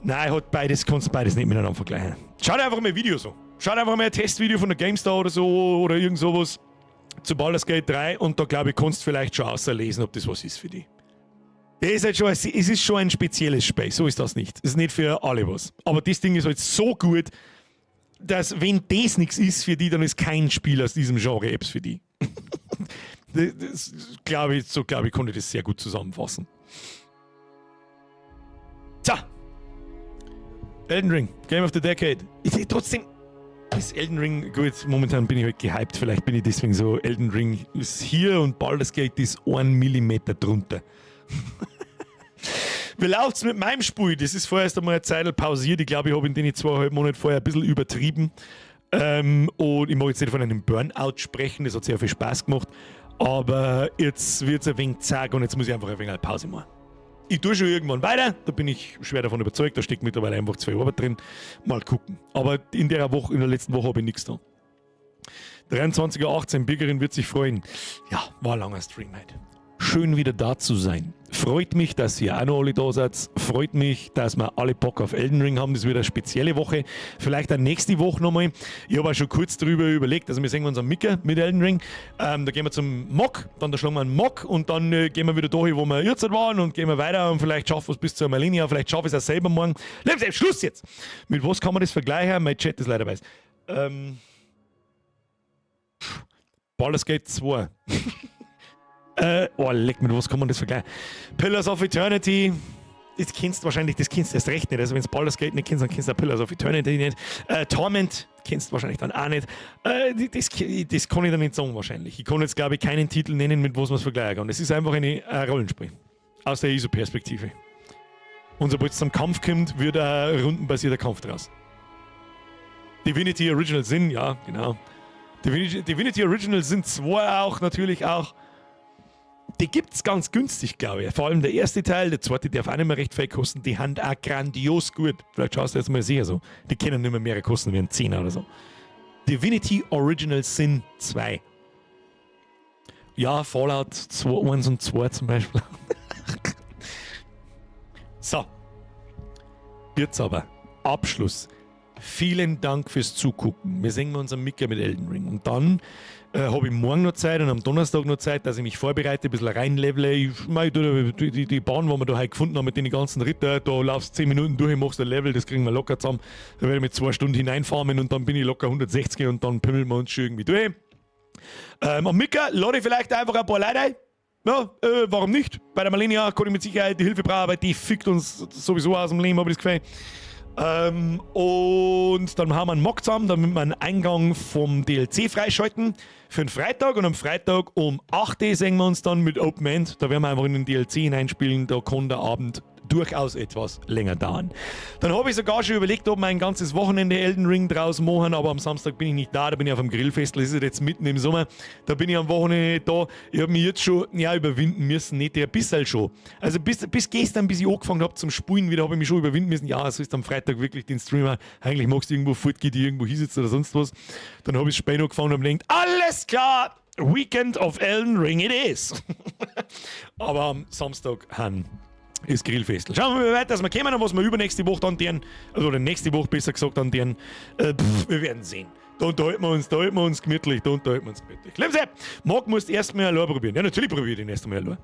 Nein, hat beides, kannst beides nicht miteinander vergleichen. Schau dir einfach mal Videos an. Schau dir einfach mal ein Testvideo von der GameStar oder so oder irgend sowas zu Baldur's Gate 3 und da, glaube ich, kannst du vielleicht schon auslesen, ob das was ist für dich. Das ist halt schon, es ist schon ein spezielles Spiel, so ist das nicht. Es ist nicht für alle was. Aber das Ding ist halt so gut, dass, wenn das nichts ist für die, dann ist kein Spiel aus diesem Genre ebbs für die. Das, glaube ich, so, glaube ich, konnte ich das sehr gut zusammenfassen. Tja. Elden Ring, Game of the Decade. Ich, trotzdem ist Elden Ring, gut, momentan bin ich halt gehypt, vielleicht bin ich deswegen so, Elden Ring ist hier und Baldur's Gate ist 1 Millimeter drunter. Wie läuft's mit meinem Spiel? Das ist vorerst einmal eine Zeit pausiert. Ich glaube, ich habe in den 2,5 Monaten vorher ein bisschen übertrieben. Und ich mag jetzt nicht von einem Burnout sprechen, das hat sehr viel Spaß gemacht. Aber jetzt wird es ein wenig zag und jetzt muss ich einfach ein wenig eine Pause machen. Ich tue schon irgendwann weiter, da bin ich schwer davon überzeugt, da steckt mittlerweile einfach zu viel Arbeit drin. Mal gucken. Aber in der letzten Woche habe ich nichts da. 23.18 Uhr, Birgerin wird sich freuen. Ja, war ein langer Stream heute. Schön wieder da zu sein. Freut mich, dass ihr auch noch alle da seid. Freut mich, dass wir alle Bock auf Elden Ring haben. Das wird eine spezielle Woche. Vielleicht dann nächste Woche nochmal. Ich habe auch schon kurz drüber überlegt. Also wir sehen uns am Micker mit Elden Ring. Da gehen wir zum Mock, dann da schlagen wir einen Mock und dann gehen wir wieder dahin, wo wir jetzt waren und gehen wir weiter und vielleicht schaffen wir es bis zur Malenia. Vielleicht schaffe ich es auch selber morgen. Lebens, Schluss jetzt! Mit was kann man das vergleichen? Mein Chat ist leider weiß. Baldur's Gate 2. Oh, leck, mit was kann man das vergleichen? Pillars of Eternity, das kennst du wahrscheinlich, das kennst du erst recht nicht. Also, wenn du Baldur's Gate nicht kennst, dann kennst du auch Pillars of Eternity nicht. Torment kennst du wahrscheinlich dann auch nicht. Das kann ich dir nicht sagen, wahrscheinlich. Ich kann jetzt, glaube ich, keinen Titel nennen, mit was man es vergleichen kann. Es ist einfach ein Rollenspiel. Aus der ISO-Perspektive. Und sobald es zum Kampf kommt, wird ein rundenbasierter Kampf draus. Divinity Original Sin, ja, genau. Divinity Original Sin 2 auch, natürlich auch. Die gibt's ganz günstig, glaube ich. Vor allem der erste Teil, der zweite darf auch nicht mehr recht viel kosten. Die haben auch grandios gut. Vielleicht schaust du jetzt mal sicher so. Die können nicht mehr mehr kosten wie ein Zehner oder so. Divinity Original Sin 2. Ja, Fallout 2, 1 und 2 zum Beispiel. So. Jetzt aber. Abschluss. Vielen Dank fürs Zugucken. Wir sehen uns am Micker mit Elden Ring. Und dann habe ich morgen noch Zeit und am Donnerstag noch Zeit, dass ich mich vorbereite, ein bisschen reinlevele. Ich, mei, die Bahn, die wir da heute gefunden haben mit den ganzen Ritter, da laufst 10 Minuten durch, machst ein Level, das kriegen wir locker zusammen. Da werde ich mit 2 Stunden hineinfarmen und dann bin ich locker 160 und dann pimmeln wir uns schon irgendwie durch. Am Micker lade ich vielleicht einfach ein paar Leute ein. Ja, warum nicht? Bei der Malenia kann ich mit Sicherheit die Hilfe brauchen, weil die fickt uns sowieso aus dem Leben, habe ich das Gefühl. Und dann haben wir einen Mock zusammen, damit wir einen Eingang vom DLC freischalten für den Freitag. Und am Freitag um 8 Uhr sehen wir uns dann mit Open End. Da werden wir einfach in den DLC hineinspielen. Da kann der Abend durchaus etwas länger dauern. Dann habe ich sogar schon überlegt, ob wir ein ganzes Wochenende Elden Ring draus machen, aber am Samstag bin ich nicht da, da bin ich auf dem Grillfest, das ist jetzt mitten im Sommer, da bin ich am Wochenende nicht da. Ich habe mich jetzt schon, ja, überwinden müssen, nicht, ein bisschen schon. Also bis gestern, bis ich angefangen habe zum Spulen wieder, habe ich mich schon überwinden müssen, ja, es ist am Freitag wirklich den Streamer, eigentlich magst du irgendwo fortgehen, die irgendwo hinsitzen oder sonst was. Dann habe ich das Spiel angefangen und gedacht, alles klar, Weekend of Elden Ring it is. Aber am Samstag han ist Grillfest. Schauen wir mal, wie weit dass wir kommen und was wir übernächste Woche dann tun, also oder nächste Woche besser gesagt dann tun. Pff, wir werden sehen. Da unterhalten wir uns, da halten wir uns gemütlich, da unterhalten wir uns gemütlich. Lebensherr, Marc musst erst mal allein probieren. Ja, natürlich probiere ich den erst einmal allein.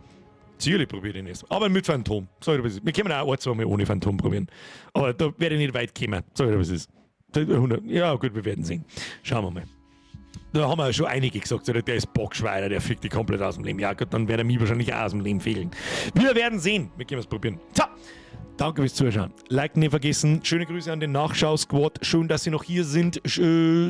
Sicherlich probiere ich den erst. Aber mit Phantom. Sag ich dir, was ist. Wir können auch ein, zwei Mal ohne Phantom probieren. Aber da werde ich nicht weit kommen. Sag ich dir, was ist. Ja, gut, wir werden sehen. Schauen wir mal. Da haben wir schon einige gesagt, der ist Bockschweiner, der fickt die komplett aus dem Leben. Ja gut, dann wird er mir wahrscheinlich auch aus dem Leben fehlen. Wir werden sehen. Wir können es probieren. So, danke fürs Zuschauen. Like nicht vergessen. Schöne Grüße an den Nachschau-Squad. Schön, dass Sie noch hier sind.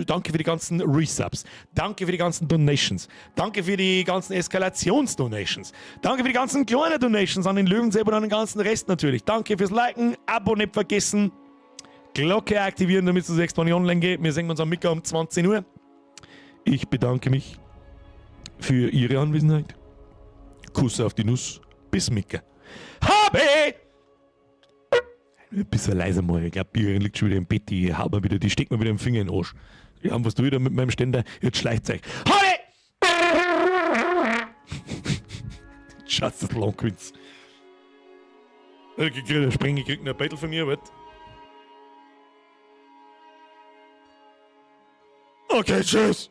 Danke für die ganzen Resubs. Danke für die ganzen Donations. Danke für die ganzen Eskalations-Donations. Danke für die ganzen kleinen Donations an den Löwenzähler und an den ganzen Rest natürlich. Danke fürs Liken. Abo nicht vergessen. Glocke aktivieren, damit du siehst, wann ich online gehe. Wir sehen uns am Mittag um 20 Uhr. Ich bedanke mich für Ihre Anwesenheit. Kuss auf die Nuss. Bis Micke. Habe! Ein bisschen leiser mal. Ich glaub, Birin liegt schon wieder im Bett. Die haut mir wieder, die steckt mir wieder im Finger in den Arsch. Ja, was du wieder mit meinem Ständer? Jetzt schleicht euch. Habe! Schatz, das Langquinz. Ich krieg einen Spring, ich krieg noch ein Beitel von mir, warte. Okay, tschüss.